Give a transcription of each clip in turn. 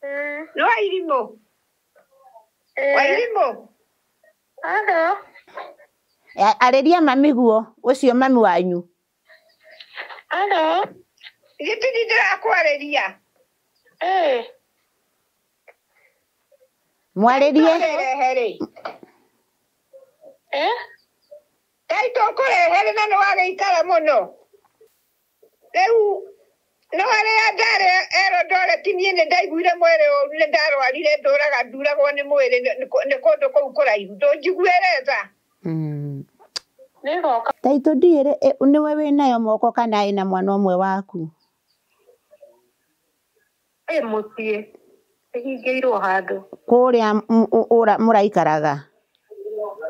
Nĩ Wairimũ. Wairimũ. Halo. Arĩria mami guo, ũcio mami wanyu. Halo. Gĩtini ndĩrakwarĩria. Mwarĩrie. Ũkũrehe rĩ. Taitũ ũkũrehe rĩ na nĩ wagĩikara mũno. Rĩu no arĩa ndarĩ Eldoret niĩ nĩ ndaiguire mwĩrĩ ũru, nĩ ndarwarire, ndũraga nduragwo nĩ mwĩrĩ nĩ kũndũ kũu kũraihu. Ndũnjiguĩre tha. Taitũ ndiĩrĩ nĩwe wĩnayo moko kana ĩna mwana ũmwe waku? Ĩ mũciĩ ĩhingĩirwo handũ. Kũrĩa mũraikaraga?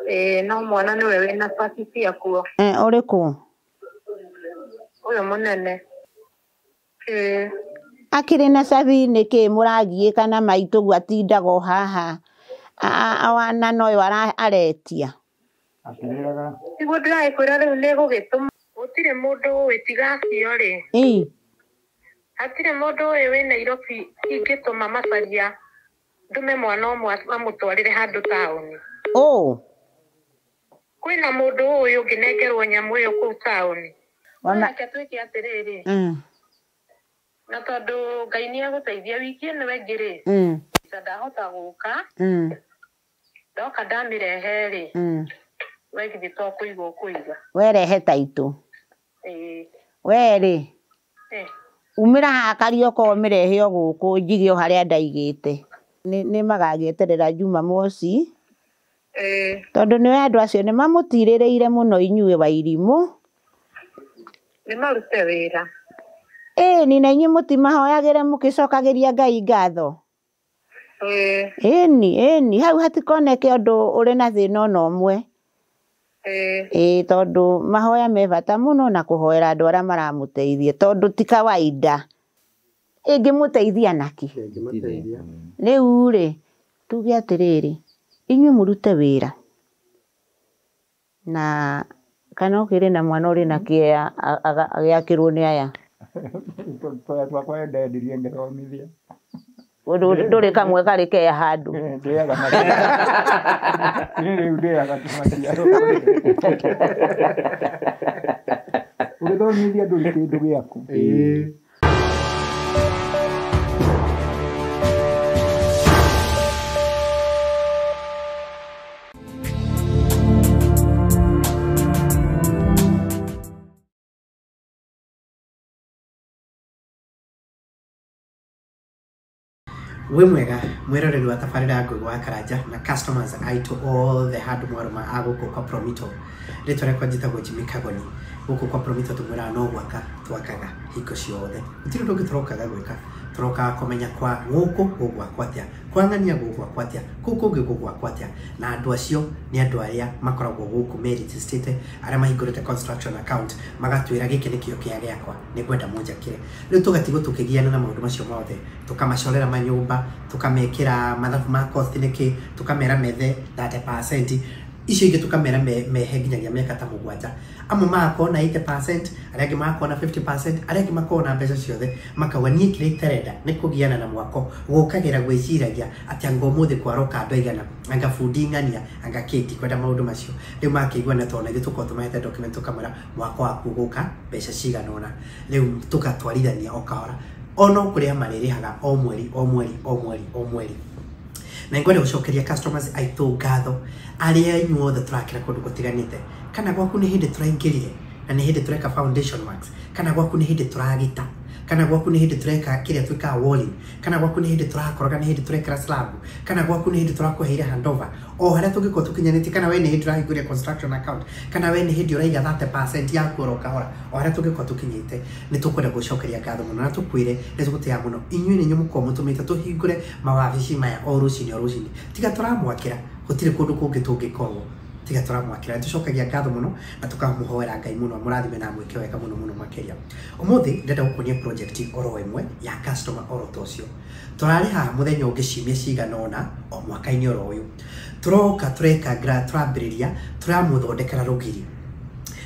Ĩĩ, no mwana nĩwe wĩna pasi ciakuo. Ũrĩkũ? Ũyũ mũnene. Ĩĩ. Akĩrĩ na cabi nĩkĩ mũragiĩka na maitũ guo atindaga o haha na noyo aretia? Akĩrĩraga. Nĩguo ndĩragĩkwĩra rĩu nĩ gũgĩtũma. Gũtirĩ mũndũ ũĩ tiga acio rĩ. Hatirĩ mũndũ ũĩ wĩ Nairobi ingĩtũma macaria ndũme mwana ũmwe amũtwarĩre handũ taũni. Kwĩna mũndũ ũĩ ũngĩnengerwo nyamũ ĩyo kũu taũni. Reke twĩke atĩrĩrĩ. Na tondũ Ngai nĩ egũteithia wiki ĩno ĩngĩ rĩ. Ndahota gũka. Ndoka ndamĩrehe rĩ. We githĩ to kũiga ũkũiga. Werehe taitũ. We rĩ. Umĩra haha Kariũka ũmĩrehe o gũkũ njige o harĩa ndaigĩte. Nĩ magagĩeterera Jumamosi. Tondũ nĩwe andũ acio nĩ mamũtirĩrĩire mũno inyuĩ Wairimũ. Nĩ marute wĩra. Ĩni na inyuĩ mũtimahoyagĩra mũgĩcokagĩria Ngai ngatho. Ĩni ĩni hau hatikoneke ũndũ ũrĩ na thĩna ona ũmwe. Ĩĩ tondũ mahoya me bata mũno na kũhoera andũ arĩa maramũteithia tondũ ti kawaida. Ĩngĩmũteithia nakĩ? Rĩu rĩ tuge atĩrĩrĩ, inyuĩ mũrute wĩra na kana ũkĩrĩ na mwana ũrĩ na kĩeya agĩakĩrwo nĩ aya. Tũya twakwa ndendirie ngĩthomithia. Ndũrĩ kamwe karĩ keya handũ. Ndĩaga rĩu ndĩaga maciaro. Ũgĩthomithia ndũrĩ kĩndũ gĩaku. Wĩ mwega mwĩroreri wa tabarĩra Ngũgĩ wa Karanja na customers aitũ othe handũ mwarũma a gũkũ kwa Promito. Rĩtwa rĩakwa njĩtagwo Jimmy Kagoni. Gũkũ kwa Promito tũmwĩraga no gwaka twakaga hingo ciothe. Gũtirĩ ũndũ ũngĩ tũrokaga gwĩka. Tũrokaga kũmenya kwa gũkũ gũgwakwo atĩa, kwa ng'ania gũgwakwo atĩa, kũu kũngĩ gũgwakwo atĩa. Na andũ acio nĩ andũ arĩa makoragwo gũkũ merigistĩte, arĩa mahingũrĩte construction account, magatwĩra gĩkĩ nĩkĩo kĩa gĩakwa, nĩngwenda mũnjakĩre. Rĩu tũgatigwo tũkĩgiana na maũndũ macio mothe, tũkamacorera manyũmba, tũkamekĩra mathabu ma cost nĩkĩ, tũkamera methe 30%, icio ingĩ tũkamera mehe nginyagia mĩaka ta mũgwanja. Amwe magakorwo na 80%, arĩa angĩ magakorwo na 50%, arĩa angĩ makorwo na mbeca ciothe, makauga niĩ kĩrĩa itarenda nĩ kũgiana na mwako, gũkagĩra gwĩciragia atĩ anga ũmũthĩ kwaroka andũ aigana, anga bundi ng'ania, anga kĩ, ndikwenda maũndũ macio. Rĩu makĩigua na tondũ na ithuĩ tũkorwo tũmahete document tũkamwĩra mwako waku ũgũka mbeca cigana ũna. Rĩu tũgatwarithania o kahora. Ono kũrĩa marĩrĩhaga o mweri o mweri o mweri o mweri. Na ngwenda gũcokeria customers aitũ ngatho arĩa inyuothe tũrakĩra kũndũ gũtiganĩte. Kana gwaku nĩ hĩndĩ tũraingĩrire na nĩ hĩndĩ tũreka foundation works, kana gwaku nĩ hĩndĩ tũragita, kana gwaku nĩ hĩndĩ tũreka kĩrĩa twĩkaga walling, kana gwaku nĩ hĩndĩ tũrakoroga, nĩ hĩndĩ tũrekĩra slab, kana gwaku nĩ hĩndĩ tũrakũheire handover, o harĩa tũngĩkorwo tũkinyanĩtie, kana we nĩ hĩndĩ ũrahingũria construction account, kana we nĩ hĩndĩ ũraiga 30% yaku oro kahora, o harĩa tũngĩkorwo tũkinyĩte, nĩ tũkwenda gũcokeria ngatho mũno na tũkwĩre nĩ tũgũtĩaga mũno. Inyuĩ nĩ inyuĩ mũkoragwo mũtũmĩte tũhingũre mawabici maya o rũcinĩ o rũcinĩ. Tiga tũramwakĩra, gũtirĩ kũndũ kũngĩ tũngĩkorwo. Tiga tũramwakĩra. Nĩtũcokagia ngatho mũno na tũkamũhoera Ngai mũno amũrathime na amwĩke wega mũno mũno makĩria. Ũmũthĩ ndĩrenda gũkuonia project oro ĩmwe ya customer oro ta ũcio. Tũrarĩ haha mũthenya ũngĩ ciumia cigana ũna o mwaka-inĩ oro ũyũ. Tũroka tũreka tũrambĩrĩria tũramũthondekera rũgiri.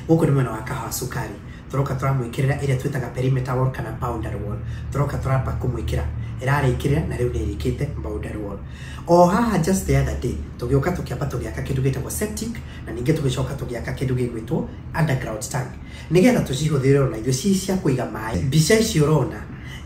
Gũkũ nĩ mwena wa Kahawa Sukari. Tũroka tũramwĩkĩrĩra ĩrĩa twĩtaga perimeter wall kana boundary wall. Tũroka tũramba kũmwĩkĩra. ĩrarĩkĩrĩra na rĩu nĩ ĩrĩkĩte boundary wall. O haha just the other day tũgĩũka tũkĩamba tũgĩaka kĩndũ gĩtagwo septic, na ningĩ tũgĩcoka tũgĩaka kĩndũ gĩgwĩtwo underground tank nĩgetha tũcihũthĩre ona ithuĩ ci cia kũiga maĩ. Mbica ici ũrona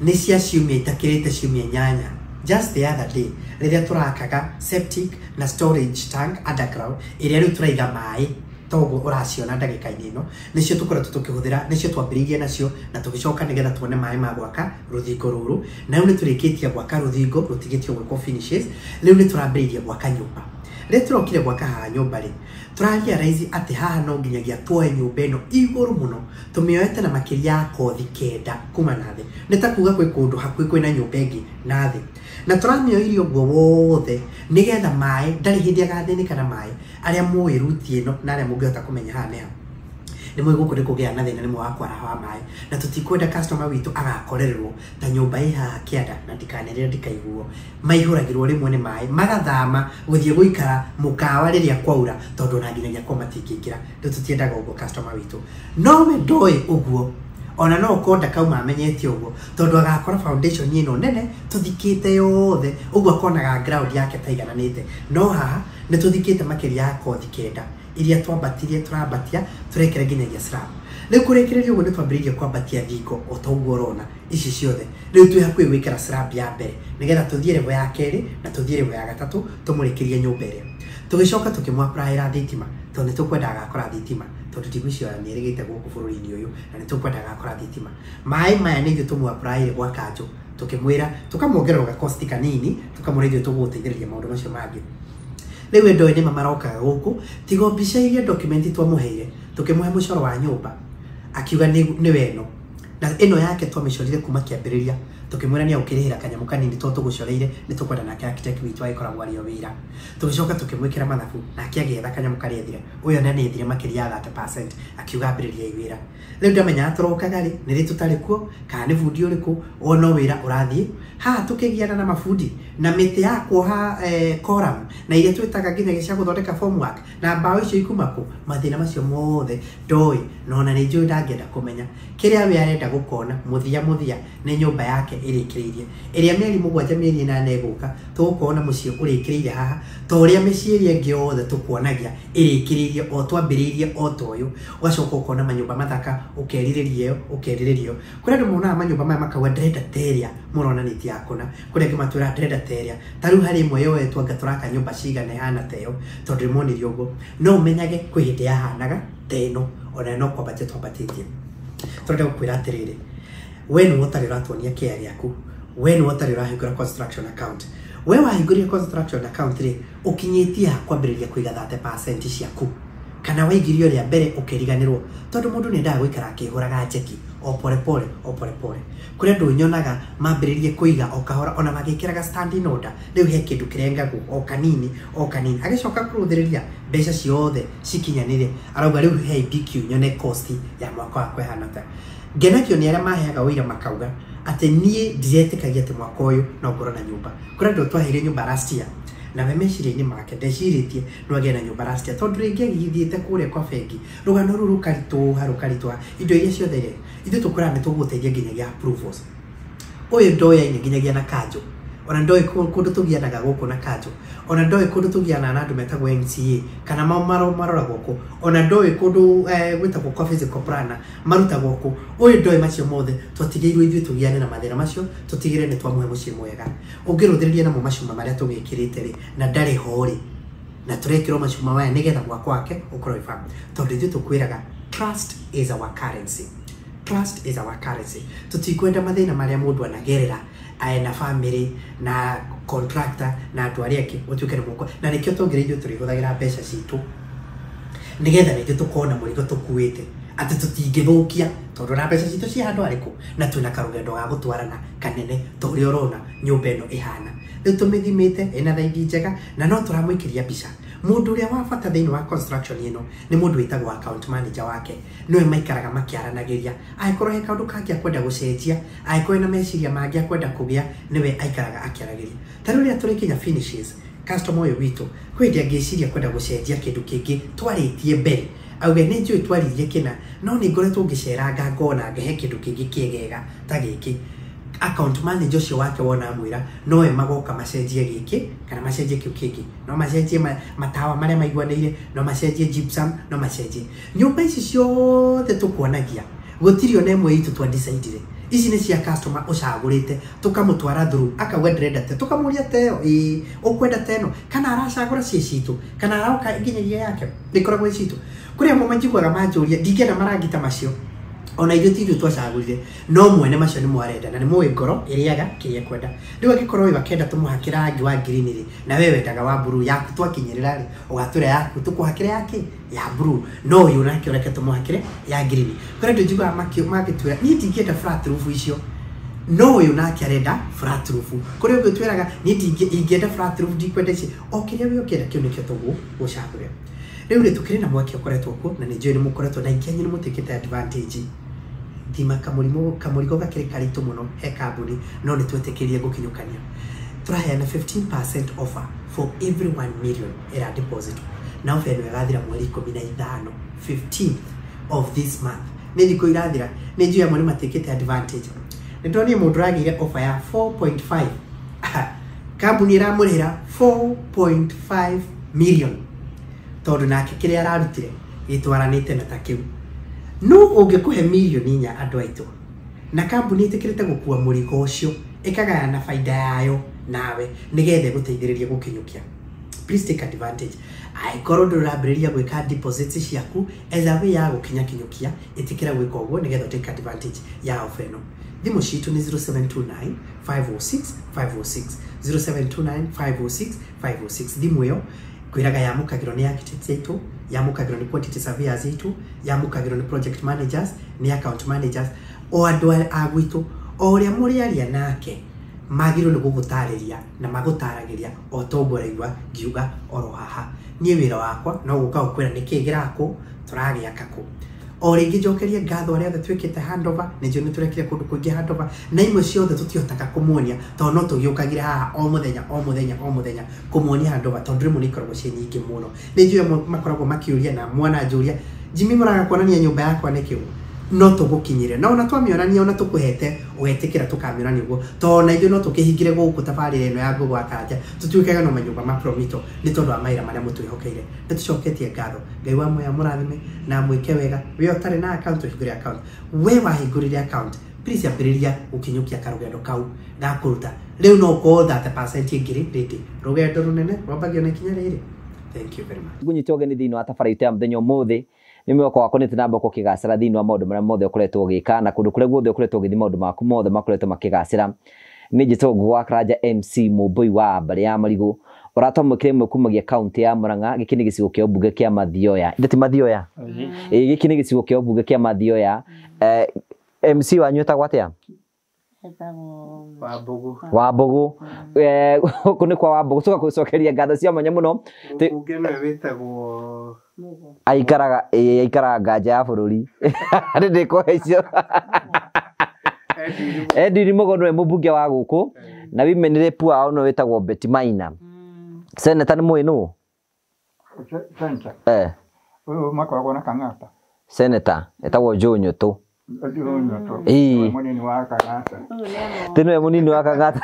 nĩ cia ciumia itakĩrĩte ciumia 8. Just the other day rĩrĩa tũrakaga septic na storage tank underground ĩrĩa rĩu tũraiga maĩ toguo ũraciona ndagĩka-inĩ ĩno, nĩcio tũkoretwo tũkĩhũthĩra, nĩcio twambĩrĩirie nacio na tũgĩcoka nĩgetha tuone maĩ ma gwaka rũthingo rũrũ. Na rĩu nĩtũrĩkĩtie gwaka rũthingo, rũtigĩtio gwĩkwo finishes, rĩu nĩtũrambĩrĩirie gwaka nyũmba. Rĩrĩa tũrokire gwaka haha nyũmba rĩ, tũrarealize atĩ haha no nginyagia tuoe nyũmba ĩno igũrũ mũno, tũmĩoete na makĩria ya kothi 9 kuma na thĩ. Nĩ ta kuga kwĩ kũndũ hakuhĩ kwĩna nyũmba ĩngĩ na thĩ, na tũramĩoire ũguo wothe nĩgetha maĩ ndarĩ hĩndĩ agathĩnĩka na maĩ. Arĩa mũĩ ruti ĩno na arĩa mũngĩhota kũmenya haha nĩ ha, nĩ mũĩ gũkũ nĩ kũgĩa na thĩna nĩ wa kwaraha wa maĩ, na tũtikwenda customer witũ agakorererwo ta nyũmba ĩ haha kĩanda, na ndikanĩrĩre ndikaiguo, maihũragĩrwo rĩmwe nĩ maĩ magathama gũthiĩ gũikara mũkawa rĩrĩa kwaura, tondũ ona nginyagia kwa matingĩingĩra. Rĩu tũtiendaga ũguo customer witũ, no we ndoĩ ũguo, ona no ũkorwo ndakauma amenyete ũguo, tondũ agakora foundation ĩno nene tũthikĩte yothe ũguo akonaga ground yake taigananĩte. No haha nĩ tũthikĩte makĩria ya kothi 9 iria twambatirie, tũrambatia tũrekere nginyagia slab. Rĩu kũrĩkĩrĩria ũguo nĩ twambĩrĩirie kwambatia thingo o ta ũguo ũrona ici ciothe. Rĩu twĩ hakuhĩ gwĩkĩra slab ya mbere nĩgetha tũthiĩ level ya kerĩ na tũthiĩ level ya gatatũ tũmũrĩkĩrie nyũmba ĩrĩa. Tũgĩcoka tũkĩmũ-applyĩra thitima, tondũ nĩ tũkwenda agakora thitima, tondũ ndigwĩciria nĩ ĩrĩgĩte gũkũ bũrũri-inĩ ũyũ, na nĩ tũkwenda agakora thitima. Maĩ maya nĩ ithuĩ tũmũ-applyĩre gwa kanjũ, tũkĩmwĩra tũkamwongerera gakosti kanini, tũkamwĩra ithuĩ tũgũgũteithĩrĩria maũndũ macio mangĩ. Rĩu ndoĩ nĩma marokaga gũkũ, tiga mbica iria document twamũheire, tũkĩmũhe mũcoro wa nyũmba, akiuga nĩwe ĩno, na ĩno yake twamĩcorire kuma kĩambĩrĩria, tũkĩmwĩra nĩ agũkĩrĩhĩra kanyamũ kanini tondũ tũgũcoreire nĩ tũkwenda nake architect witũ agĩkoragwo arĩ o wĩra. Tũgĩcoka tũkĩmwĩkĩra mathabu, nake agĩetha kanyamũ karĩa ethire, ũyũ na nĩ ethire makĩria ya 30%, akiuga ambĩrĩriai wĩra. Rĩu ndamenyaga tũrokaga rĩ, nĩ rĩ tũtarĩ kuo, kana nĩ bundi ũrĩkũ, o no wĩra ũrathiĩ. Haha tũkĩgiana na mabundi na mĩtĩ ya kuoha column na iria twĩtaga nginyagia cia gũthondeka formwork na mbaũ icio ikuma kũ, mathĩna macio mothe ndoĩ, na ona nĩ njũĩ ndangĩenda kũmenya. Kĩrĩa we arenda gũkona mũthia mũthia nĩ nyũmba yake ĩrĩkĩrĩirie, ĩrĩa mĩeri 7 mĩeri 8 ĩgũka tũgũkorwo na mũciĩ ũrĩkĩrĩire haha, ta ũrĩa mĩciĩ ĩrĩa ĩngĩ yothe tũkuonagia ĩrĩkĩrĩirie o twambĩrĩirie o ta ũyũ. Ũgacoka ũkona manyũmba mathaka, ũkerirĩria ĩyo, ũkerirĩria ĩyo. Kũrĩ andũ monaga manyũmba maya makauga ndĩrenda ta ĩrĩa mũronanĩtie ya kũna, kũrĩ angĩ matwĩraga ndĩrenda ta ĩrĩa. Ta rĩu harĩ ĩmwe yoetwo anga tũraka nyũmba cigana ĩhana ta ĩyo, tondũ nĩmonire ũguo. No ũmenyage kwĩ hĩndĩ yahanaga ta ĩno, ona no kwambatia twambatĩtie. Tũrenda gũkwĩra atĩrĩrĩ, we nĩwe ũtarĩ ũratuonia kĩa gĩaku, we nĩwe ũtarĩ ũrahingũra construction account. We wahingũrire construction account rĩ, ũkinyĩtie ha kwambĩrĩria kũiga 30% ciaku, kana waigire ũrĩa mbere ũkĩriganĩrwo, tondũ mũndũ nĩ endaga gũikara akĩhũraga njeki o pole pole o pole pole. Kũrĩ andũ nyonaga mambĩrĩrie kũiga o kahora, ona magĩkĩraga standing order, rĩu he kĩndũ kĩrengagwo o kanini o kanini, agĩcoka kũrũthĩrĩria mbeca ciothe cikinyanĩre, arauga rĩu he BQ nyone cost ya mwaka wakwa ĩhana ta. Ngenagio nĩ arĩa maheaga ũira makauga atĩ niĩ ndiretĩkagia atĩ mwaka ũyũ no ngorwo na nyũmba. Kũrĩ andũ twaheire nyũmba last year, na we meciria-inĩ make ndecirĩtie no agĩe na nyũmba last year, tondũ rĩngĩ agĩthiĩte kũrĩa kwa bengi, rũgano rũu rũkaritũha rũkaritũha, indo iria ciothe rĩ, ithuĩ tũkwĩraga nĩ tũgũgũteithia nginyagia approvals. Ũyũ ndoyaine nginyagia na kanjũ, ona ndoĩ kũndũ tũgianaga gũkũ na kanjũ, ona ndoĩ kũndũ tũgianaga na andũ metagwo NCA kana maroragwo kũ, ona ndoĩ kũndũ gwĩtagwo kwa physical planner marutagwo kũ. Ũyũ ndoĩ macio mothe, twatigĩirwo ithuĩ tũgiane na mathĩna macio, tũtigĩre nĩ twamũhe mũciĩ mwega. Ũngĩrũthĩrĩria namo macuma marĩa tũgĩkĩrĩte rĩ, na ndarĩ ho rĩ, na tũrekĩrwo macuma maya nĩgetha mwako wake ũkorwo wĩ firm, tondũ ithuĩ tũkwĩraga trust is our currency. Trust is our currency. Tũtikwenda mathĩna marĩa mũndũ anagerera na family na contractor na andũ arĩa angĩ ũtuĩke nĩ mũko, na nĩkĩo twongereire ithuĩ tũrĩhũthagĩra mbeca citũ nĩgetha ningĩ tũkorwo na mũrigo tũkuĩte atĩ tũtingĩthũkia, tondũ na mbeca citũ ci handũ harĩkũ, na twĩna karũgendo ga gũtwarana kanene ta ũrĩa ũrona nyũmba ĩno ĩhana. Rĩu tũmĩthimĩte ĩna thaithi njega, na no tũramũikĩria mbica. Mũndũ ũrĩa wa bata thĩinĩ wa construction ĩno nĩ mũndũ wĩtagwo account manager wake, nĩwe maikaraga makĩaranagĩria. Angĩkorwo he kaũndũ kangĩ akwenda gũcenjia, angĩkorwo ena meciria mangĩ akwenda kũgĩa, nĩwe aikaraga akĩaragĩria. Ta rĩu rĩrĩa tũrĩkinya finishes, customer ũyũ witũ kwĩ hĩndĩ angĩciria kwenda gũcenjia kĩndũ kĩngĩ twarĩtie mbere, auge nĩ njũĩ twaririe kĩna, no nĩ ngoretwo ngĩceranga ngona ngehe kĩndũ kĩngĩ kĩegega ta gĩkĩ. Account manager ũcio wake wona amwĩra nowe magoka macenjie gĩkĩ kana macenjie kĩu kĩngĩ, no macenjie matawa marĩa maiguanĩire, no macenjie gypsum, no macenjie nyũmba ici ciothe tũkuonagia gũtirĩ ona ĩmwe itũ twa decide. Ici nĩ cia customer ũcagũrĩte tũkamũtwara through akauga ndĩrenda te, tũkamũria teo ĩĩ ũkwenda teno kana aracagũra ciĩ citũ kana aroka nginyagia yake ĩkoragwo ĩ citũ. Kũrĩ amwe manjiguaga manjũria ndingĩenda marangi ta macio, ona ithuĩ ti ithuĩ twacagũrire, no mwene macio nĩ mwarenda na nĩ mũĩ ngoro ĩrĩaga kĩrĩa ĩkwenda. Rĩu angĩkorwo ũyũ akenda tũmũhakĩre rangi wa green rĩ, na we wendaga wa blue yaku twakinyĩrĩra rĩ, ũgatwĩra yaku tũkũhakĩre yake ya blue, no ũyũ nake ũreke tũmũhakĩre ya green. Kũrĩ andũ njiguaga magĩtwĩra niĩ ndingĩenda flat roof icio, no ũyũ nake arenda flat roof. Kũrĩ ũngĩ twĩraga niĩ ingĩenda flat roof ndikwenda ici, o kĩrĩa we ũngĩenda kĩu nĩkĩo tũgũcagũrĩra. Rĩu rĩ tũkĩrĩ na mweke ũkoretwo kuo na nĩ njũĩ nĩ mũkoretwo na aingĩ anyu nĩ mũtĩkĩte advantage. Thima kamũrigo gakĩrĩ karitũ mũno he kambuni, no nĩ twetĩkĩrie gũkinyũkania. Tũraheana 15% offer for every 1 million ĩra deposit, na offer ĩno ĩgathira mweri 15, 15th of this month. Nĩ thikũ irathira, nĩ njũĩ amwe nĩ matĩkĩte advantage. Nĩ ndonire mũndũ ũragĩire offer ya 4.5, kambuni ĩramũrĩhĩra 4.5 million tondũ nake kĩrĩa ararutire gĩtwaranĩte na ta kĩu. No ũngĩkũhe mirioni 4 andũ aitũ na kambuni ĩtĩkĩrĩte gũkua mũrigo ũcio ĩkagayana baida yayo nawe nĩgetha ĩgũteithĩrĩrie gũkinyũkia. Please take advantage. Angĩkorwo ndũrambĩrĩria gwĩka deposits ciaku as a way ya gũkinya kinyũkia, ĩtĩkĩra gwĩka ũguo nĩgetha take advantage ya offer ĩno. Thimũ citũ nĩ 0729 506 506, 0729 506 506. Thimũ ĩyo kwĩraga yamũkagĩrwo nĩ architects aitũ, yamũkagĩrwo nĩ quantity surveyors aitũ, yamũkagĩrwo nĩ project managers, nĩ account managers, o andũ a gwitũ, o ũrĩa mũrĩaria nake magĩrĩirwo nĩ gũgũtarĩria na magũtaragĩria o ta ũguo ũraigua ngiuga oro haha. Niĩ wĩra wakwa no gũka gũkwĩra nĩkĩĩ gĩrakwo, tũragĩaka kũ. O rĩngĩ njokerie ngatho arĩa othe twĩkĩte handover, nĩ njũĩ nĩ tũrekire kũndũ kũingĩ handover, na imwe ciothe tũtihotaga kũmuonia tondũ no tũgĩũkagĩre haha o mũthenya o mũthenya o mũthenya kũmuonia handover tondũ rĩmwe nĩ ikoragwo ciĩ nyingĩ mũno. Nĩ njũĩ amwe makoragwo makĩũria na mwana njũria Jimmy mũraga kuonania nyũmba yakwa nĩkĩ, no tũgũkinyĩre na ona twamĩonania ona tũkũhete ũgetĩkĩra tũkamĩonania ũguo, tondũ na ithuĩ no tũkĩhingĩre gũkũ tabarĩra ĩno ya Ngũgũ wa Karanja tũtuĩkage no manyũmba ma Promito nĩ tondũ wa mawĩra marĩa mũtwĩhokeire. Nĩ tũcoketie ngatho. Ngai wa muoyo amũrathime na amwĩke wega. We ũtarĩ na account ũhingũre account, we wahingũrire account please ambĩrĩria gũkinyũkia karũgendo kau ga kũruta. Rĩu no ũkorwo 30% ĩngĩ rĩndĩ rũgendo rũnene rwambagio na ikinya rĩrĩ. Thank you very much. Ngunyita ũgeni thĩinĩ wa tabarĩra itũ ya mũthenya ũmũthĩ. Nĩ mwĩhoko wakwa nĩ tũnamba gũkĩgacĩra thĩinĩ wa maũndũ marĩa mothe ũkoretwo ũgĩka na kũndũ kũrĩa guothe ũkoretwo ũgĩthiĩ maũndũ maku mothe makoretwo makĩgacĩra. Nĩ njĩtagwo Ngũgũ wa Karanja MC Mũmbũi wa mbarĩ ya Marigũ ũratwamũkĩra ĩmwe kumagia kaunti ya Murang'a. Gĩkĩ nĩ gĩcigo kĩa ũmbunge kĩa Mathioya. Ndĩti Mathioya? Ĩĩ, gĩkĩ nĩ gĩcigo kĩa ũmbunge kĩa Mathioya. MC wanyu etagwo atĩa? Wambũgũ. Wambũgũ. Gũkũ nĩ kwa Wambũgũ. Tũgagũcokeria ngatho cia mwanya mũno. Mũmbunge nĩwe wĩtagwo aikaraga aikaraga nganja ya bũrũri. Nĩ ndĩkũhe icio. Edwin Mugo nĩwe mũmbunge wa gũkũ na women rep wao nĩwe wĩtagwo Betty Maina. Senator nĩ mũĩ nũ? Senator. Ũyũ makoragwo na Kang'ata. Senator etagwo Joe Nyũtũ. Ĩĩ. Mũnini wa Kang'ata. Ti nĩwe mũnini wa Kang'ata.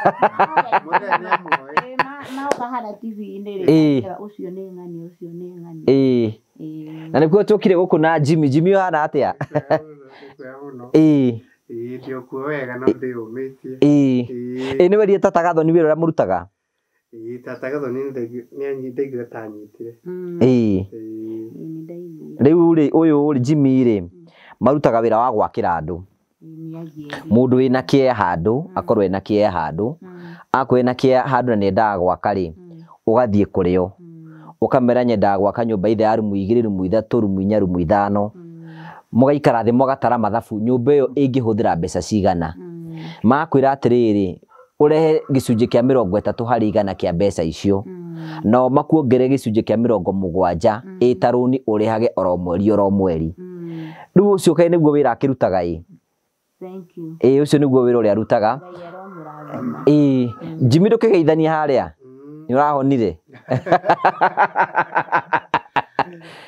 Maũka TV-inĩ rĩ, ũcio nĩ ng'ani, ũcio nĩ ng'ani. Ĩĩ. Na nĩkuo tũkire gũkũ na Jimmy. Jimmy ũhana atĩa? Ĩĩ. Ĩĩ, ndĩokuo wega no ndĩyũmĩtie. Ĩĩ. Ĩĩ, nĩwe rie Tata Gathoni wĩra ũrĩa mũrutaga? Ĩĩ, Tata Gathoni nĩ ndaiguire ta anyitire. Ĩĩ. Rĩu rĩ, ũyũ rĩ Jimmy rĩ, marutaga wĩra wa gwakĩra andũ. Mũndũ wĩna kĩeha handũ, akorwo ena kĩeha handũ, akorwo ena kĩeha handũ na nĩendaga gwaka rĩ, ũgathiĩ kũrĩ o. Ũkamera nyendaga gwaka nyũmba ithe ya rumu 2, rumu 3, rumu 4, rumu 5. Mũgaikara thĩ mũgatara mathabu nyũmba ĩyo ĩngĩhũthĩra mbeca cigana. Makwĩra atĩrĩrĩ, ũrehe gĩcunjĩ kĩa 30 harĩ igana kĩa mbeca icio. Nao makuongerere gĩcunjĩ kĩa 70 ĩta rũni ũrĩhage oro mweri oro mweri. Rĩu ũcio kaĩ nĩguo wĩra akĩrutaga ĩ? Thank you. Ĩĩ, ũcio nĩguo wĩra ũrĩa arutaga. Ĩĩ, Jimmy ndũkĩgeithania harĩa? Nĩ ũrahonire?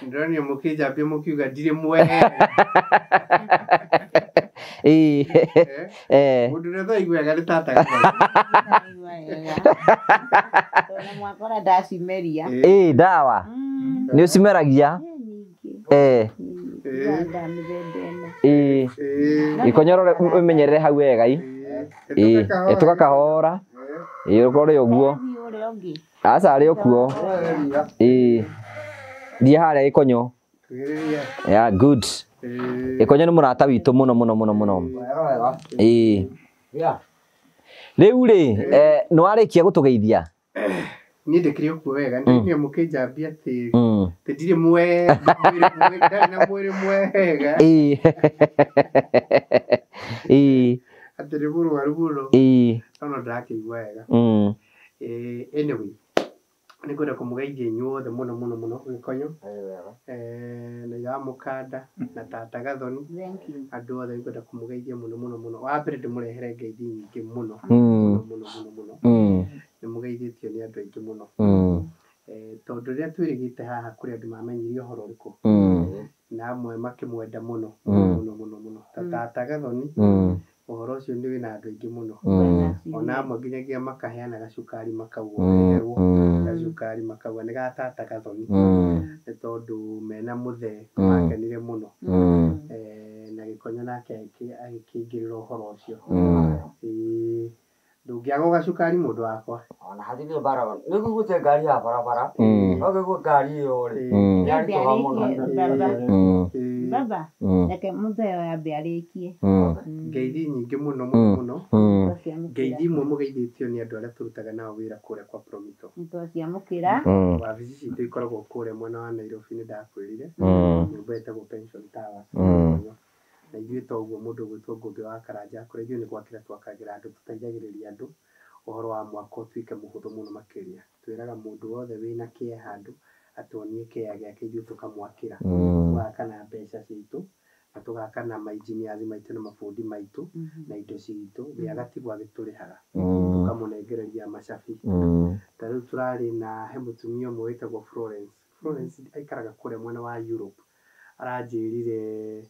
Ndĩronire mũkĩnjambia mũkiuga ndirĩ mwega. Ĩĩ. Mũndũ ũrĩa ũtaiguaga nĩ tata Gathoni. Tondũ mwakora ndacimeria. Ĩĩ ndawa. Nĩ ũcimeragia? Nyingĩ. Eh. Mĩthemba ĩno. Ĩĩ. Gĩkonyorore ũmenyerere hau wega ĩ. Ĩĩ, ĩtũka kahora. Ĩĩ ũkorwo ũguo. Thiĩ ũrĩa ũngĩ. Aca arĩ okuo. Ĩĩ. Thiĩ harĩa Gĩkonyo. Yeah, good. Gĩkonyo nĩ mũrata witũ mũno mũno mũno mũno. Ĩĩ. Rĩu rĩ, nĩ warĩkia gũtũgeithia? Niĩ ndĩkĩrĩ okuo wega, nĩ mũkĩnjambia atĩ ndirĩ ndarĩ na mwĩrĩ mwega. Ĩĩ. Ĩĩ. Atĩ nĩ mũrwaru mũno. Ĩĩ. No no ndĩrakĩigua wega. Anyway, nĩ ngwenda kũmũgeithia inyuothe mũno mũno mũno Gĩkonyo. Na ithe wa Mũkanda na tata Gathoni. Thank you. Andũ othe nĩngwenda kũmũgeithia mũno mũno mũno. Wa mbere ndĩmũrehere ngeithi nyingĩ mũno. Mũno mũno mũno mũno. Nĩ mũgeithĩtio nĩ andũ aingĩ mũno. Tondũ rĩrĩa twĩrĩgĩte haha kũrĩ andũ mamenyire ũhoro ũrĩkũ. Na amwe makĩmwenda mũno mũno mũno mũno. Ta tata Gathoni. Ũhoro ũcio nĩ wĩna andũ aingĩ mũno. Ona amwe nginyagia makaheana gacukari makauga ũreherwo. Gacukari makauga nĩ ga tata Gathoni. Nĩ tondũ mena mũthee makenire mũno. Na Gĩkonyo nake agĩkĩingĩrĩra ũhoro ũcio. Ndũngĩaga gacukari mũndũ wakwa. Ona hatirĩ mbara nĩ ngũgũte ngari ya barabara. No ngĩgũe ngari ĩyo rĩ. Yaritũha mũno. Baba, reke mũthee ũyũ ambe arĩkie. Ngeithi nyingĩ mũno mũno mũno. Ngeithi imwe mũgeithĩtio nĩ andũ arĩa tũrutaga nao wĩra kũrĩa kwa Promito. Nĩ twaciamũkĩra. Wabici citũ ikoragwo kũrĩa mwena wa Nairobi nĩ ndakwĩrire. Nyũmba ĩtagwo Pension Towers. Na ithuĩ toguo mũndũ ũgwĩtwo Ngũngĩ wa Karanja kũrĩa ithuĩ nĩ gwakĩra twakagĩra andũ tũteithagĩrĩria andũ ũhoro wa mwako ũtuĩke mũhũthũ mũno makĩria. Twĩraga mũndũ wothe wĩna kĩea handũ atuonie kĩea gĩake ithuĩ tũkamwakĩra. Tũgaka na mbeca citũ na tũgaka na mainjiniazi maitũ na mabundi maitũ na indo citũ gĩagatigwo agĩtũrĩhaga. Tũkamũnengereria macabi. Ta rĩu tũrarĩ na he mũtumia ũmwe wĩtagwo Florence. Florence aikaraga kũrĩa mwena wa Europe. Aranjĩrire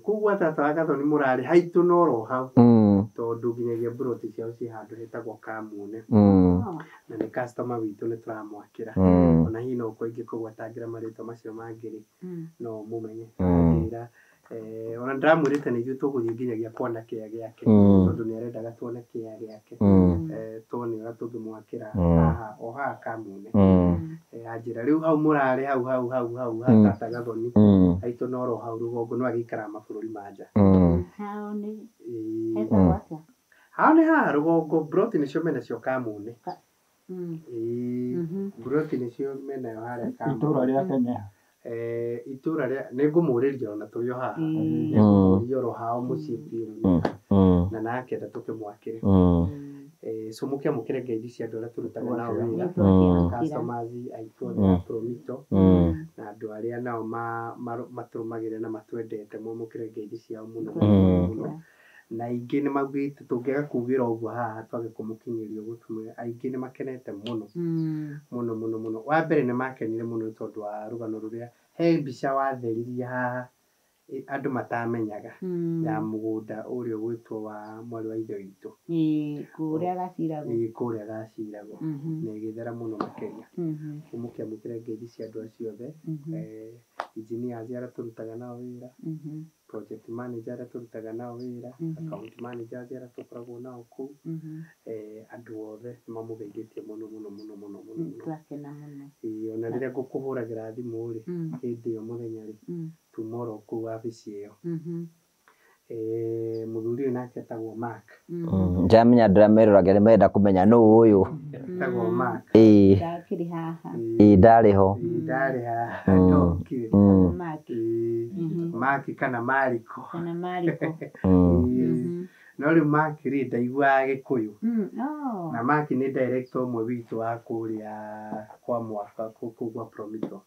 kũu gwa tata wa Gathoni mũrarĩ haitũ no ro hau. Tondũ nginyagia mburoti ciao ciĩ handũ hetagwo Kamune. Na nĩ customer witũ nĩ tũramwakĩra. Ona hihi no ũkorwo ingĩkũgwetangĩra marĩtwa macio mangĩ rĩ, no ũmũmenye. Aranjĩra ona ndĩramwĩrĩte nĩ ithuĩ tũgũthiĩ nginyagia kuona kĩea gĩake. Tondũ nĩ arendaga tuone kĩea gĩake. Tuone ũrĩa tũngĩmwakĩra haha o haha Kamune. Anjĩra rĩu hau mũrarĩ hau hau hau hau ha tata Gathoni. Haitũ no ro hau rũgongo no agĩikaraga mabũrũri ma nja. Hao nĩ hetagwo atĩa? Hao nĩ haha rũgongo mburoti nĩcio menacio Kamune. Mburoti nĩcio menayo harĩa Kamune. Itũra rĩa Kenya. Itũra rĩa nĩ ngũmũrĩria ona tũrĩ o haha. Nĩ ngũmũria oro hao mũciĩ biũ. Na nake tũkĩmwakĩre. So mũkĩamũkĩre ngeithi cia andũ arĩa tũrutaga nao wĩra. Customers aitũ othe a Promito. Na andũ arĩa nao matũrũmagĩrĩra na matwendete mwamũkĩre ngeithi ciao mũno mũno. Na aingĩ nĩ maugĩte tũngĩaga kugĩra ũguo haha twage kũmũkinyĩria ũguo tũmwĩre aingĩ nĩ makenete mũno. Mũno mũno mũno. Wa mbere nĩ makenire mũno nĩ tondũ wa rũgano rũrĩa he mbica watheririe haha andũ matamenyaga ya mũgũnda ũrĩa ũgwĩtwo wa mwarĩ wa ithe witũ. Kũrĩa gaciragwo. Ĩĩ kũrĩa gaciragwo. Na ĩgĩthera mũno makĩria. Mũkĩamũkĩre ngeithi cia andũ acio othe. Engineers arĩa tũrutaga nao wĩra. Project manager arĩa tũrutaga nao wĩra. Account managers arĩa tũkoragwo nao kũu. Andũ othe nĩ mamũgeithĩtie mũno mũno mũno mũno mũno. Twakena mũno. Ĩĩ ona rĩrĩa ngũkũhũragĩra thimũ rĩ, hĩndĩ ĩyo mũthenya rĩ, tuma oro kũu wabici ĩyo. Mũthuri ũyũ nake etagwo Mark. Ndĩramenya andũ arĩa meroragĩra nĩ marenda kũmenya nũ ũyũ. Etagwo Mark. Ĩĩ. Ndakĩrĩ haha. Ĩĩ ndarĩ ho. Ndarĩ haha ndokire. Mark. Mark kana Mariko. Kana Mariko. No rĩu Mark rĩ ndaiguaga Gĩkũyũ. Na Mark nĩ director ũmwe witũ wa kũrĩa kwa mwaka kũu gwa Promito.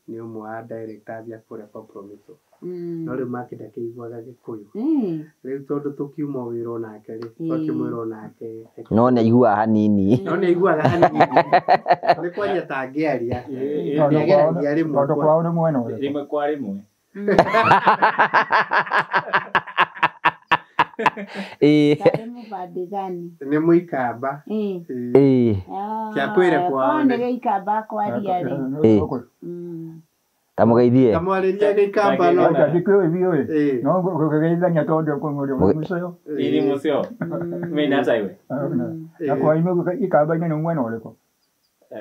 Nĩ ũmwe wa directors a kũrĩa kwa Promito. No rĩu Mark ndakĩiguaga Gĩkũyũ. Rĩu tondũ tũkiuma wĩra onake rĩ, twakĩmwĩra onake. No nĩ aiguaga hanini. No nĩ aiguaga hanini. Nĩ kwaria tangĩaria. Nĩageragia rĩmwe. Tondũ kwao nĩ mwena ũrĩkũ? Rĩmwe kwa rĩmwe. Ĩĩ. Tarĩ mũbandĩ gani? Nĩ mũikamba. Ĩĩ. Ĩĩ. Kĩakwĩre kwao Korwo nĩ gĩikamba kwaria rĩ. Ĩĩ. Tamũgeithie. Kamwarĩria gĩikamba no. Ĩĩ. No kũgeithania tondũ kũng'ũrĩ mũceo. Ili museo. Mimi nata iwe. Na kwa imwe ikamba-inĩ nĩ mwena ũrĩkũ?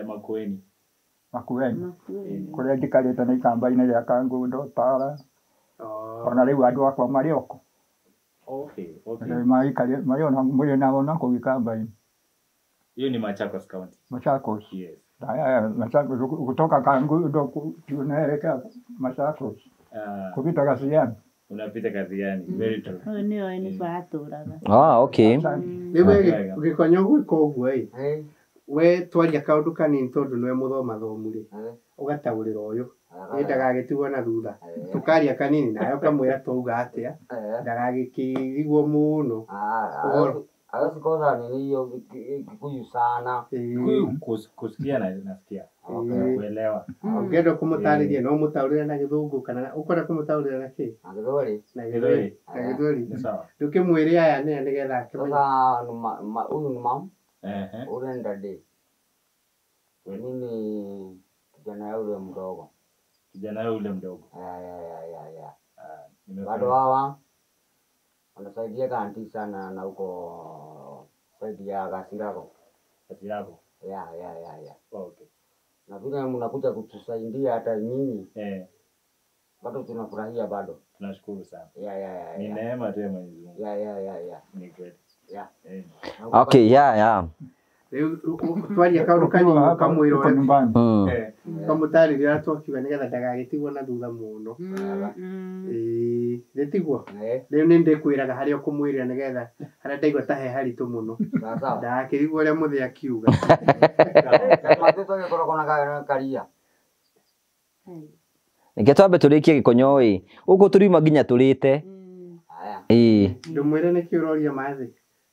Makueni. Makueni. Kũrĩa njikarĩte nĩ ikamba-inĩ rĩa Kangundo, Tara. Ona rĩu andũ akwa marĩ oko. Okay, okay. Marĩ ona mũrĩ nao na kũu ikamba-inĩ. Hiyo ni Machakos County. Machakos. Yes. Haya, Machakos kutoka Kangundo tunaelekea Machakos. Kupita Kasiyani. Unapita Kasiyani. Very true. Ũyũ nĩoĩ nĩ baratũraga. Ah, okay. Rĩu gĩkonyo gwĩka ũguo ĩ. We twaria kaũndũ kanini tondũ nĩwe mũthomathomu rĩ. Ũgataũrĩra ũyũ. Ĩ ndagagĩtigwo na thutha. Tũkaria kanini nawe ũkamwĩra twauga atĩa. Ndagagĩkĩrigwo mũno. Hawezi kosa nini hiyo Kikuyu sana. Kikuyu kusikia na nasikia. Kuelewa. Ũngĩenda kũmũtarĩria no mũtaũrĩre na Gĩthũngũ kana ũkwenda kũmũtaũrĩra na kĩ? Na Gĩthweri. Na Gĩthweri. Na Gĩthweri. Ni sawa. Ndũkĩmwĩre aya nĩa nĩgetha akĩmenye. Sasa huyu ni mam. Ule ni dadi. Mimi kijana yule mdogo. Kijana yule mdogo. Ya. Bado hawa wanasaidia kanti sana na huko saidia Kasirako. Kasirako. Ya. Okay. Na vile mnakuja kutusaidia hata nyinyi. Bado tunafurahia bado. Tunashukuru sana. Ya. Ni neema tu ya Mwenyezi Mungu. Ya. Ni kweli. Ya. Okay, ya. Rĩu twaria kaũndũ kanini ũkamwĩra ũrĩa ũkamũtarĩria ũrĩa twakiuga nĩgetha ndagagĩtigwo na thutha mũno. Ĩĩ, nĩtiguo? Rĩu nĩ ndĩkwĩraga harĩa ũkũmwĩrĩra nĩgetha harĩa ndaigua ta he haritũ mũno. Ndagakĩrigwo ũrĩa mũthee akiuga. Reke twambe tũrĩkie gĩkonyo ĩ. Gũkũ tũriuma nginya tũrĩte. Ĩĩ. Ndũmwĩre nĩkĩ ũroria mathĩ.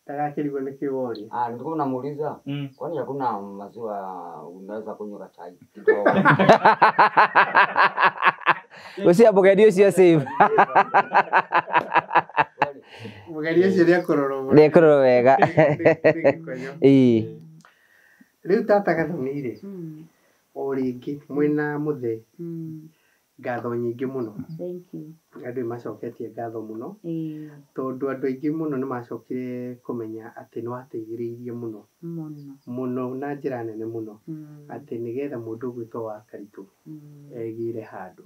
Ndagakĩrigwo nĩkĩ woria. Nilikuwa namuuliza kwani hakuna maziwa unaweza kunywa chai kidogo? Usia mũgeni ũcio save. Mũgeni ũcio nĩekũrorwo. Nĩekũrorwo wega. Ĩĩ. Rĩu tata Gathoni rĩ, o rĩngĩ mwĩna mũthee ngatho nyingĩ mũno. Thank you. Andũ nĩmacoketie ngatho mũno. Tondũ andũ aingĩ mũno nĩmacokire kũmenya atĩ nĩwateithĩrĩirie mũno. Mũno na njĩra nene mũno. Atĩ nĩgetha mũndũ ũgwĩtwo wa Karitũ egĩre handũ.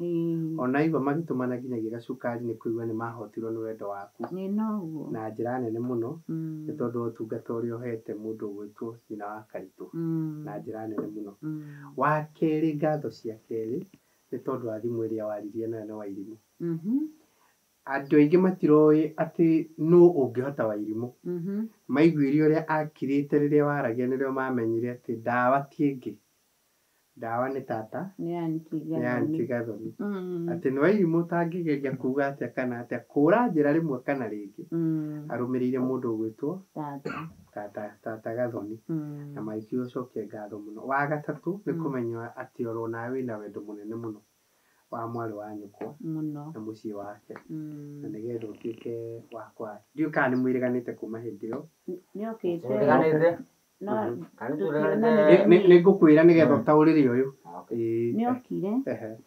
Ona igua magĩtũmana nginyagia gacukari nĩ kũigua nĩmahotirwo nĩ wendo waku. Na njĩra nene mũno nĩ tondũ wa ũtungata ũrĩa ũhete mũndũ ũgwĩtwo nyina wa Karitũ. Na njĩra nene mũno. Wa kerĩ, ngatho cia kerĩ nĩ tondũ wa thimũ ĩrĩa waririe nayo na Wairimũ. Andũ aingĩ matiroĩ atĩ nũ ũngĩhota Wairimũ. Maiguire ũrĩa akirĩte rĩrĩa waragia nĩrĩo mamenyire atĩ ndawa ti ĩngĩ. Ndawa nĩ tata, Nĩ nĩ Aunty Gathoni. Atĩ nĩ Wairimũ ũtangĩgeria kuga atĩa kana atĩa kũra njĩra rĩmwe kana rĩngĩ. Arũmĩrĩire mũndũ ũgwĩtwo tata Gathoni. Na magĩkiuga ũcokie ngatho mũno. Wa gatatũ nĩ kũmenya atĩ oro nawe wĩna wendo mũnene mũno wa mwarĩ wa nyũkwa na mũciĩ wake. Na nĩgetha ũtuĩke wa kwa. Ndiũĩ kana nĩ mwĩrĩganĩte kuma hĩndĩ ĩyo. Nĩokĩte. Nĩ ngũkwĩra nĩgetha ũtaũrĩre ũyũ. Nĩokire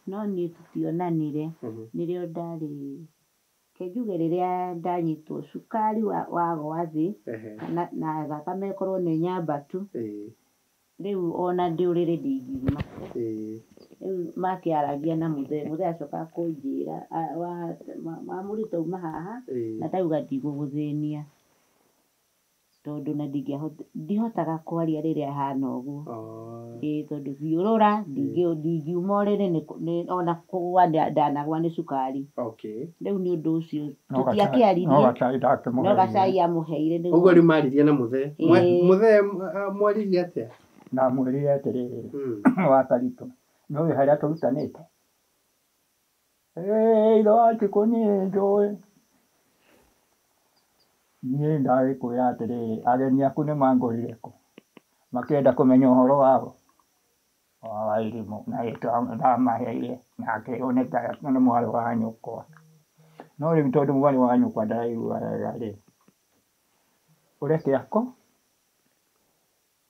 no niĩ tũtionanire. Nĩrĩo ndarĩ kenjuge rĩrĩa ndanyitwo cukari wagwa thĩ na thakame ĩkorwo nĩ nyambatu. Rĩu ona ndĩ ũrĩrĩ ndingiuma. Rĩu makĩaragia na mũthee, mũthee acoka kũnjĩra wa mũrito uma haha na ndauga ndigũgũthĩnia. Tondũ na ndihotaga kwaria rĩrĩa hana ũguo. Ĩĩ tondũ thiũrũra ndingiuma ũrĩrĩ ona kũgũa ndanagwa nĩ cukari. Rĩu nĩ ũndũ ũcio tũtiakĩaririe. No gacai amũheire nĩguo. Ũguo rĩu maririe na mũthee. Mũthee mwaririe atĩa? Ndamwĩrire atĩrĩrĩ wa Karitũ, nĩũĩ harĩa tũrutanĩte? Ithe wa Chikũ niĩ njũĩ. Niĩ ndagĩkwĩra atĩrĩrĩ, ageni aku nĩmangorire kũ? Makĩenda kũmenya ũhoro wao wa Wairimũ na ndamaheire na akĩrwo nĩ mwarĩ wa nyũkwa. No rĩu tondũ mwarĩ wa nyũkwa ndaraigua wega rĩ, Ũreke ako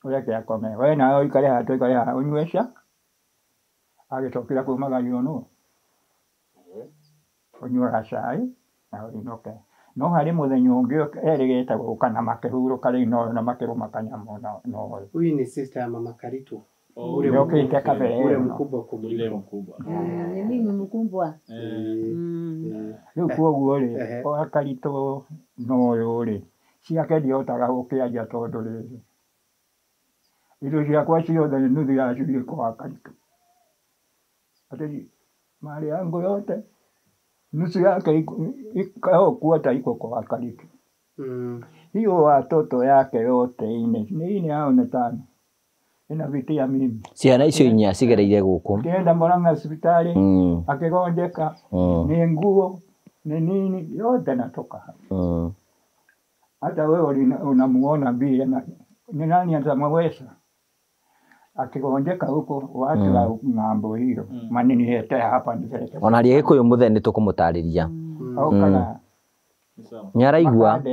ũreke akome we nawe ũikare haha tũikare haha ũnyue ca agĩcokera kumagario nũ ũnyuaga cai na ũinũke no harĩ mũthenya ũngĩ erĩgĩte gũka na makĩhurũka rĩu no na makĩrũma kanyamũ no Huyu ni sister ya mama Karitu. Ule mkubwa kabele ule mkubwa kumuliko. Mkubwa. Ni mimi mkubwa. Rĩu koguo rĩ o Karitu no ũyũ rĩ ciake ndiotaga gũkĩaria tondũ rĩrĩ indo ciakwa ciothe nuthu yacio irĩ kwa Karitu atĩ mali yangu yote nusu yake ikaokuota iko kwa Karitu. Hiyo watoto yake yote ine ni ine hao na tano inavitia mimi ciana icio inya cigereire guku kienda Murang'a hospitali akigonjeka ni nguo ni nini yote natoka. Hata wewe unamuona mbili na ni nani atamweza akigonjeka huko watu wa ng'ambo hiyo manini yete hapa nipeleke ona ria Gikuyu muthe ni tukumutariria kana nyaraigua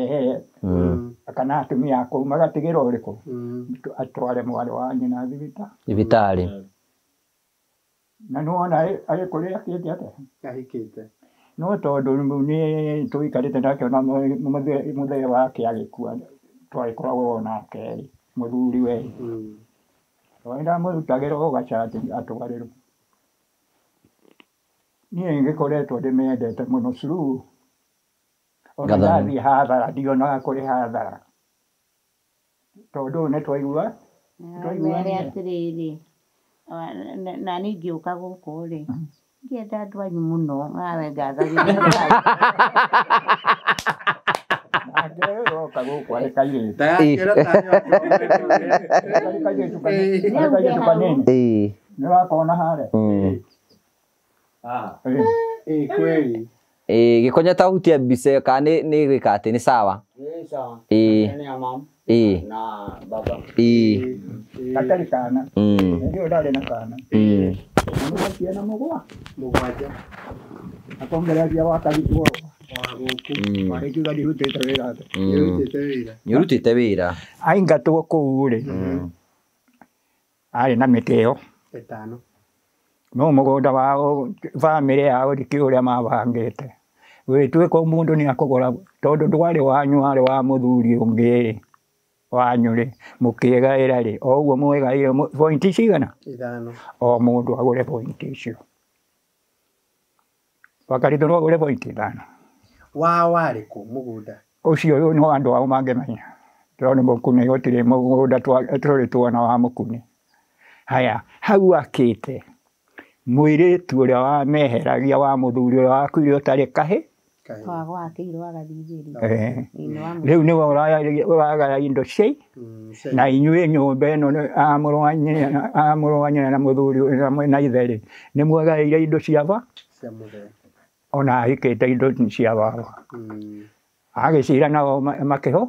kana atumia kuu magatigĩrwo ũrĩkũ atware mwarĩ wa nyina thibitarĩ na nĩwona arĩ kũrĩa akĩte atĩa ahikĩte no tondũ nĩ tũikarĩte nake ona mũthee wake agĩkua twagĩkoragwo nake mũthuri we ndamũrutagĩra o gacati atwarĩrwo niĩ ngĩkoretwo ndĩmendete mũno curu ona ndathiĩ hathara ndionaga kũrĩ hathara tondũ nĩ twaigua mere atĩrĩrĩ na niĩ ngĩũka gũkũ rĩ ngĩenda andũ anyu mũno nawe ngathagĩrĩria oka gũkũ arĩ kairĩtu kanini nĩ wakona harĩa kweli Gĩkonya ta hutia mbica kana nĩ gwĩka atĩ nĩ sawa na baba gatarĩ kana ndio ndarĩ na kana ciana mũgwanja akongereria wa Karitu warĩkiuga ndirutĩte wĩra atĩa nĩũrutĩte wĩra aingatwo kũu rĩ arĩ na mĩtĩ ĩyo ĩtano no mũgũnda wao bamĩrĩ yao ndikĩũĩ ũrĩa mabangĩte gwĩtuĩka mũndũ nĩ akũgũra tondũ ndwarĩ wanyu warĩ wa mũthuri ũngĩ rĩ wanyu rĩ mũkĩgaĩra rĩ o ũguo mwegaire pointi cigana ithano o mũndũ agũre pointi icio Wakaritũ no agũre pointi ithano wa warĩ kũ mũgũnda ũcio no andũ ao mangĩmenya tondũ mũkune gũtirĩ mũgũnda tũrĩ tuona wa mũkune haya hau akĩte mũirĩtu ũrĩa wameheragia wa mũthuri ũrĩa wakuire ũtarĩ kahĩ rĩu nĩwe ũragaya indo cia na inyuĩ nyũmba ĩno a mũrũ wa nyina na mũthuri na ithe rĩ nĩ mwegaĩire indo cia ba ona ahikĩte indo cia baba agĩcira nao makĩho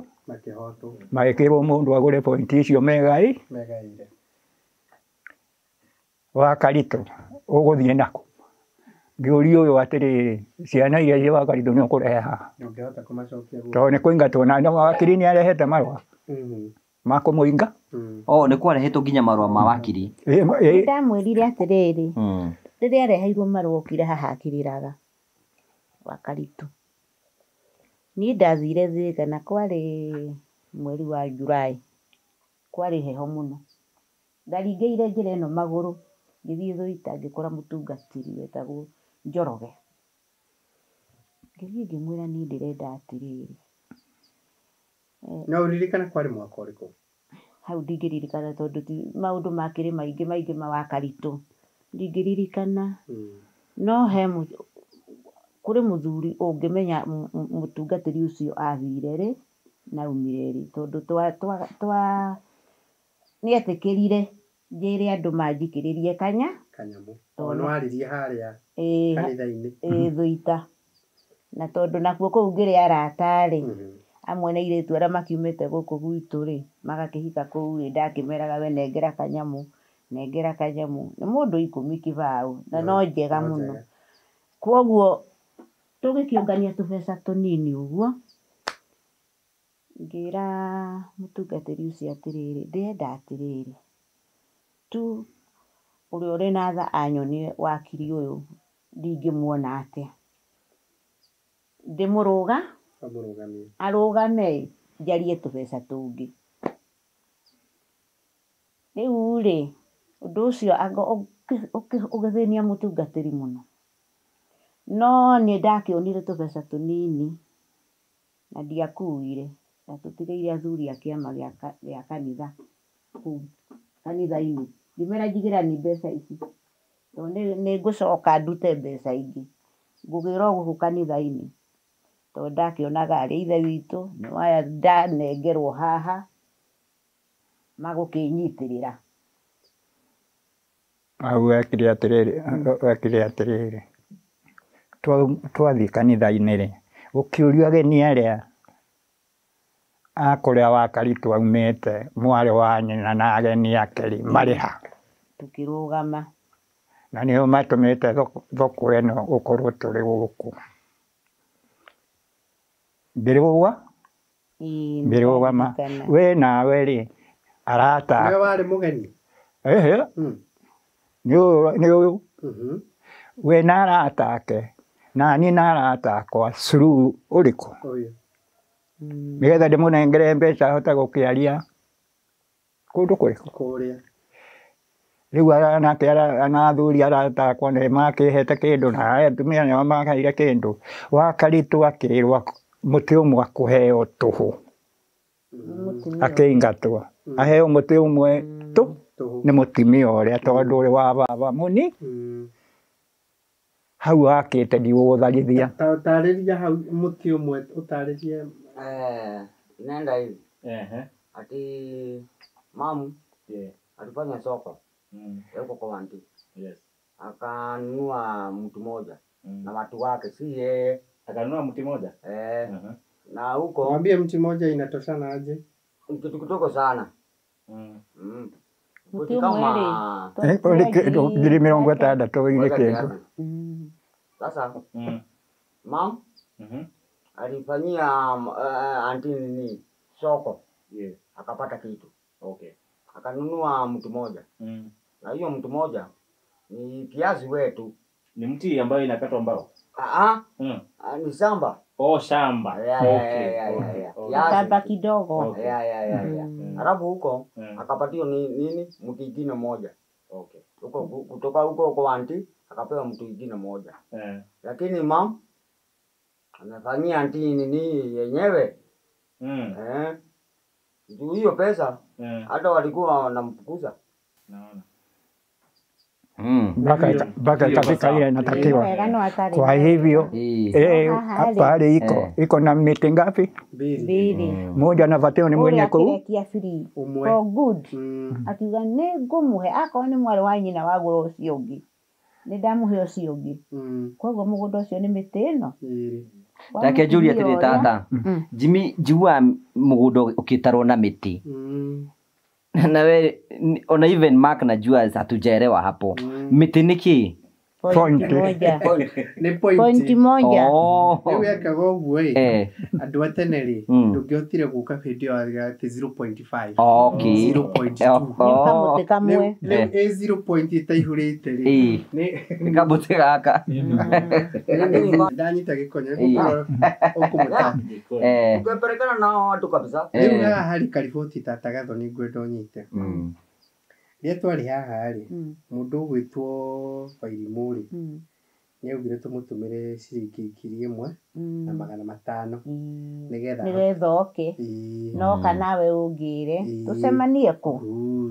magĩkĩrwo mũndũ agũre pointi icio megaĩire wa Karitu ũgũthiĩ nakũ ngĩũria ũyũ atĩrĩrĩ ciana iria ciĩ wa Karitu nĩ ũkũrehe haha tondũ nĩ kũingatwo na wakiri nĩ arehete marũa ma kũmũinga nĩ kwarehetwo nginya marũa ma wakiri ndamwĩrire atĩrĩrĩ rĩrĩa areheirwo marũa okire haha akĩrĩraga wa Karitu niĩ ndathire Thĩka na kwarĩ mweri wa Julai kwarĩ heho mũno ndaringĩire njĩra ĩno magũrũ ngĩthiĩ Thũita ngĩkora mũtungatĩri wetagwo Njoroge ngĩthiĩ ngĩmwĩra niĩ ndĩrenda atĩrĩrĩ no ũririkane kwarĩ mwaka ũrĩkũ hau ndingĩririkana tondũ maũndũ makĩrĩ maingĩ maingĩ ma wa Karitu ndingĩririkana no he kũrĩ mũthuri ũngĩmenya mũtungatĩri ũcio athire rĩ na aumire rĩ tondũ twa nĩetĩkĩrire njĩre andũ manjikĩrĩrie kanyamũ no aririe harĩa kanitha-inĩ Thũita na tondũ nakuo kũu ngĩrĩ arata rĩ amwe nĩ airĩtu arĩa makiumĩte gũkũ gwitũ rĩ magakĩhika kũu rĩ ndakĩmeraga we nengera kanyamũ nĩ mũndũ 10 kĩbaũ na no njega mũno kwoguo tũgĩkĩũngania tũbeca tũnini ũguo Ngĩra mũtungatĩri ũcio atĩrĩrĩ, ndĩrenda atĩrĩrĩ, tu ũrĩa ũrĩ na tha anyonie wakiri ũyũ ndingĩmuona atĩa. Ndĩmũrũga arũgame njarie tũbeca tũngĩ. Rĩu rĩ, ũndũ ũcio ũgĩthĩnia mũtungatĩri mũno. No niĩ ndakĩonire tũbeca tũnini na ndiakuire, ndatũtigĩire athuri a kĩama gĩa kanitha kũu kanitha-inĩ. Ngĩmera njigĩrani mbeca ici, tondũ nĩ ngũcoka ndute mbeca ingĩ. Ngũgĩra o gũkũ kanitha-inĩ, tondũ ndakĩonaga arĩ ithe witũ, nĩ waya ndanengerwo haha, magũkĩnyitĩrĩra. Hau ekire atĩrĩrĩ, twathiĩ kanitha-inĩ rĩ, gũkĩũrio ageni arĩa a kũrĩa Wakaritũ aumĩte, mwarĩ wa nyina na ageni ake rĩ, marĩ ha? Tũkĩrũgama. Na nĩo matũmĩte thoko ĩno gũkorwo tũrĩ gũkũ. Ngĩrũgama. We nawe rĩ, arata. Nĩwe warĩ mũgeni? Ehe. Nĩ ũyũ. We na arata ake, na niĩ na arata akwa, Suluhu ũrĩkũ? Nĩgetha ndĩmũnengere mbeca ahote gũkĩaria kũndũ kũrĩkũ? Kũrĩa. Rĩu nake na athuri arata akwa nĩ makĩhete kĩndũ na atumia nĩo maheire kĩndũ. Wakaritũ akĩrwo mũtĩ ũmwe akũheo tũhũ. Akĩingatwo. Aheo mũtĩ ũmwe tũ nĩ mũtumia ũrĩa tondũ ũrĩ wa baba mũni. Hau akĩte ndigũgũtharithia. Tarĩria hau mũtĩ ũmwe ũtarĩrie. Nenda hivi. Ati mamu alifanya soko huko kwa auntie. Yes. Akanunua mtu mmoja na watu wake, si yeye. Akanunua mti mmoja? Na huko mwambie mti mmoja inatoshana aje? Kitu kidogo sana. Mti kama ngiri mĩrongo ĩtandatũ ile kĩndũ. Sasa mam alifanyia auntie nini soko. Yes. Akapata kitu. Okay. Akanunua mtu mmoja. Na hiyo mtu mmoja ni kiazi wetu. Ni mti ambayo inakatwa mbao? Ni shamba. Oh, shamba. Okay. Shamba kidogo. Okay. Alafu huko akapatiwa nini mti mwingine mmoja. Okay. Huko kutoka huko kwa auntie akapewa mti mwingine mmoja. Lakini mam amefanyia auntie nini yenyewe. Juu hiyo pesa hata walikuwa wanamfukuza. Naona. Mpaka ikafika ile inatakiwa. Kwa hivyo pale iko na miti ngapi? Mbili. Moja anapatiwa ni mwenye kuu. For good. Akiuga nĩ ngũmũhe akorwo nĩ mwarĩ wa nyina wagũra ũcio ũngĩ. Nĩ ndamũhe ũcio ũngĩ. Koguo mũgũnda ũcio nĩ mĩtĩ ĩno. Reke njũrie atĩrĩ tata. Jimmy njiguaga mũgũnda ũkĩtarwo na mĩtĩ. Na we ona even Mark najua hatujaelewa hapo. Mĩtĩ nĩ kĩ? Point. Nĩ pointi moja. Rĩu ekaga ũguo ĩ, andũ a tene rĩ, ndũngĩhotire gũka hĩndĩ ĩyo atĩ 0.5. Okay. 0.2. Nĩ kamũtĩ kamwe. Rĩu ĩ 0. Ĩtaihũrĩte rĩ. Nĩ kamũtĩ gaka. Ndanyita gĩkonyo nĩ gũkorwo ũkũmũta. Ũkĩperekana nao andũ kabisa. Rĩu haha harĩ kariboti tata Gathoni ngwenda ũnyite. Rĩrĩa twarĩ haha rĩ, mũndũ ũgwĩtwo Wairimũ rĩ, nĩ augire tũmũtũmĩre ciringi 1,500 nĩgetha oke. No kana we ũngĩre tũcemanie kũ?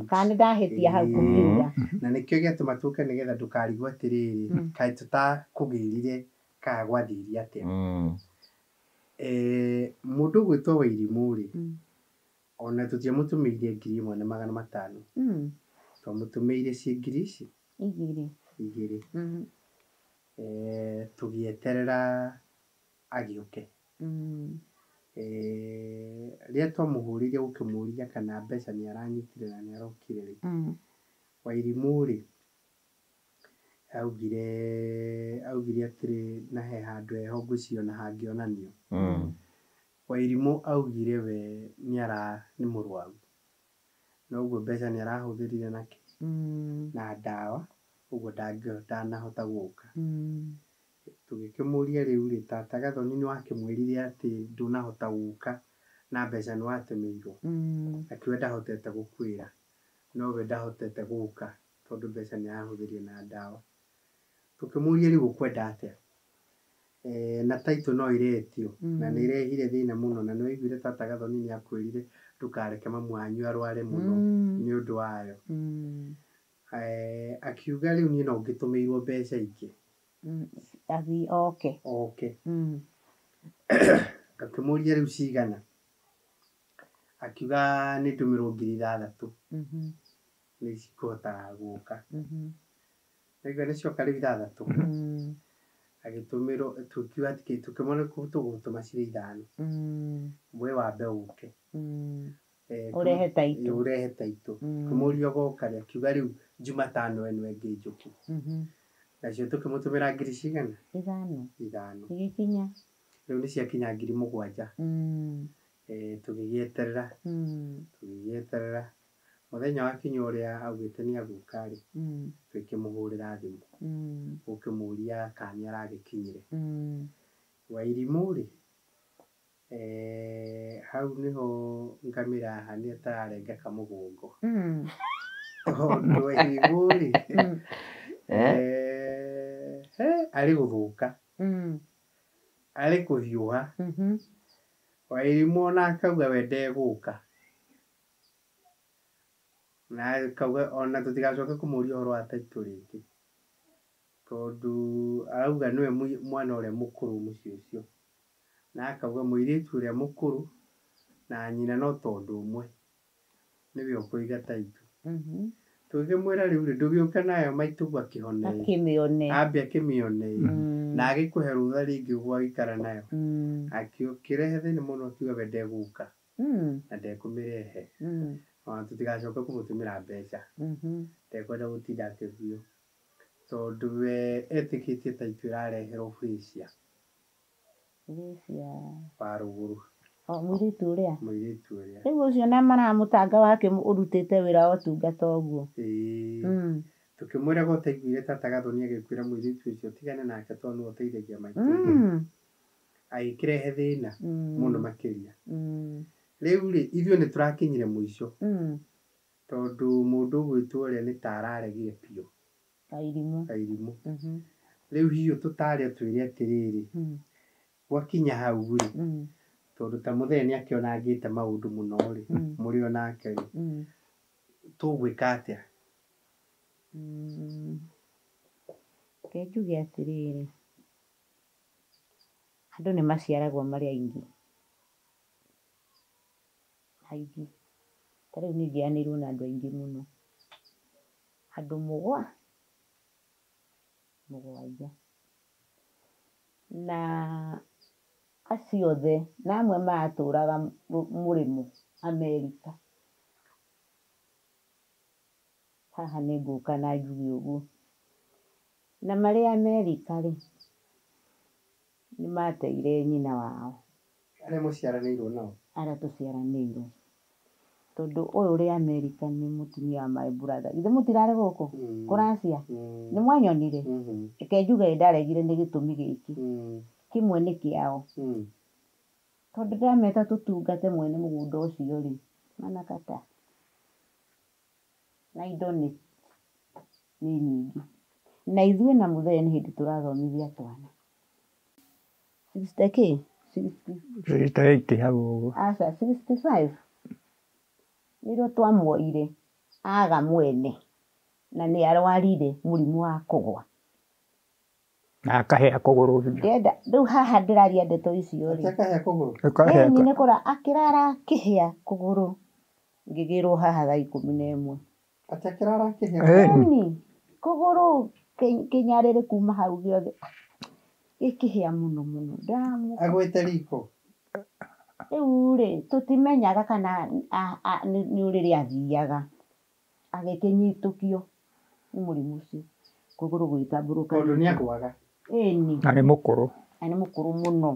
Kana nĩ ndahĩtia hau kũkiuga. Na nĩkĩo gĩatũma tũke nĩgetha ndũkarigwo atĩrĩrĩ, kaĩ tũtakũgĩrire kana gwathiire atĩa. Mũndũ ũgwĩtwo Wairimũ rĩ, ona tũtiamũtũmĩire 1,500. Twamũtũmĩire ciĩ ngiri ici igĩrĩ. Tũgĩeterera agĩũke. Rĩrĩa twamũhũrĩire gũkĩmũria kana mbeca nĩ aranyitire na nĩ arokire rĩ, Wairimũ rĩ, augire atĩrĩ na he handũ heho ngwĩciria ona hangĩonanio. Wairimũ augire we nĩ mũrwaru na ũguo mbeca nĩ arahũthĩrire nake na ndawa ũguo ndanahota gũka. Tũgĩkĩmũria rĩu rĩ, tata Gathoni nĩ wakĩmwĩrire atĩ ndũnahota gũka na mbeca nĩ watũmĩirwo. Akiuga ndahotete gũkwĩra no we ndahotete gũka tondũ mbeca nĩ arahũthĩrire na ndawa. Tũkĩmũria rĩu ũkwenda atĩa? Na title no ĩretio na nĩ ĩrehire thĩna mũno na nĩ waiguire tata Gathoni nĩ akwĩrire ndũkareke mamu wanyu arware mũno nĩ ũndũ wayo. Akiuga rĩu niĩ no ngĩtũmĩirwo mbeca ingĩ. Athiĩ oke. Oke. Akĩmũria rĩu cigana? Akiuga nĩ ndũmĩrwo 6,000. Nĩ cikũhota gũka. Naigua nĩ cioka rĩu 6. Agĩtũmĩrwo tũkiuga tũkĩmwĩra tũgũtũma cirĩ 5. We wambe ũke. Ũrehe taitũ. Ũrehe taitũ. Kĩmũria ũgoka rĩ, akiuga rĩu Jumatano ĩno ĩngĩ njũke. Nacio tũkĩmũtũmĩra ngiri cigana? 5. 5. Igĩkinya. Rĩu nĩ ciakinya 7,000. Tũgĩgĩeterera. Tũgĩgĩeterera. Mũthenya wakinya ũrĩa augĩte nĩ agũka rĩ, tũkĩmũhũrĩra thimũ. Ũkĩmũria kana nĩ aragĩkinyire. Wairimũ rĩ, hau nĩho ngamĩra haha nĩ atararenga kamũgongo. Tondũ Wairimũ rĩ, arĩ gũthũka. Arĩ kũhiũha. Wairimũ ona akauga we ndegũka. Na akauga ona tũtigacoke kũmũria ũhoro wa taitũ rĩngĩ. Tondũ arauga nĩwe mwana ũrĩa mũkũrũ mũciĩ ũcio. Na akauga mũirĩtu ũrĩa mũkũrũ na nyina no tondũ ũmwe nĩwe ũkũiga taitũ. Tũgĩkĩmwĩra rĩu rĩ, ndũgĩũke nayo maitũguo akĩhone. Akĩmĩone. Ambe akĩmĩone. Na agĩkũhe rũtha rĩngĩ ũguo agĩikara nayo. Akĩrehe thĩna mũno akiuga we ndegũka. Na ndekũmĩrehe. Ona tũtigacoke kũmũtũmĩra mbeca. Ndekwenda gũtinda akĩgio. Tondũ we etĩkĩtie taitũ ĩrareherwo Frisia. Frisia. Wa rũgũrũ. O mũirĩtu ũrĩa? Mũirĩtu ũrĩa. Rĩu ũcio na maramũtanga wake ũrutĩte wĩra wa ũtungata ũguo. Ĩĩ. Tũkĩmwĩra go taiguire tata Gathoni agĩkwĩra mũirĩtu ũcio tigane nake tondũ nĩwe ũteithagia maitũ. Agĩkĩrehe thĩna mũno makĩria. Rĩu rĩ, ithuĩ nĩ tũrakinyire mũico. Tondũ mũndũ ũgwĩtwo ũrĩa nĩ ta araregire biũ. Kairimũ. Kairimũ. Rĩu hiũ tũtare twĩre atĩrĩrĩ, gwakinya hau rĩ, tondũ ta mũthee nĩ akĩonangĩte maũndũ mũno rĩ, mũrĩ onake rĩ, tũgwĩka atĩa? Reke njuge atĩrĩrĩ, andũ nĩ maciaragwo marĩ aingĩ. Aingĩ. Ta rĩu niĩ njiaranĩirwo na andũ aingĩ mũno. Andũ mũgwanja. Na acio othe, na amwe maratũraga mũrĩmo Amerika. Haha nĩ ngũka na njuge ũguo. Na marĩ Amerika rĩ, nĩ mateire nyina wao. Arĩa mũciaranĩirwo nao? Arĩa tũciaranĩirwo. Tondũ ũyũ ũrĩ Amerika nĩ mũtumia wa my brother. Githĩ mũtirarĩ gũkũ? Kũracia? Nĩ mwanyonire? Reke njuge ndaregire nĩ gĩtũmi gĩkĩ. Kĩmwe nĩ kĩao. Tondũ ndameta tũtungate mwene mũgũnda ũcio rĩ, manakata. Na indo nĩ nyingĩ. Na ithuĩ na mũthee nĩ hĩndĩ tũrathomithia twana. 60 kĩ? 68 hau ũguo. Aca, 65. Nĩrĩo twamuoire aga mwene na nĩ arwarire mũrimũ wa kũgwa. Na akahĩa kũgũrũ biũ. Ndĩrenda rĩu haha ndĩraria ndeto icio rĩ. Akahĩa kũgũrũ? Ĩni nĩ kũra akĩrara akĩhĩa kũgũrũ. Ngĩgĩrwo haha thaa 11. Atĩ akĩrara akĩhĩa? Ĩni kũgũrũ kĩnyarĩrĩ kuma hau gĩothe. Gĩkĩhĩa mũno mũno. Agwĩte riko? Rĩu rĩ, tũtimenyaga kana nĩ ũrĩrĩ athiaga. Agĩkĩnyitũkio nĩ mũrimũ ũcio. Kũgũrũ gwĩtambũrũka. Tondũ nĩ agwaga. Ĩni. Na nĩ mũkũrũ. Na nĩ mũkũrũ mũno.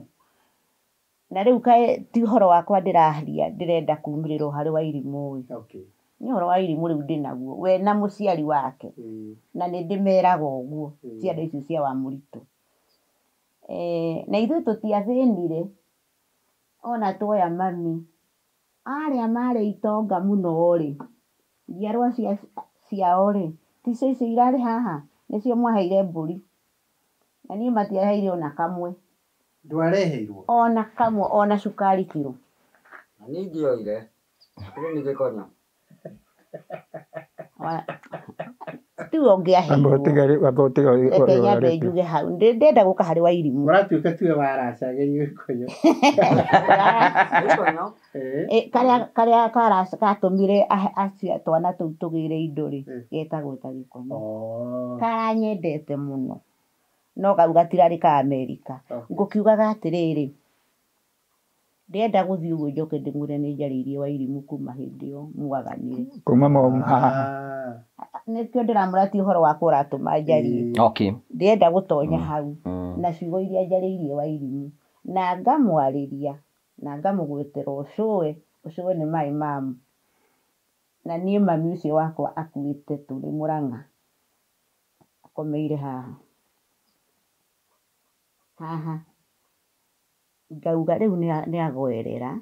Na rĩu kaĩ ti ũhoro wakwa ndĩraria ndĩrenda kumĩrĩrwo harĩ Wairimũ ĩ. Okay. Nĩ ũhoro wa Wairimũ rĩu ndĩnaguo we na mũciari wake. Na nĩ ndĩmeraga ũguo ciana icio cia Wamũritũ. Na ithuĩ tũtiathĩnire ona tuoya mami arĩa marĩ itonga mũno rĩ, njiarwa ciao rĩ, ticio icio irarĩ haha, nĩcio mwaheire mbũri. Na niĩ matiaheire ona kamwe. Ndwareheirwo? Ona kamwe, ona cukari kiro. Na niĩ ndioire, kĩrĩ nĩ gĩkonyo. Tiwe ũngĩaheirwo. Reke nyambe njuge hau, ndĩrenda gũka harĩ Wairimũ. Ũratuĩka tiwe waracagĩrio gĩkonyo. Gĩkonyo? Karĩa gatũmire acio twana tũu tũgĩre indo rĩ, getagwo ta gĩkonyo. Karanyendete mũno. No kau gatirarĩ ka Amerika. Ngũkiugaga atĩrĩrĩ, ndĩrenda gũthiĩ ũguo njoke ndĩmwĩre nĩ njarĩirie Wairimũ kuma hĩndĩ ĩyo mwaganire. Kuma haha. Nĩkĩo ndĩramwĩra ti ũhoro wakwa ũratũma njarie. Okay. Ndĩrenda gũtonya hau na ciugo iria njarĩirie Wairimũ na ngamwarĩria na ngamũgwetera ũcũwe, ũcũwe nĩ my mum. Na niĩ mami ũcio wakwa akuĩte tũrĩ Mũrang'a. Akomeire haha. Haha. Ngauga rĩu nĩ agwerera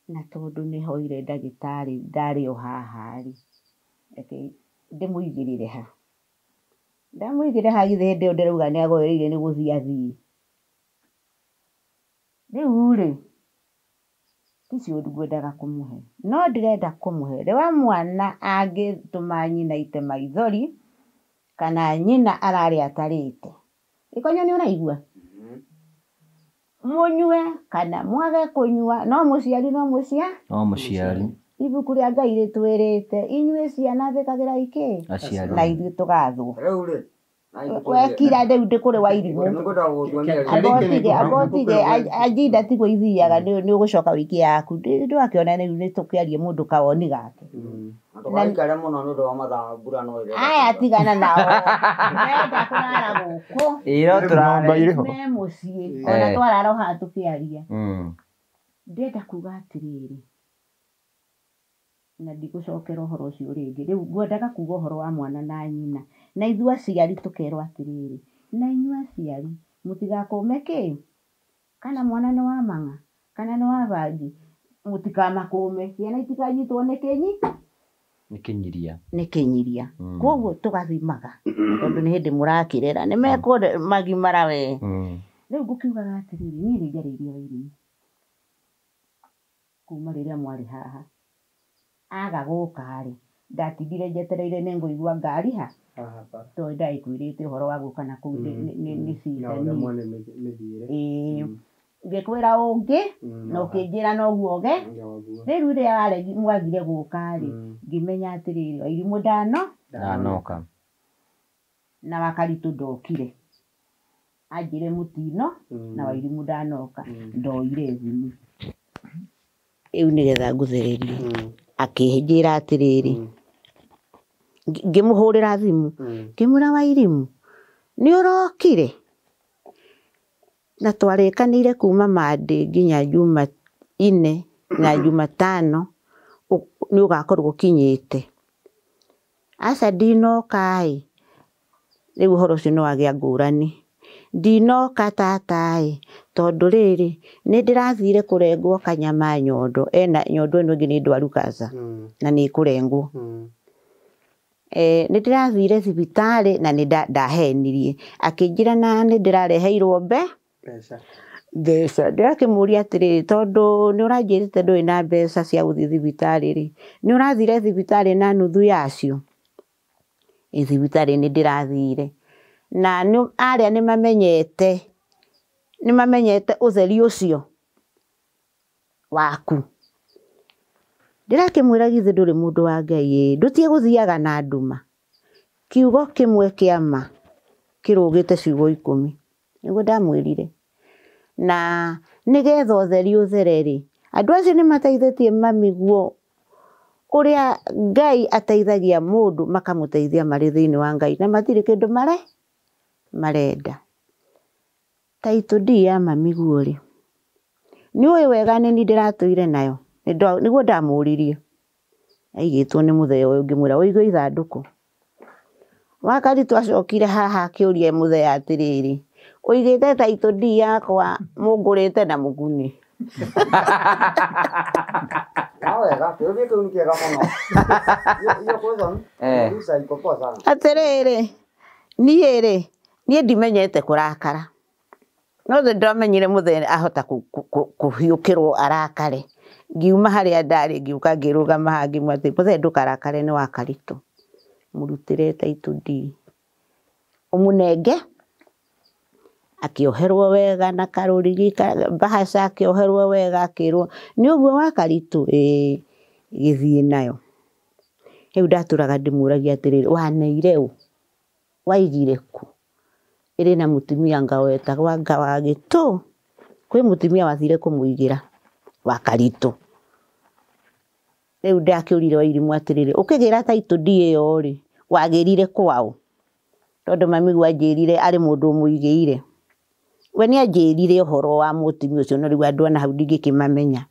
na tondũ nĩ hoire ndagĩtarĩ ndarĩ o haha rĩ, reke ndĩmũigĩrĩre ha. Ndamũigĩrĩra ha githĩ hĩndĩ ĩyo ndĩrauga nĩ agwereire nĩ gũthiĩ athiĩ. Rĩu rĩ, ti ciũru ngwendaga kũmũhe, no ndĩrenda kũmũhe rĩwa mwana angĩtũma nyina ite maithori kana nyina ararĩ atarĩte. Gĩkonyo nĩ ũraigua? Mũnyue kana mwage kũnyua no mũciari no mũcia no mũciari. Ibuku rĩa Ngai rĩtwĩrĩte inyuĩ ciana thĩkagĩrai kĩ? Aciari. Na ithuĩ tũgathwo. Rĩu rĩ, wekira rĩu ndĩkũrĩ Wairimũ. Ambotige anjinda tiguo ithiaga nĩ ũgũcoka wiki yaku. Ndwakĩona rĩu nĩ tũkĩarie mũndũ kawoni gake. Ndũgaikare mũno nĩ ũndũ wa mathaa mbura no ĩrĩa. Aya tigana nao. Menda kũrara gũkũ. Ĩĩ no tũrare. Me mũciĩ. Ona twarara o haha tũkĩaria. Ndĩrenda kuga atĩrĩrĩ, na ndigũcokera ũhoro ũcio rĩngĩ. Rĩu ngwendaga kuga ũhoro wa mwana na nyina. Na ithuĩ aciari tũkerwo atĩrĩrĩ, na inyuĩ aciari mũtigakũme kĩ? Kana mwana nĩ wa mang'a, kana nĩ wa bangi, mũtikamakũme. Ciana itikanyitwo nĩ kĩnyi? Nĩ kĩnyiria. Nĩ kĩnyiria. Koguo tũgathimaga tondũ nĩ hĩndĩ mũrakĩrera, nĩ mekũrera magimara we. Rĩu ngũkiugaga atĩrĩrĩ, niĩ nĩ njarĩirie Wairimũ kuma rĩrĩa mwarĩ haha. Aga gũka rĩ, ndatindire njetereire nĩ ngũigua ngari ha tondũ ndagĩkwĩrĩte ũhoro wa gũka na kũu nĩ cinda niĩ. Ngĩkwĩra ũngĩ na ũkĩnjĩra noguo ũge. Rĩu rĩrĩa mwagire gũka rĩ, ngĩmenya atĩrĩrĩ, Wairimũ ndanoka na Wakaritũ ndokire. Anjĩre mũtino na Wairimũ ndanoka, ndoire thimũ rĩu nĩgetha ngũthererie. Akĩnjĩra atĩrĩrĩ, ngĩmũhũrĩra thimũ ngĩmwĩra Wairimũ nĩ ũrokire? Na twarĩkanĩire kuma Monday nginya Jumanne na Jumatano nĩ ũgakorwo ũkinyĩte. Aca ndinoka ĩ, rĩu ũhoro ũcio nĩ wagĩa ngũrani. Ndinoka tata ĩ, tondũ rĩrĩ nĩ ndĩrathire kũrengwo kanyama nyondo, ena nyondo ĩno ĩngĩ nĩ ndwaru cancer na nĩ ĩkũrengwo. Nĩ ndĩrathire thibitarĩ na nĩ ndahenirie. Akĩnjĩra na nĩ ndĩrareheirwo mbeca. Ndĩrakĩmũria atĩrĩrĩ, tondũ nĩ ũranjĩrĩte ndũrĩ na mbeca cia gũthiĩ thibitarĩ rĩ, nĩ ũrathire thibitarĩ na nuthu yacio? Ĩ thibitarĩ nĩ ndĩrathire. Na arĩa nĩ mamenyete ũtheri ũcio waku. Ndĩrakĩmwĩra githĩ ndũrĩ mũndũ wa Ngai ĩ, ndũtige gũthiaga na nduma. Kiugo kĩmwe kĩa ma kĩrũgĩte ciugo 10. Nĩguo ndamwĩrire. Na nĩgetha ũtheri ũthere rĩ, andũ acio nĩ mateithĩtie mami guo ũrĩa Ngai ateithagia mũndũ makamũteithia marĩ thĩinĩ wa Ngai na matirĩ kĩndũ marenda. Taitũ ndii ya mami guo rĩ, Nĩ ũĩ wega nĩ niĩ ndĩratũire nayo. Nĩguo ndamũririe. Aigĩtwo nĩ mũthee ũyũ ngĩmwĩra ũige ithandũkũ. Wakaritũ acokire haha akĩũria mũthee atĩrĩrĩ, ũigĩte title deed yakwa mũngũrĩte na mũguni. Na wega, kĩũria kĩu nĩ kĩega mũno. Hiyo question uliza iko poa sana. Atĩrĩrĩ, niĩ rĩ, niĩ ndimenyete kũrakara. No ndĩramenyire mũthee ahota kũhiũkĩrwo arakare. Ngiuma harĩa ndarĩ ngiũka ngĩrũgama haha ngĩmwĩra atĩ mũthee ndũkarakare nĩ Wakaritũ. Mũrutĩre title deed. Ũmũnenge akĩoherwo wega na karũrigi mbahaca akĩoherwo wega akĩrwo nĩ ũguo Wakaritũ ĩĩ gĩthiĩ nayo. Rĩu ndatũraga ndĩmũragia atĩrĩrĩ waneire ũ? Waigire kũ? Ĩrĩ na mũtumia anga wetagwo anga wa Gĩtũ. Kwĩ mũtumia wathire kũmũigĩra Wakaritũ. Rĩu ndakĩũrire Wairimũ atĩrĩrĩ ũkĩgĩra title deed ĩyo rĩ wagĩrire kwaũ? Tondũ mami anjĩrire arĩ mũndũ ũmũigĩire. We nĩ anjĩrire ũhoro wa mũtumia ũcio no rĩu andũ a nahau ndingĩkĩmamenya.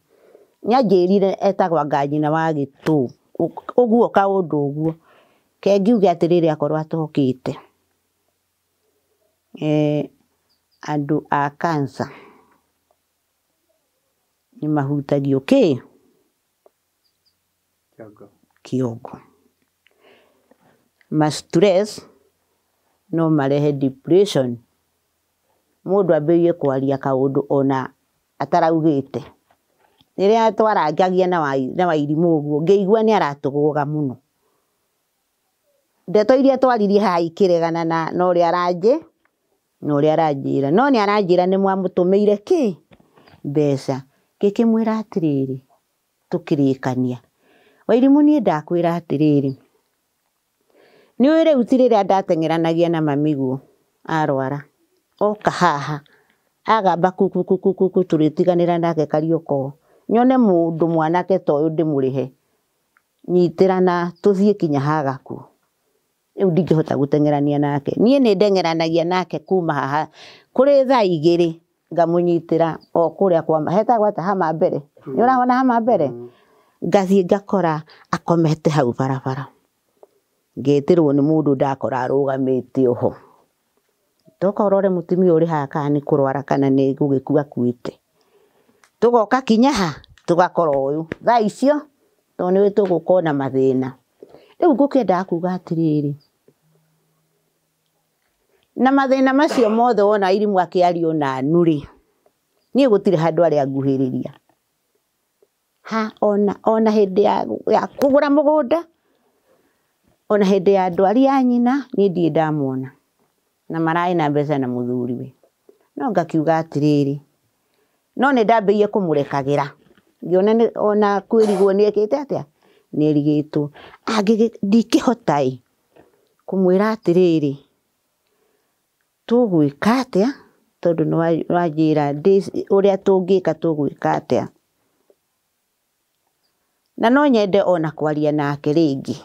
Nĩ anjĩrire etagwo anga nyina wa Gĩtũ. Ũguo kaũndũ ũguo. Ke ngiuge atĩrĩrĩ akorwo atokĩte. Andũ a cancer nĩ mahutagio kĩ? Kĩongo. Ma stress no marehe depression. Mũndũ ambĩrĩrie kwaria kaũndũ ona ataraugĩte. Rĩrĩa twarangagia na Wairimũ ũguo ngĩigua nĩ aratũgũga mũno. Ndeto iria twaririe haha ikĩregana na ũrĩa aranjĩra. No nĩ aranjĩra nĩ mwamũtũmĩire kĩ? Mbeca. Ngĩkĩmwĩra atĩrĩrĩ tũkĩrĩkania. Wairimũ niĩ ndakwĩra atĩrĩrĩ nĩ ũĩ rĩu ti rĩrĩa ndateng'eranagia na mamiguo arwara. Oka haha agamba kukukukuku tũrĩtiganĩra nake Kariũko. Nyone mũndũ mwanake ta ũyũ ndĩmũrĩhe. Nyitĩra na tũthiĩ kinya hagakuo. Rĩu ndingĩhota gũteng'erania nake. Niĩ nĩ ndeng'eranagia nake kuma haha kũrĩ thaa igĩrĩ ngamũnyitĩra o kũrĩa kwa hetagwo atĩa hama mbere. Nĩ ũrahona hama mbere? Ngathiĩ ngakora akomete hau barabara. Ngetĩrwo nĩ mũndũ ndakora arũgamĩte oho. Toka ũrore mũtumia ũrĩ haha kana nĩ kũrwara kana nĩ gũgĩkua akuĩte. Tũgoka kinya ha tũgakora ũyũ. Thaa icio tondũ nĩ tũgũkorwo na mathĩna. Rĩu ngũkĩendaga kuga atĩrĩrĩ na mathĩna macio mothe wona Wairimũ akĩario na nurĩ niĩ gũtirĩ handũ arĩa nguhĩrĩria. Ha ona hĩndĩ ya kũgũra mũgũnda ona hĩndĩ ya ndwari ya nyina niĩ ndirĩ ndamwona. Na mararĩ na mbeca na mũthuriwe. No ngakiuga atĩrĩrĩ no nĩ ndambĩrĩirie kũmũrekagĩra. Ngĩona ona kwĩrigwo nĩ ekĩte atĩa? Nĩ erigĩtwo. Ndingĩhota ĩ kũmwĩra atĩrĩrĩ tũgwĩka atĩa tondũ nĩ wanjĩra ũrĩa tũngĩka tũgwĩka atĩa. Na no nyende ona kwaria nake rĩngĩ.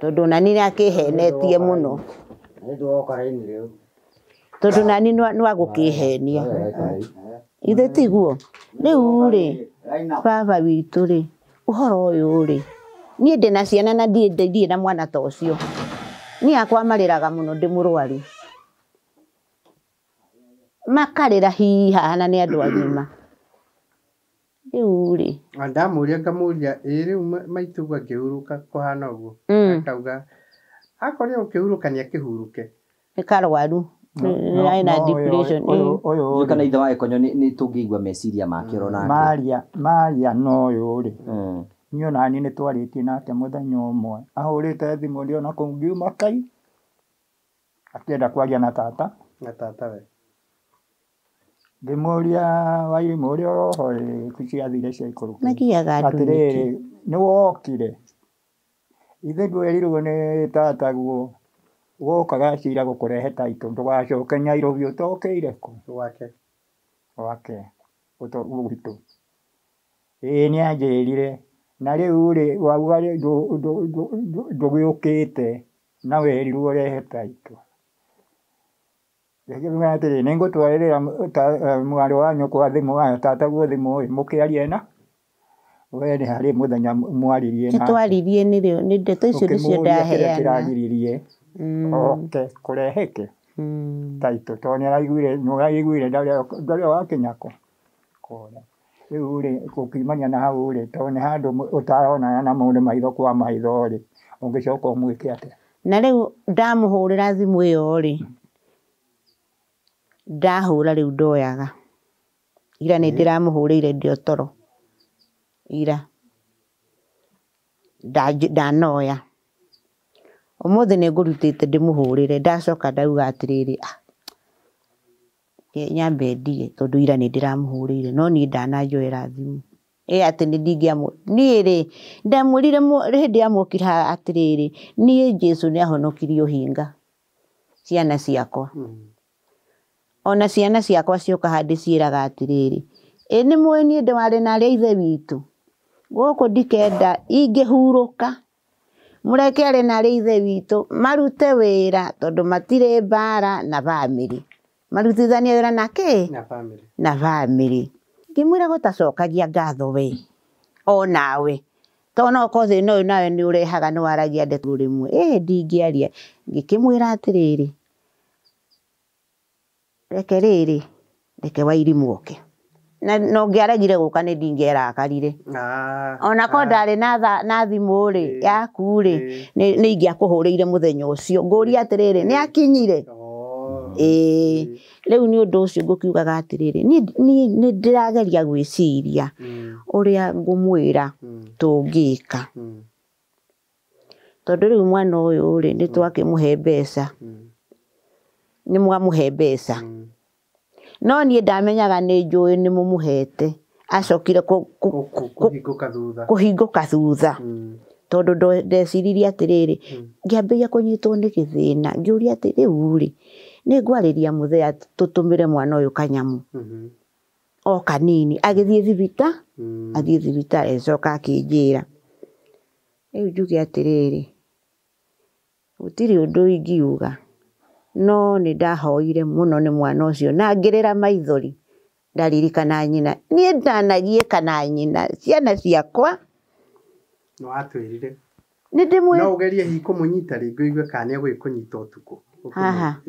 Tondũ nani nĩ akĩhenetie mũno. Tondũ nani nĩ agũkĩhenia. Ithe tiguo? Rĩu rĩ baba witũ rĩ ũhoro ũyũ rĩ niĩ ndĩna ciana na ndirĩ na mwana ta ũcio. Niĩ akwa marĩraga mũno ndĩ mũrwaru. Makarĩra hihi haha na nĩ andũ agima. Rĩu rĩ ndamũria ngamũria ĩ rĩu maitũ akĩhurũka kũhana ũguo. Akauga akorwo ũkĩhurũka nĩ akĩhurũke. Nĩ karwaru. Ena depression. Ũyũ kana ithe wa Gĩkonyo nĩ tũngĩigua meciria make oro nake. Maria no ũyũ rĩ. Niĩ ona niĩ nĩ twarĩtie nake mũthenya ũmwe. Ahũrĩte thimũ ndĩ ona kũu ngiuma kai. Akĩenda kwaria na tata. Na tata we. Ngĩmũria Wairimũ ũrĩa oroho rĩ ciathire ciaikũrũkire. Magiaga andũ nĩkĩ? Atĩrĩrĩ nĩ wokire. Ithe ndwerirwo nĩ tataguo wokaga cira gũkũrehe title ndũgacoke Nairobi ũtokĩire kũ? Gwake. Gwake. Gwitũ. Ĩĩ nĩ anjĩrire. Na rĩu rĩ wauga ndũgĩũkĩte na werirwo ũrehe title. Ngĩkiuga atĩrĩ, nĩngũtwarĩra mwarĩ wa nyũkwa thimũ, tataguo thimũ ĩ, mũkĩarie na we nĩ harĩ mũthenya mwaririe nĩ nake. Twaririe nĩrĩo nĩ ndeto icio nĩcio Ũkĩmũũria kĩrĩa ndaheana. Kĩragiririe oke kũrehe taitũ tondũ nĩaraiguire nĩũraiguire ndarĩ wakinya kũ kũrĩa. Rĩu rĩ, gũkiumania na hau rĩ, tondũ nĩ handũ ũtaronana na mũndũ maitho kwa maitho rĩ, ũngĩcoka ũmwĩke atĩa? Na rĩu ndamũhũrĩra thimũ ĩyo rĩ, ndahũra rĩu ndoyaga. Ira nĩ ndĩramũhũrĩire ndĩ o toro. Ira ndanoya. Ũmũthĩ nĩ ngũrutĩte ndĩmũhũrĩre, ndacoka ndauga atĩrĩrĩ, ah, nyambe ndige tondũ ira nĩ ndĩramũhũrĩire no niĩ ndananjoera thimũ. Ĩ atĩ nĩ ndingĩamũ niĩ rĩ, ndamwĩrire hĩndĩ ya mwokire haha atĩrĩrĩ, niĩ Jesũ nĩ ahonokirie ũhinga ciana ciakwa. Ona ciana ciakwa cioka haha ndĩciĩraga atĩrĩrĩ, ĩ nĩ mũĩ niĩ ndĩwarĩ na arĩa ithe witũ gũkũ ndikenda ingĩhurũka mũreke arĩ na arĩa ithe witũ marute wĩra tondũ matirĩ mbara na bamĩrĩ, marutithanie wĩra na kĩ? Na family. Na bamĩrĩ. Ngĩmwĩra gũtacokagia ngatho we onawe tondũ no ũkorwo thĩna ũyũ nawe nĩ ũrehaga nĩ waragia ndeto rĩmwe, ĩ ndingĩaria. Ngĩkĩmwĩra atĩrĩrĩ, reke rĩrĩ, reke Wairimũ oke. Na ũngĩaregire gũka nĩ ndingĩarakarire. Ona korwo ndarĩ na thimũ rĩ, yaku rĩ, nĩ ingĩakũhũrĩire mũthenya ũcio. Ngũrie atĩrĩrĩ, nĩ akinyire? Ĩĩ. Rĩu nĩ ũndũ ũcio ngũkiugaga atĩrĩrĩ, niĩ nĩ ndĩrageria gwĩciria ũrĩa ngũmwĩra tũngĩka. Tondũ rĩu mwana ũyũ rĩ, nĩ twakĩmũhe mbeca. Nĩ mwamũhe mbeca. No niĩ ndamenyaga nĩ njũĩ nĩ mũmũhete. Acokire kũhingũka thutha. Tondũ ndeciririe atĩrĩrĩ, ngĩambĩrĩria kũnyitwo nĩ gĩthĩna, ngĩũria atĩ rĩu rĩ, nĩ ngwarĩria mũthee tũtũmĩre mwana ũyũ kanyamũ. O kanini, agĩthiĩ athiĩ thibitarĩ, agĩcoka akĩnjĩra. Rĩu njuge atĩrĩrĩ, gũtirĩ ũndũ ingiuga, no nĩ ndahoire mũno nĩ mwana ũcio na ngĩrĩra maithori ndaririkana nyina. Niĩ ndanagiĩka na nyina, ciana ciakwa. Nĩ watwĩrire. Nĩ ndĩmwĩ- No ũgerie hihi kũmũnyita rĩngĩ ũigue kana nĩ egũgĩkũnyita ũtukũ. Haha.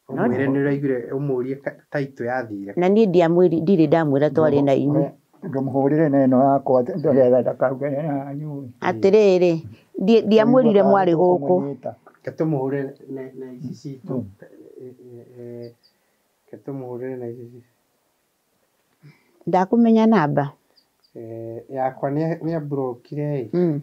Ũmwĩre nĩ ũraiguire, ũmũrie taitũ yathire. Na niĩ ndiamwĩri, ndirĩ ndamwĩra twarĩ na inyuĩ. Ndũmũhũrĩre na ĩno yakwa nĩgetha ndakauge nĩ Atĩrĩrĩ, ndiamwĩrire mwarĩ gũkũ. Reke tũmũhũrĩre na ici citũ. Reke tũmũhũrĩre na ici citũ. Ndakũmenya namba. Yakwa nĩ amburokire ĩ.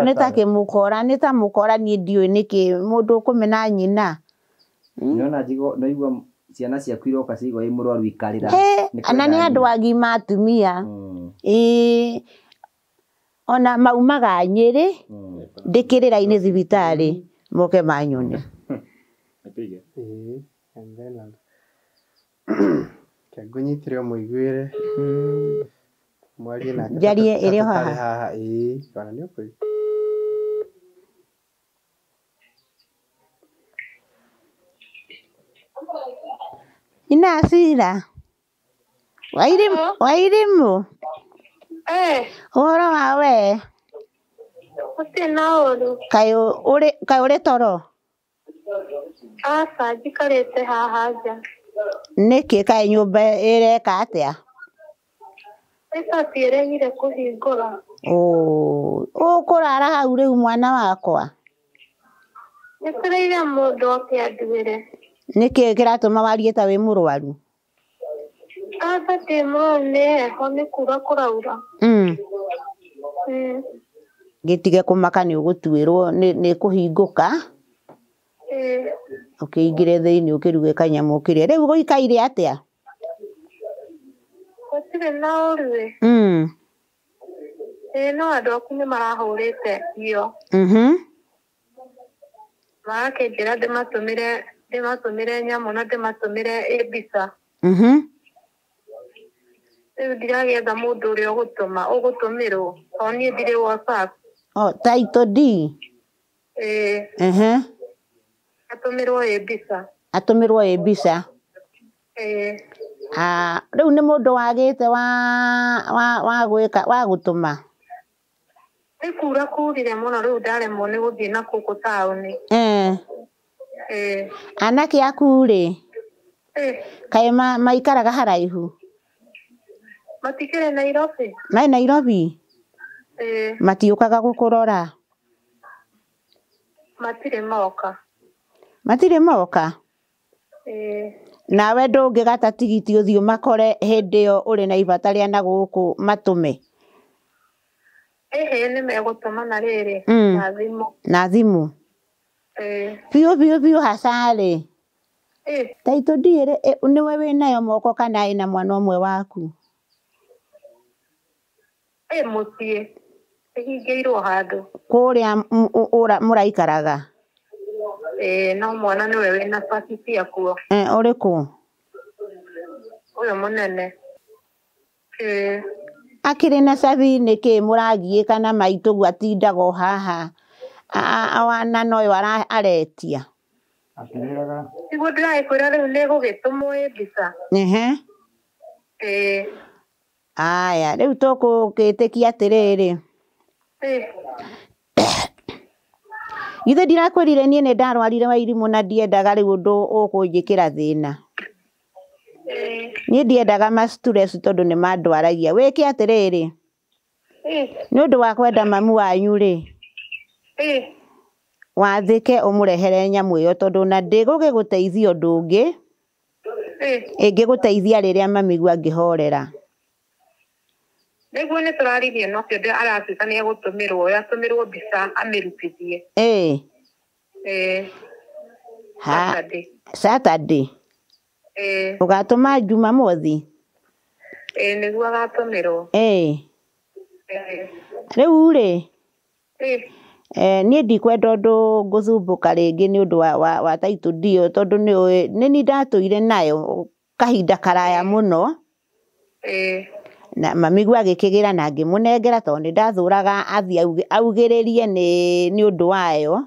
Nĩ ta kĩmũkora, nĩ ta mũkora niĩ ndiũĩ nĩkĩ mũndũ ũkũmena nyina. Nĩona naigua ciana ciaku iroka ciigua wĩ mũrwaru ikarĩra. Ana nĩ andũ agima atumia. Ĩĩ. Ona maumaga Nyĩrĩ, ndĩkĩrĩra-inĩ thibitarĩ, moke manyone. Ĩĩ, and then reke ngũnyitĩre ũmũiguĩre. Mwarie nake Njarie ĩrĩ o haha? Haha, ĩĩ, ona nĩ ũkũigua. Nyina Cira. Wairimũ. Ũhoro wa we? Gũtirĩ na ũru. Kaĩ ũrĩ toro? Aca, njikarĩte haha nja. Nĩkĩ kaĩ nyũmba ĩreka atĩa? Mbeca ciĩregire kũhingũra. Ũkũrara hau rĩu mwana wakwa? Njetereire mũndũ oke anduĩre. Nĩkĩ kĩratũma warie ta wĩ mũrwaru? Aca ndĩ mũrwaru, nĩ heho, nĩ kura kũraura. Gĩtige kũmaka nĩ ũgũtuĩrwo nĩ kũhingũka. Ũkĩingĩre thĩinĩ ũkĩruge kanyamũ ũkĩrĩe. Rĩu gũikaire atĩa? Gũtirĩ na ũru ĩ. Ĩĩ no andũ aku nĩ marahũrĩte iyo. Marakĩnjĩra ndĩmatũmĩre nyamũ na ndĩmatũmĩre ĩ mbica. Rĩu ndiragĩetha mũndũ ũrĩa ũgũtũmĩrwo tondũ niĩ ndirĩ WhatsApp. Oh, title D. Ĩĩ. Ehe. Atũmĩrwo ĩ mbica. Atũmĩrwo ĩ mbica. Ĩĩ. Ah, rĩu nĩ mũndũ wagĩte wa wa wa gwĩka wa gũtũma. Nĩ kura kurire mũno rĩu ndaremwo nĩ gũthiĩ na gũkũ taũni. Eh. Ĩĩ. Anake aku rĩ, Ĩĩ. kaĩ maikaraga haraihu? Matikĩrĩ Nairobi? Mai Nairobi? Ĩĩ. Matiũkaga gũkũrora? Matirĩ moka. Matirĩ moka? Ĩĩ. Nawe ndũngĩgata tigiti ũthiĩ ũmakore hĩndĩ ĩyo ũrĩ na ibata rĩa na gũkũ matũme? Ĩhĩ nĩ megũtũma na rĩrĩ na thimũ. Na thimũ? Ĩĩ. Biũ biũ biũ haca rĩ. Ĩĩ. Taitũ ndiĩrĩ nĩwe wĩnayo moko kana ĩna mwana ũmwe waku? Ĩ mũciĩ. Ĩhingĩirwo handũ. Kũrĩa mũraikaraga? Ĩĩ no mwana nĩwe wĩna pasi ciakuo. Ũrĩkũ? Ũyũ mũnene. Ĩĩ. Akĩrĩ na cabi nĩkĩ mũragiĩka na maitũguo atindaga o haha na noyo aretia? Akĩrĩraga. Nĩguo ndĩragĩkwĩra rĩu nĩ ĩgũgĩtũmwo ĩ mbica. Ehe. Ĩĩ. Aya, rĩu tũkũgĩtĩkia atĩrĩrĩ. Ĩĩ. Githĩ ndirakwĩrire niĩ nĩ ndarwarire Wairimũ na ndiendaga rĩu ũndũ ũkũnjĩkĩra thĩna. Ĩĩ. Niĩ ndiendaga ma stress tondũ nĩ mandwaragia. Wĩke atĩrĩrĩ. Ĩĩ. Nĩ ũndũ wa kwenda mamu wanyu rĩ. Ĩĩ. Wathĩke ũmũrehere nyamũ ĩyo tondũ na ndĩgũgĩgũteithia ũndũ ũngĩ. Ĩĩ. Ĩngĩgũteithia rĩrĩa mamiguo angĩhorera. Nĩguo nĩ tũraririe na ũcio aratuĩka nĩ egũtũmĩrwo atũmĩrwo mbica amĩrutithie. Ĩĩ. Ĩĩ. Ha. Saturday. Saturday. Ĩĩ. Ũgatũma Jumamothi? Ĩĩ nĩguo agatũmĩrwo. Ĩĩ. Ĩĩ. Rĩu rĩ. Ĩĩ. Niĩ ndikwenda ũndũ ngũthumbũka rĩngĩ nĩ ũndũ wa taitũ ndio tondũ nĩ ũĩ nĩ niĩ ndatũire nayo kahinda karaya mũno. Ĩĩ. Na mamiguo agĩkĩgĩra na ngĩmũnengera tondũ nĩ ndathũraga athiĩ augĩrĩrie nĩ ũndũ wayo.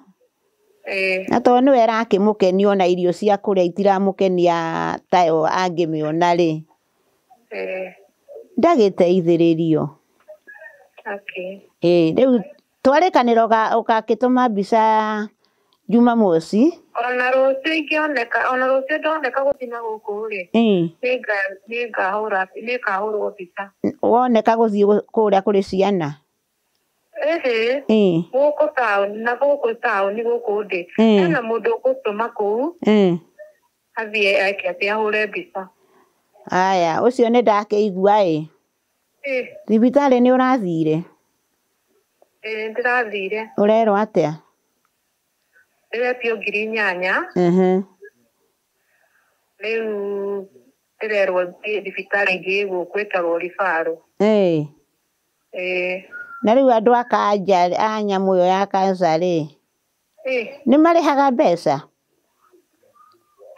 Ĩĩ. Na tondũ nĩwe ĩrakĩmũkenia ona irio cia kũrĩa itiramũkenia tayo angĩmĩona rĩ. Ĩĩ. Ndagĩteithĩrĩrio. Okay. Ĩĩ rĩu twarĩkanĩra ũgakĩtũma mbica Jumamosi. Ona rũciũ ingĩoneka, ona rũciũ ndoneka gũthiĩ na gũkũ rĩ. Ĩĩ. Nĩngahũrwo mbica. Woneka gũthiĩ kũrĩa kũrĩ ciana? Ĩhĩ. Ĩĩ. Gũkũ taũni na gũkũ taũni gũkũ ndĩ. Hena mũndũ ũgũtũma kũu. Ĩĩ. Athiĩ eke atĩ ahũre mbica. Aya, ũcio nĩ ndakĩigua ĩ. Ĩĩ. Thibitarĩ nĩ ũrathire? Ĩĩ ndĩrathire. Ũrerwo atĩa? Ndĩretio 8,000. Ehe. Rĩu ndĩrerwo thiĩ thibitarĩ ĩngĩ ĩ gũkũ ĩtagwo Ribaru. Ĩĩ. Ĩĩ. Na rĩu andũ a kanja a nyamũ ĩyo ya cancer rĩ. Ĩĩ. Nĩ marĩhaga mbeca?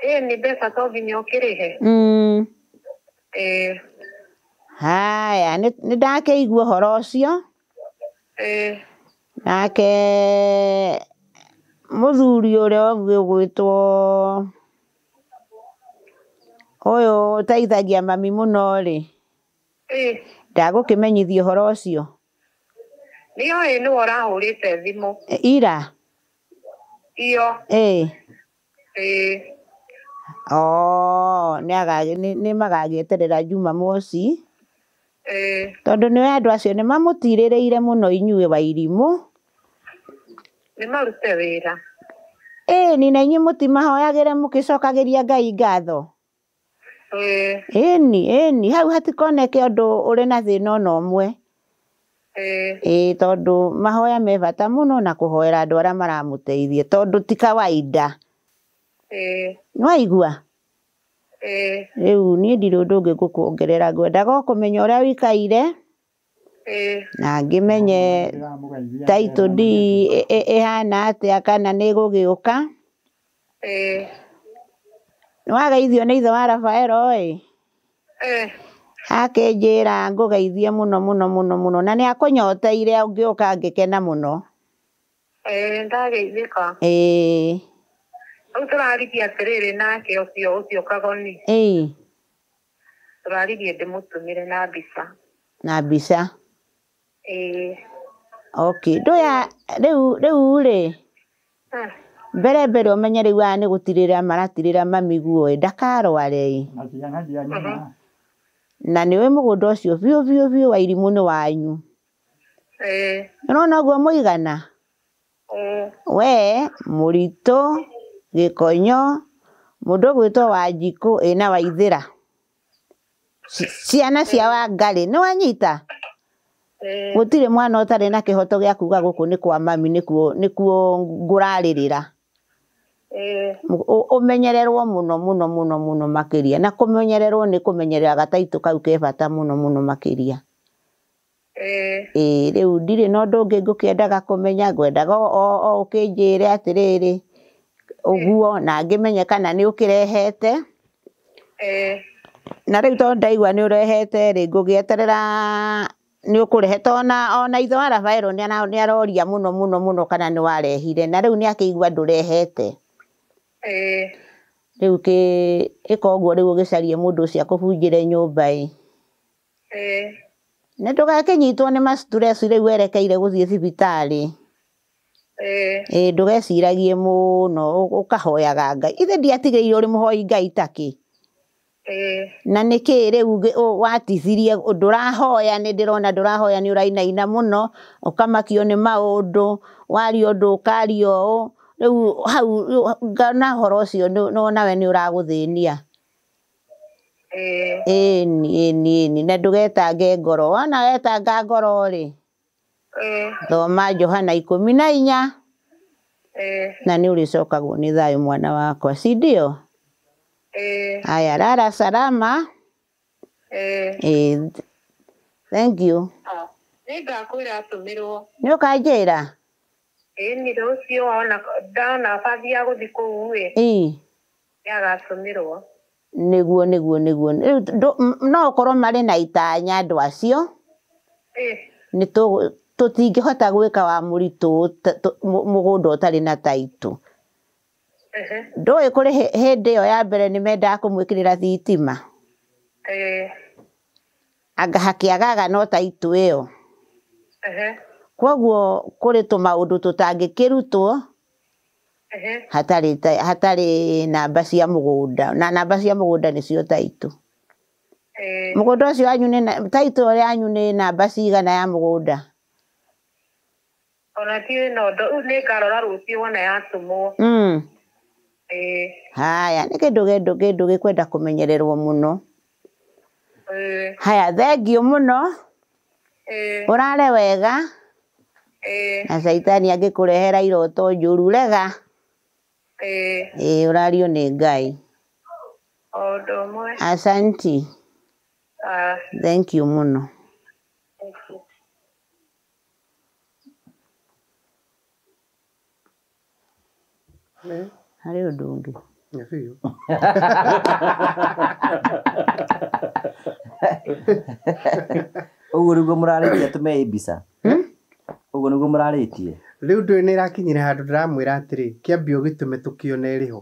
Ĩĩ nĩ mbeca to nginya ũkĩrĩhe. Ĩĩ. Haya, nĩ ndakĩigua ũhoro ũcio. Ĩĩ. Nake mũthuri ũrĩa ũngĩ ũgwĩtwo ũyũ ũteithagia mami mũno rĩ. Ĩĩ. Ndagũkĩmenyithia ũhoro ũcio. Nĩoĩ nĩwe ũrahũrĩte thimũ. Ira? Iyo. Ĩĩ. Ĩĩ. Oo, nĩ magagĩeterera Jumamosi. Ĩĩ. Tondũ nĩoĩ andũ acio nĩ mamũtirĩrĩire mũno inyuĩ Wairimũ. Nĩ marute wĩra. Ĩĩ na inyuĩ mũtimahoyagĩra mũgĩcokagĩria Ngai ngatho. Ĩĩ. Ĩni ĩni hau hatikoneke ũndũ ũrĩ na thĩna ona ũmwe. Ĩĩ. Ĩĩ tondũ mahoya me bata mũno na kũhoera andũ arĩa maramũteithia tondũ ti kawaida. Ĩĩ. Nĩwaigua? Ĩĩ. Rĩu niĩ ndirĩ ũndũ ũngĩ ngũkuongerera ngwendaga o kũmenya ũrĩa ũikaire. Ĩĩ. Na ngĩmenye taitũ D ĩhana atĩa kana nĩ ĩgũgĩũka. Ĩĩ. Nĩwageithio nĩ ithe wa Rafaelo ĩ. Ĩĩ. Akĩnjĩra ngũgeithie mũno mũno mũno mũno na nĩ akũnyoteire ũngĩũka ngĩkena mũno. Ndageithĩka. Rĩu tũraririe atĩrĩrĩ nake ũcio Kagoni. Tũraririe ndĩmũtũmĩre na mbica. Na mbica. Okay. Ndoya rĩu rĩ. Mbere ũmenye rĩu aya nĩ gũtirĩra maratirĩra mami guo ndakarware. Na ciana cia nyina. Na nĩwe mũgũnda ũcio biũ biũ biũ wa irimũ nĩ wanyu. Ũrona ũguo mũigana? We Mũritũ Gĩkonyo mũndũ ũgwĩtwo Wanjikũ ĩna Waithĩra. Ciana cia Wangarĩ nĩ wanyita? Gũtirĩ mwana ũtarĩ na kĩhoto gĩa kuga gũkũ nĩ kwa mami nĩkuo ngũrarĩrĩra. Ũmenyererwo mũno mũno mũno mũno makĩria. Na kũmenyererwo nĩ kũmenyerera gataitũ kau ke bata mũno mũno makĩria. Rĩu ndirĩ na ũndũ ũngĩ ngũkĩendaga kũmenya, ngwendaga o ũkĩnjĩre atĩrĩrĩ ũguo na ngĩmenye kana nĩ ũkĩrehete. Na rĩu tondũ ndaigua nĩ ũrehete rĩ, ngũgĩeterera nĩ ũkũrehe ona ithe wa Rafaelo nĩ aroria mũno mũno mũno kana nĩ warehire, na rĩu nĩ akĩigua ndũrehete. Rĩu ĩka ũguo rĩu ũgĩcarie mũndũ ũcio akũbunjĩre nyũmba ĩ. Na ndũgakĩnyitwo nĩ ma stress rĩu werekeire gũthiĩ thibitarĩ. Ndũgeciragie mũno ũkahoyaga Ngai. Ithe ndiatigĩire ũrĩ mũhoi Ngai takĩ. Na nĩkĩ rĩu watithirie ndũrahoya, nĩ ndĩrona ndũrahoya nĩ ũrainaina mũno, ũkamakio nĩ maũndũ, waria ũndũ ũkaria ũũ. Rĩu hau ngona ũhoro ũcio nawe nĩ ũragũthĩnia. Ĩni na ndũgetange ngoro. Wona wetanga ngoro rĩ, thoma Johana 14 na nĩ ũrĩcokagwo nĩ thayũ mwana wakwa, si ndio? Haya, lala salama. Thank you. Nĩngakwĩra atũmĩrwo. Nĩ ũkanjĩra? Ĩni rũciũ wona ndona bathi ya gũthiĩ kũu ĩ. Nĩagatũmĩrwo. Nĩguo nĩguo. Rĩu no ũkorwo marĩ na itanya andũ acio. Nĩ tũtingĩhota gwĩka wa Mũritũ mũgũnda ũtarĩ na taitũ. Ndũĩ kũrĩ hĩndĩ ĩyo ya mbere nĩ mendaga kũmwĩkĩrĩra thitima. Anga hakĩagaga no taitũ ĩyo. Kwoguo kũrĩ tũmaũndũ tũtangĩkĩrutwo hatarĩ namba cia mũgũnda, na namba cia mũgũnda nĩcio taitũ. Mũgũnda ũcio wanyu nĩ taitũ yanyu nĩ namba cigana ya mũgũnda? Ona tiũĩ no rĩu nĩngarora rũciũ wona yatũmwo. Haya, nĩ kĩndũ gĩkwenda kũmenyererwo mũno. Haya, thengiũ mũno. Ũrare wega. Na caitani angĩkũrehera iroto njũru rega. Ũrario nĩ Ngai. Ũndũ ũmwe. Asanti. Thank you mũno. Harĩ ũndũ ũngĩ. Biũ. Ũguo nĩguo mũrarĩtie atũme mbica. Ũguo nĩguo mũrarĩtie. Rĩu ndũĩ nĩ ĩrakinyire handũ ndĩramwĩra atĩrĩ, kĩambi ũgĩtũme tũkĩone ĩrĩho.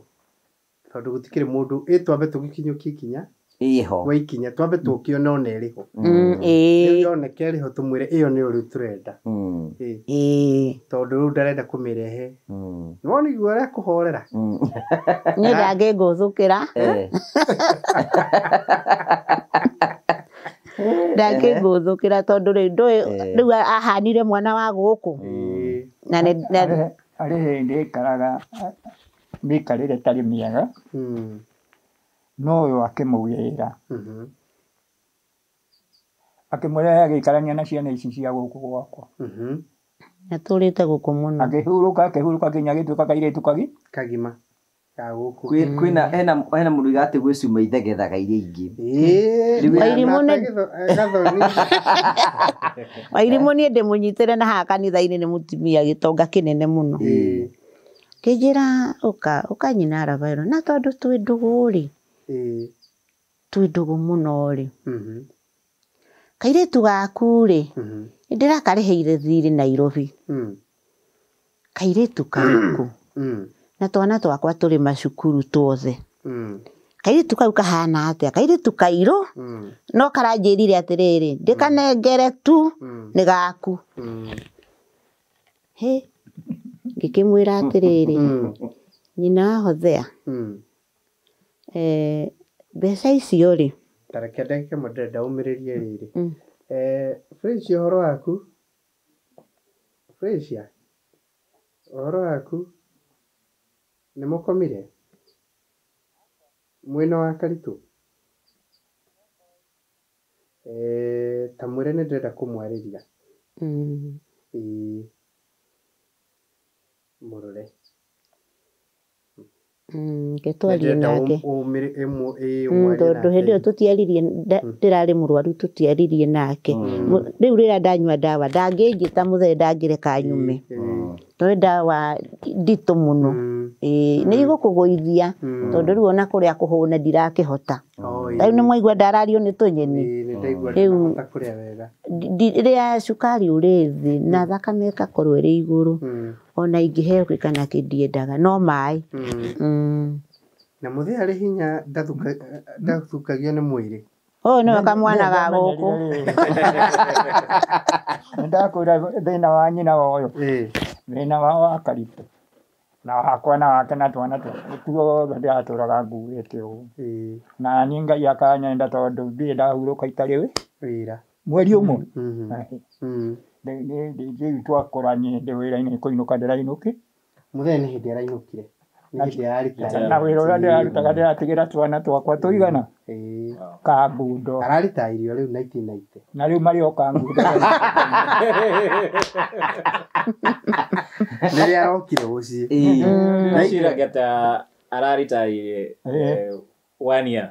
Tondũ gũtikĩrĩ mũndũ, twambe tũgĩkinyũkie ikinya. Ĩho. Wa ikinya twambe tũkĩone ona ĩrĩho. Rĩu yoneka ĩrĩho tũmwĩre ĩyo nĩyo rĩu tũrenda. Tondũ rĩu ndarenda kũmĩrehe. Nĩwona igua ũrĩa kũhorera? Niĩ ndangĩngũthũkĩra. Ndangĩngũthũkĩra tondũ rĩu ndũĩ rĩu ahanire mwana wa gũkũ. Na Harĩ hĩndĩ aikaraga mĩikarĩre ĩtarĩ mĩega. No ũyũ akĩmũgĩra. Akĩmũrehe agĩikarania na ciana ici cia gũkũ gwakwa. Atũrĩte gũkũ mũno. Akĩhurũka nginya agĩtuĩka kairĩtu kagima. Ga gũkũ. Kwĩna hena mũndũ ugaga atĩ gwĩ cuma ithengethaga iria ingĩ. Wairimũ niĩ ndĩmũnyitĩre na haha kanitha-inĩ nĩ mũtumia gĩtonga kĩnene mũno. Kĩnjĩra ũka nyina Rafaelo, na tondũ twĩ ndũgũ rĩ, twĩ ndũgũ mũno rĩ, kairĩtu gaku rĩ, nĩndĩrakarĩhĩire thirĩ Nairobi. Kairĩtu karĩkũ? Na twana twakwa tũrĩ macukuru tuothe. Kairĩtu kau kahana atĩa? Kairĩtu kairũ no karanjĩrire atĩrĩrĩ, ndĩkanengere tu nĩ gaku. Hĩ, ngĩkĩmwĩra atĩrĩrĩ, nyina wa Hosea, mbeca icio rĩ, Ta reke ndagĩka ĩmwe ndĩrenda ũmĩrĩrie rĩrĩ. Felicia, ũhoro waku? Felicia, ũhoro waku? Nĩ mũkomire? Mwĩna wa Karitũ? Ta mwĩre nĩ ndĩrenda kũmwarĩria. Ĩĩ. Mũrore. Ngĩtwarie nake. Tondũ hĩndĩ ĩyo tũtiaririe, ndĩrarĩ mũrwaru tũtiaririe nake. Rĩu rĩrĩa ndanyua ndawa ndangĩnjĩta mũthee ndangĩreka nyume. Tondũ ndawa nditũ mũno. Nĩ igũkũgũithia tondũ rĩu ona kũrĩa kũhũna ndirakĩhota. Rĩu nĩ mwaigua ndarario nĩ tũnyeni. Rĩu rĩrĩa cukari ũrĩ thĩ na thakame ĩgakorwo ĩrĩ igũrũ, ona ingĩheo kĩ kana kĩ ndiendaga no maĩ. Na mũthee arĩ hinya ndathukagio nĩ mwĩrĩ. Ũyũ nĩwe kamwana ga gũkũ. Nĩndakwĩra thĩna wa nyina wa ũyũ. Thĩna wa Karitũ na wakwa na wake na twana tuothe ndĩratũraga nguĩte ũguo. Na niĩ Ngai akanyenda tondũ ndirĩ ndahurũka itarĩ wĩra mweri ũmwe. Rĩu twakora ndĩ wĩra-inĩ kũinũka ndĩrainũki. Mũthee nĩ hĩndĩ arainũkire. Nĩ hĩndĩ ararita. Na wĩra ũrĩa ndĩrarutaga ndĩratigĩra twana twakwa tũigana kangundo. Ararita irio rĩu 1990. Na rĩu marĩ o kangundo. Rĩrĩa arokire mũciĩ. Ndaciragia ta araritaire 1 year.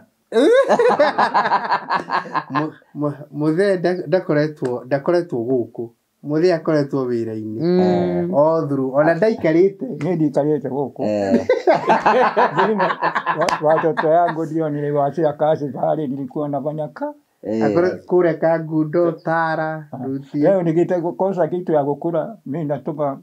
Mũthee ndakoretwo gũkũ. Mũthee akoretwo wĩra-inĩ. O through ona ndaikarĩte. Niĩ ndiikarĩte gũkũ. Watoto yangu ndio niliwaachia kazi pale nilikuwa nafanya kazi. Kule kangundo tara ruti. Leo nikitaka kukosa kitu ya kukula mimi natuma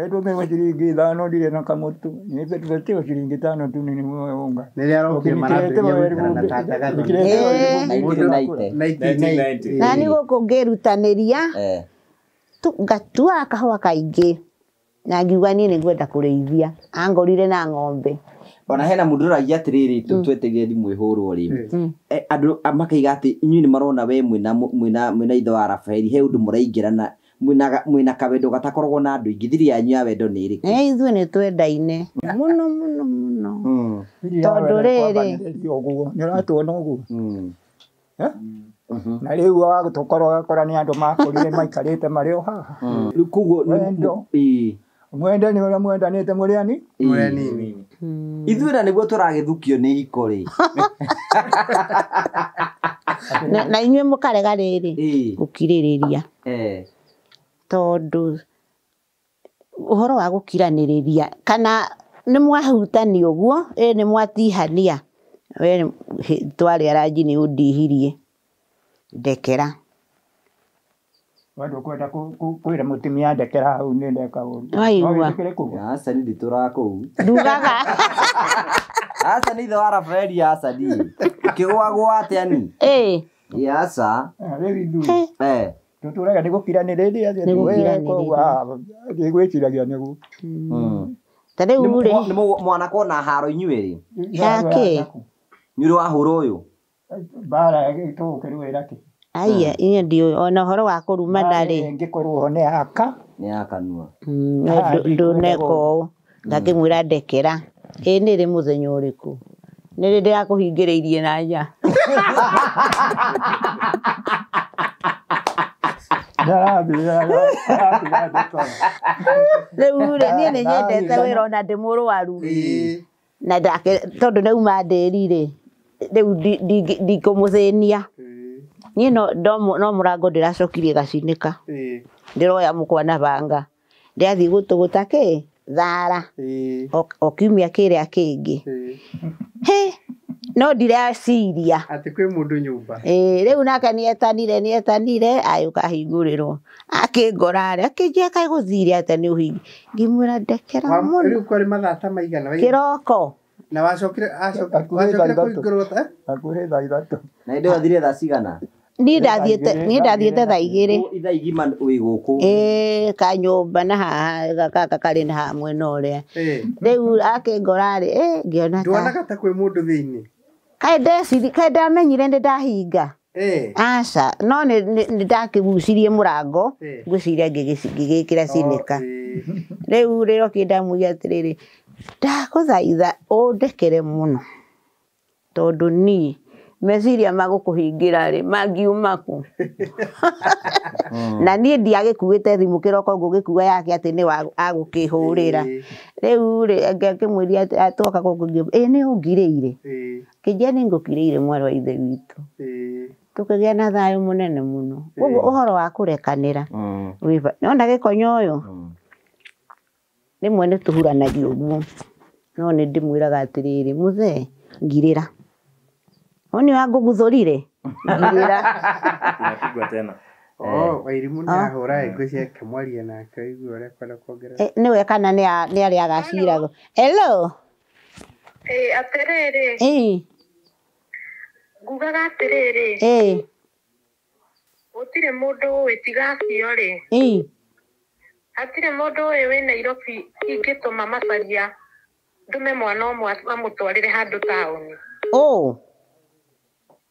ndume shilingi 5 ndire na kamutu. Nipe shilingi 5 tu ninunue unga. Nĩrĩa arokire marambĩrĩria gũikara na tata Gathoni. 1990. Na nĩ gũkũ ngĩrutanĩria ngatuaga kahũa kaingĩ na ngiuga niĩ nĩ ngwenda kũrĩithia. Angorire na ng'ombe. Ona hena mũndũ ũragia atĩrĩrĩ twetereire thimũ ĩhũrwo rĩ, andũ makaiga atĩ inyuĩ nĩ marona we mwĩna ithe wa Rafaeli he ũndũ mũraingĩrana mwĩna kawendo gatakoragwo na andũ aingĩ. Thiri yanyu ya wendo nĩ ĩrĩkũ? Ithuĩ nĩ twendaine mũno mũno mũno. Tondũ rĩrĩ ũguo nĩ ũratuona ũguo. Na rĩu wagũtũkorwo ũgakora nĩ andũ makũrire maikarĩte marĩ o haha. Rĩu koguo wendo mwende nĩ ũrĩa mwendanĩte mũrĩ ani? Mũrĩ anini. Ithuĩ na nĩguo tũragĩthukio nĩ iko rĩ. Na inyuĩ mũkarega rĩrĩ gũkirĩrĩria. Tondũ ũhoro wa gũkiranĩrĩria kana nĩ mwahutania ũguo nĩ mwatihania we twarĩ aranji nĩ ũndihirie ndekera. Wendo kwenda kwĩra mũtumia ndekera hau nĩ ndeka ũru. Waigua. Aca nĩ nditũraga kũu. Ndugaga. Aca nĩ ithe wa Rafaeli aca ndiĩ. Ũkĩgũagũa atĩa ni? Aca. Rĩu ithuĩ. Tũtũraga nĩ gũkiranĩrĩria gwĩciragia nĩguo. Ta rĩu rĩ nĩ mwanakwo na haro inyuĩ rĩ? Yake. Nĩ ũrĩ wahũra ũyũ? Mbara tũgũkĩrũĩra kĩ? Aya inyuĩ ndiũĩ ona ũhoro wa kũrumana rĩ. Ĩngĩkorwo ho nĩ yaka. Nĩ yakanua. Ndũneka ũũ. Ngakĩmwĩra ndekera. Ĩ nĩ rĩ mũthenya ũrĩkũ? Nĩ rĩ ndĩrakũhingĩrĩirie na nja. Rĩu rĩ niĩ nĩ nyendete wĩra ona ndĩ mũrwaru. Na tondũ ndauma ndĩri rĩ, rĩu ndikũmũthĩnia. Niĩ no mũrango ndĩracokirie gacinĩka. Ndĩroya mũkwa na banga. Ndĩrathiĩ gũtũgũta kĩ? Thara. O kiumia kĩrĩa kĩngĩ. Hĩ, No ndiraciria atĩ kwĩ mũndũ nyũmba. Rĩu nake nĩetanire agĩũka ahingũrĩrwo akĩngora rĩ akĩnjĩra kaĩ gũthire atĩa nĩ ũhingi ngĩmwĩra ndekera mũno. Rĩu kwarĩ mathaa ta maigana kĩroko na wacokire kũhingũrwo hakuhĩ thaa ithatũ. Na hĩndĩ ĩyo wathire thaa cigana? Niĩ ndathiĩte thaa igĩrĩ. Ithaa igima wĩ gũkũ. Kanyũmba na haha gaka karĩ na haha mwena ũrĩa. Rĩu akĩngora rĩ ngĩona ta nduonaga ta kwĩ mũndũ thĩinĩ. Kaĩ ndeciri kaĩ ndamenyire nĩ ndahinga. Aca no nĩ ndakĩgucirie mũrango ngwĩciria ngĩgĩkĩra cinĩka. Rĩu rĩrĩa kĩndamũria atĩrĩrĩ ndagũthaitha ũndekere mũno tondũ niĩ meciria ma gũkũhingĩra rĩ mangiuma kũ. Na niĩ ndiagĩkuĩte thimũ kĩroko ngũgĩkua yake atĩ nĩ agũkĩhũrĩra. Rĩu rĩ ngĩmwĩria twoka gũkũ nĩ ũngirĩire. Kĩnjĩra nĩ ngũkirĩire mwarĩ wa ithe witũ. Tũkĩgĩa na thayũ mũnene mũno. Koguo ũhoro wa kũrekanĩra nĩwona gĩkonyo ũyũ rĩmwe nĩ tũhuranagia ũguo no nĩ ndĩmwĩraga atĩrĩrĩ mũthee ngirĩra. Nĩ wangũguthũrire ngirĩra. Wairimu nĩ ahũra ngwĩciria akĩmwaria nake ũigue ũrĩa akwenda kuongerera. Nĩwe kana nĩ arĩa agaciragwo. Hello. Atĩrĩrĩ. Ngugaga atĩrĩrĩ. Gũtirĩ mũndũ ũĩ tiga acio rĩ. Hatirĩ mũndũ ũĩ wĩ Nairobi ingĩtũma macaria ndũme mwana ũmwe amũtwarĩre handũ taũni.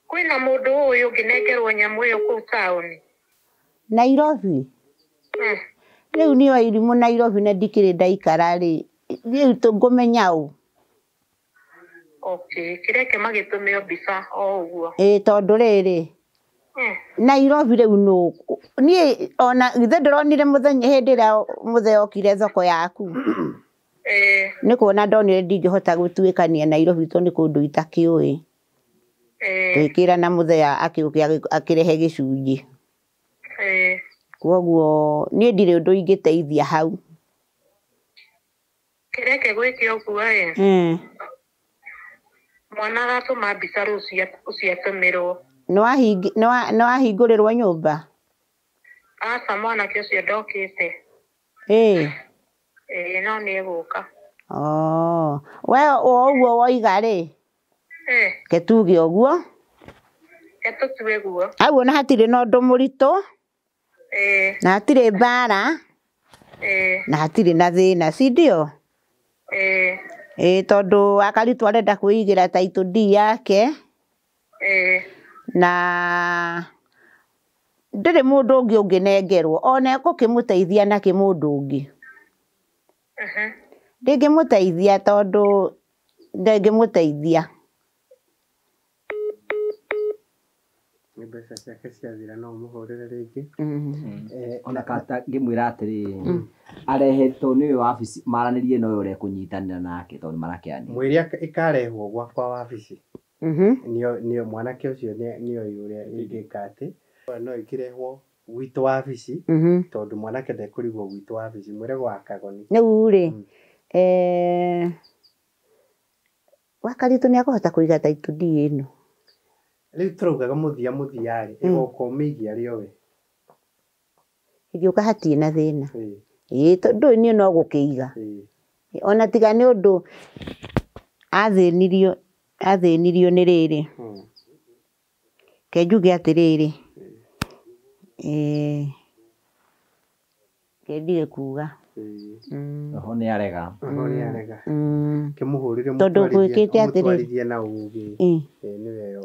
Kwĩna mũndũ ũĩ ũngĩnengerwo nyamũ ĩyo kũu taũni. Nairobi? Rĩu niĩ Wairimu Nairobi na ndikĩrĩ ndaikara rĩ rĩu ngũmenya ũ? Okay, kĩreke magĩtũme mbica o ũguo. Tondũ rĩrĩ Nairobi rĩu nũ niĩ ona githĩ ndĩronire mũthenya hĩndĩ ĩrĩa mũthee okire thoko yaku. Nĩ kuona ndonire ndingĩhota gũtuĩkania Nairobi tondũ nĩ kũndũ itakĩũĩ. Tũgĩkĩra na mũthee akĩũke akĩrehe gĩcunjĩ. Koguo niĩ ndirĩ ũndũ ingĩteithia hau. Kĩreke gwĩke ũguo ĩ. Mwana agatũma mbica rũciũ ciatũmĩrwo. Nĩ wahingũrĩrwo nyũmba? Aca mwanake ũcio ndokĩte. No nĩ egũka. We o ũguo woiga rĩ ke tuge ũguo. Ke tũtue guo. Hau ona hatirĩ na ũndũ mũritũ. Na hatirĩ mbara. Na hatirĩ na thĩna si ndio? Tondũ Akaritũ arenda kwĩigĩra title deed yake. Na ndĩrĩ mũndũ ũngĩ ũngĩnengerwo ona ekũkĩmũteithia nakĩ mũndũ ũngĩ. Ndingĩmũteithia tondũ ndingĩmũteithia. Mbeca ciake ciathira no ũmũhũrĩre rĩngĩ. Ona kata ngĩmwĩra atĩrĩrĩ arehetwo nĩ ũyũ wabici maranĩrie na ũyũ ũrĩa ekũnyitanĩra nake tondũ marakĩaranĩria. Mwĩre ĩkarehwo gwakwa wabici. Nĩo mwanake ũcio nĩoĩ ũrĩa ingĩka atĩ no ĩkĩrehwo gwitũ wabici tondũ mwanake ndekũrigwo gwitũ wabici mwĩre gwa Kagoni. Rĩu rĩ Wakaritũ nĩ akũhota kũiga title deed ĩno? Rĩu tũraugaga mũthia mũthia rĩ ĩgoka ũmĩige arĩ o we. Ĩgĩũka hatirĩ na thĩna. Tondũ niĩ no gũkĩiga. Ona tiga nĩ ũndũ athĩnirio nĩ rĩrĩ. Ke njuge atĩrĩrĩ ke ndige kuga. Oho nĩ arega. Oho nĩ arega. Kĩmũhũrĩre tondũ gwĩkĩte atĩrĩrĩ ũmũtwarithie na ũgĩ. Nĩwe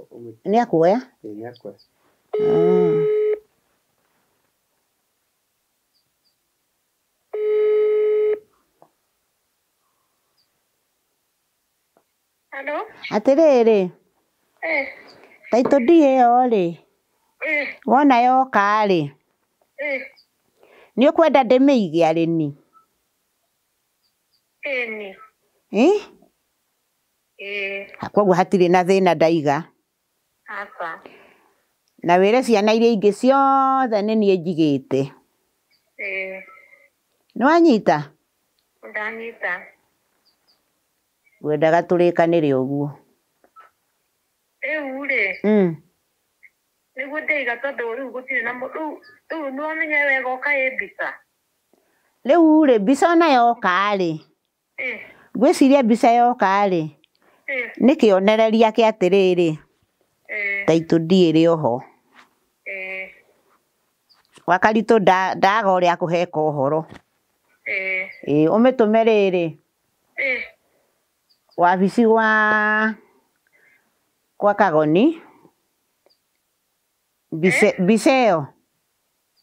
nĩ akuoya? Nĩ akuoya. Hello? Atĩrĩrĩ title deed ĩyo rĩ wona yoka rĩ nĩ ũkwenda ndĩmĩige arĩ ni? Ĩni. Koguo hatirĩ na thĩna ndaiga. Aca. Na wĩre ciana iria ingĩ ciothe nĩ niĩ njigĩte. Nĩ wanyita? Ndanyita. Ngwendaga tũrĩkanĩre ũguo. Rĩu rĩ nĩguo ndĩiga tondũ rĩu gũtirĩ na rĩu nĩwamenya wega ũka ĩ mbica. Rĩu rĩ mbica ona yoka rĩ ngwĩciria mbica yoka rĩ nĩ kĩonereria kĩa atĩrĩrĩ taitũ ndiĩrĩ oho. Wakaritũ ndaga ũrĩa akũheka ũhoro. Ũmĩtũme rĩrĩ wabici kwa Kagoni mbica ĩyo.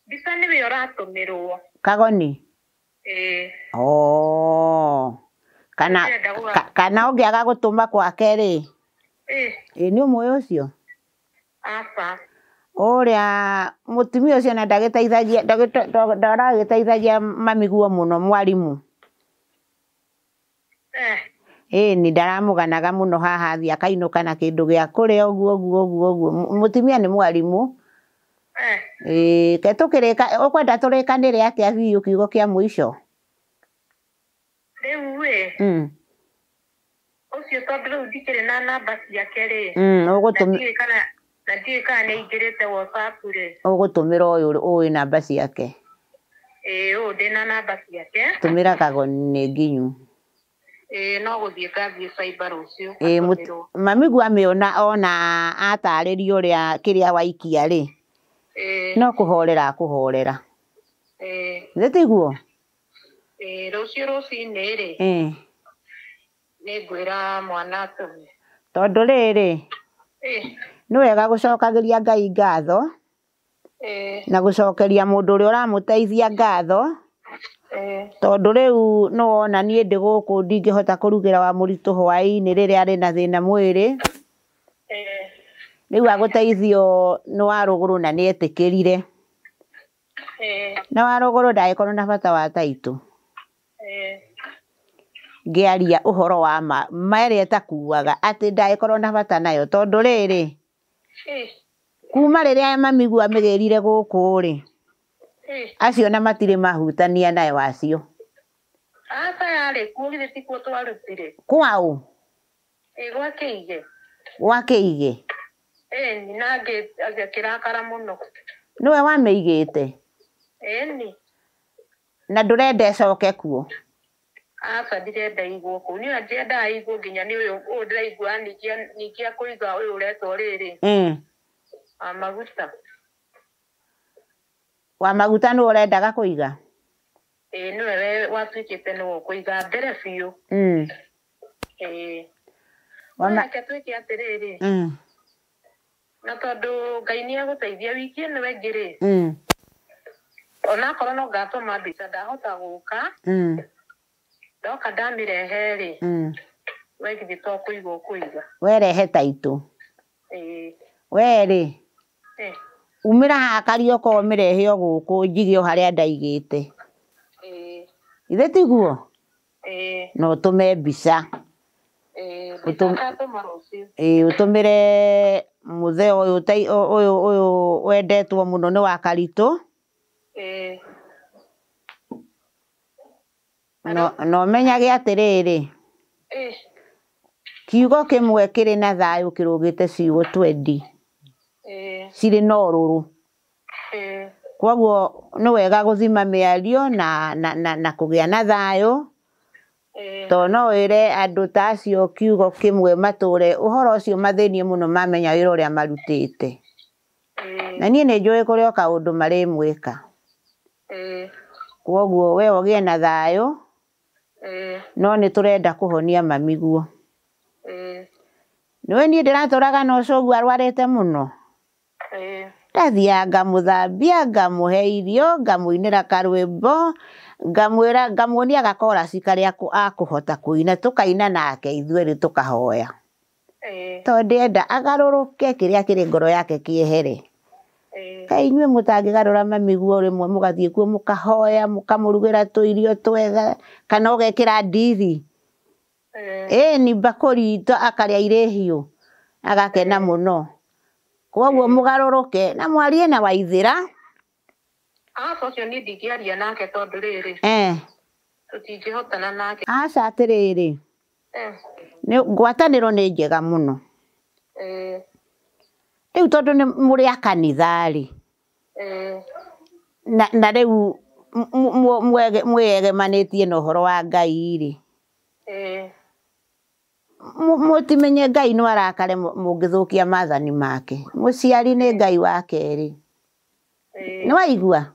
Mbica nĩwe ũratũmĩrwo. Kagoni? Oh. Kana kana ũngĩaga gũtũma kwake rĩ nĩ ũmũĩ ũcio? Aca. Ũrĩa mũtumia ũcio na ndagĩteithagia ndaragĩteithagia mamiguo mũno mwarimũ. Ĩni ndaramũganaga mũno haha athiĩ akainũka na kĩndũ gĩa kũrĩa ũguo ũguo ũguo ũguo. Mũtumia nĩ mwarimũ. Ke tũkĩrĩka ũkwenda tũrĩkanĩre atĩa biũ kiugo kĩa mũico? Rĩu ĩ ũcio tondũ rĩu ndikĩrĩ na namba ciake rĩ na ndiũĩ kana nĩ aingĩrĩte WhatsApp rĩ. Ũgũtũmĩra ũyũ ũĩ namba ciake. Ĩĩ ũyũ ndĩna namba ciake. Tũmĩra Kagoni nĩ nginyu. No gũthiĩ ngathiĩ cyber rũciũ. Mamiguo amĩona ona atarĩrio ũrĩa kĩrĩa waikia rĩ no kũhorera akũhorera. Githĩ tiguo? Rũciũ rũcinĩ rĩ nĩngwĩra mwana atũme. Tondũ rĩrĩ nĩ wega gũcokagĩria Ngai ngatho na gũcokeria mũndũ ũrĩa ũramũteithia ngatho tondũ rĩu nĩwona niĩ ndĩ gũkũ ndingĩhota kũrugĩra wa mũritũ hwaĩ-inĩ rĩrĩa arĩ na thĩna mwĩrĩ. Rĩu agũteithio nĩ wa rũgũrũ na nĩetĩkĩrire. Na wa rũgũrũ ndagĩkorwo na bata wa taitũ. Ngĩaria ũhoro wa ma ma ĩrĩa ĩtakuaga atĩ ndagĩkorwo na bata nayo tondũ rĩrĩ kuma rĩrĩa mamiguo amĩgĩrire gũkũ rĩ acio na matirĩ mahutania nayo acio. Aca yarĩ kuo githĩ tikuo twarutire. Kwaũ? Gwa Kĩige. Gwa Kĩige? Na ngĩrakara mũno. Nĩwe wamĩigĩte? Ĩni. Na ndũrenda ĩcoke kuo? Aca ndirenda ĩigwo kũu. Niĩ ndiendaga ĩigwo nginya nĩ ũyũ ndĩraigua ningĩ akũiga ũyũ ũretwo rĩrĩ. Wa maguta. Wa maguta nĩwe ũrendaga kũiga? Ĩĩ nĩwe watuĩkĩte nĩwe ũkũiga mbere biũ. Ĩĩ. Reke twĩke atĩrĩrĩ. Na tondũ Ngai nĩ egũteithia wiki ĩno ĩngĩ rĩ. Onakorwo no ngatũma mbica ndahota gũka. Ndoka ndamĩrehe rĩ. We githĩ to kũiga ũkũiga. We rehe taitũ. Ĩĩ. We rĩ. Umĩra haha Kariũka ũmĩrehe o gũkũ njige o harĩa ndaigĩte. Githĩ tiguo? Na ũtũme mbica. Ũtũmĩre mũthee ũyũ ũyũ wendetwo mũno nĩ wa Karitũ. Na ũmenyage atĩrĩrĩ kiugo kĩmwe kĩrĩ na thayũ kĩrũgĩte ciugo 20 cirĩ na ũrũrũ. Koguo nĩ wega gũthima mĩario na kũgĩa na thayũ tondũ no wĩre andũ ta acio kiugo kĩmwe matũre ũhoro ũcio mathĩnie mũno mamenya wĩra ũrĩa marutĩte. Na niĩ nĩ njũĩ kũrĩ o kaũndũ marĩmwĩka. Koguo we ũgĩe na thayũ no nĩ tũrenda kũhonia mamiguo. Nĩũĩ niĩ ndĩratũraga na ũcũgũ arwarĩte mũno. Ndathiaga ngamũthambia ngamũhe irio ngamũinĩra karwĩmbo ngamwĩra ngamuonia gakoraci karĩa akũhota kũina tũkaina nake ithuerĩ tũkahoya. Tondũ ndĩrenda agarũrũke kĩrĩa kĩrĩ ngoro yake kĩehere. Kaĩ inyuĩ mũtangĩgarũra mamiguo rĩmwe mũgathiĩ kuo mũkahoya mũkamũrugĩra tũirio twega kana ũgekĩra ndithi. Ĩni mbakũri akarĩa irĩ hiũ agakena mũno. Koguo mũgarũrũke na mwarie na Waithĩra. Aca ũcio niĩ ndingĩaria nake tondũ rĩrĩ tũtingĩhotana nake. Aca atĩrĩrĩ ngwatanĩro nĩ njega mũno. Rĩu tondũ nĩ mũrĩ a kanitha rĩ, na rĩu mwĩegemanĩtie na ũhoro wa Ngai rĩ, mũtimenye Ngai no arakare mũngĩthũkia maathani make. Mũciari nĩ Ngai wa kerĩ. Nĩ waigua?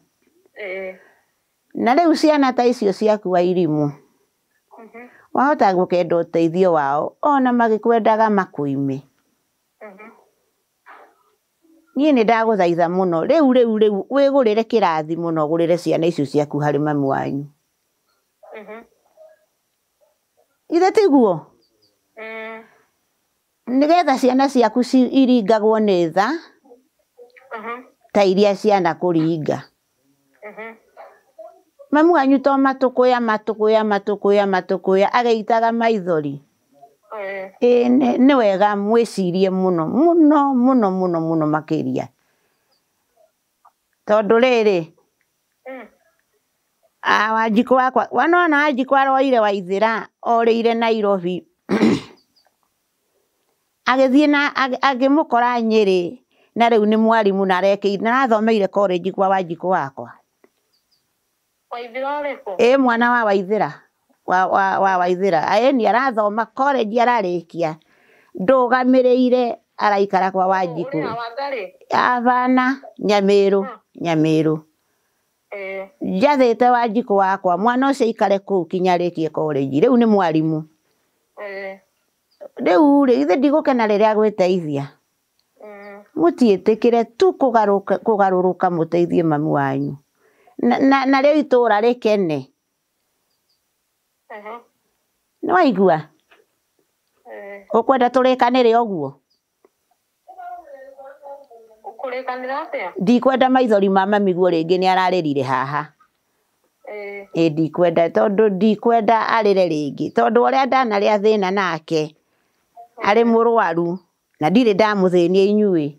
Na rĩu ciana ta icio ciaku wa irimũ, wahota gũkenda ũteithio wao ona magĩkwendaga makũime. Niĩ nĩ ndagũthaitha mũno rĩu rĩu rĩu wĩgũrĩre kĩrathimo na ũgũrĩre ciana icio ciaku harĩ mami wanyu. Ithe tiguo? Nĩgetha ciana ciaku iringagwo nĩ tha ta iria ciana kũringa. Mami wanyu to matũkũya matũkũya matũkũya matũkũya agĩitaga maithori. Ĩĩ nĩ wega mwĩcirie mũno mũno mũno mũno mũno makĩria. Tondũ rĩrĩ, Wanjikũ wakwa wanona Wanjikũ aroire Waithĩra orĩire Nairobi agĩthiĩ na akĩmũkora Nyĩrĩ na rĩu nĩ mwarimũ na arekĩire na arathomeire college kwa Wanjikũ wakwa. Waithĩra ũrĩkũ? Ĩ mwana wa Waithĩra wa Waithĩra ĩni arathoma college ararĩkia ndũgamĩrĩire araikara kwa Wanjikũ. Abana Nyamĩrũ Nyamĩrũ. Njathĩte Wanjikũ wakwa mwana ũcio aikare kũu kinya arĩkie college rĩu nĩ mwarimũ. Rĩu rĩ ithe ndigũkena rĩrĩa agwĩteithia. Mũtiĩtĩkĩre tu kũgarũrũka mũteithie mami wanyu. Na rĩo itũra rĩkene. Nĩ waigua? Ũkwenda tũrĩkanĩre ũguo? Kũrĩkanĩra atĩa? Ndikwenda maithori ma mami guo rĩngĩ nĩ ararĩrire haha. Ĩ ndikwenda tondũ ndikwenda arĩre rĩngĩ tondũ ũrĩa ndanarĩa thĩna nake arĩ mũrwaru na ndirĩ ndamũthĩnia inyuĩ.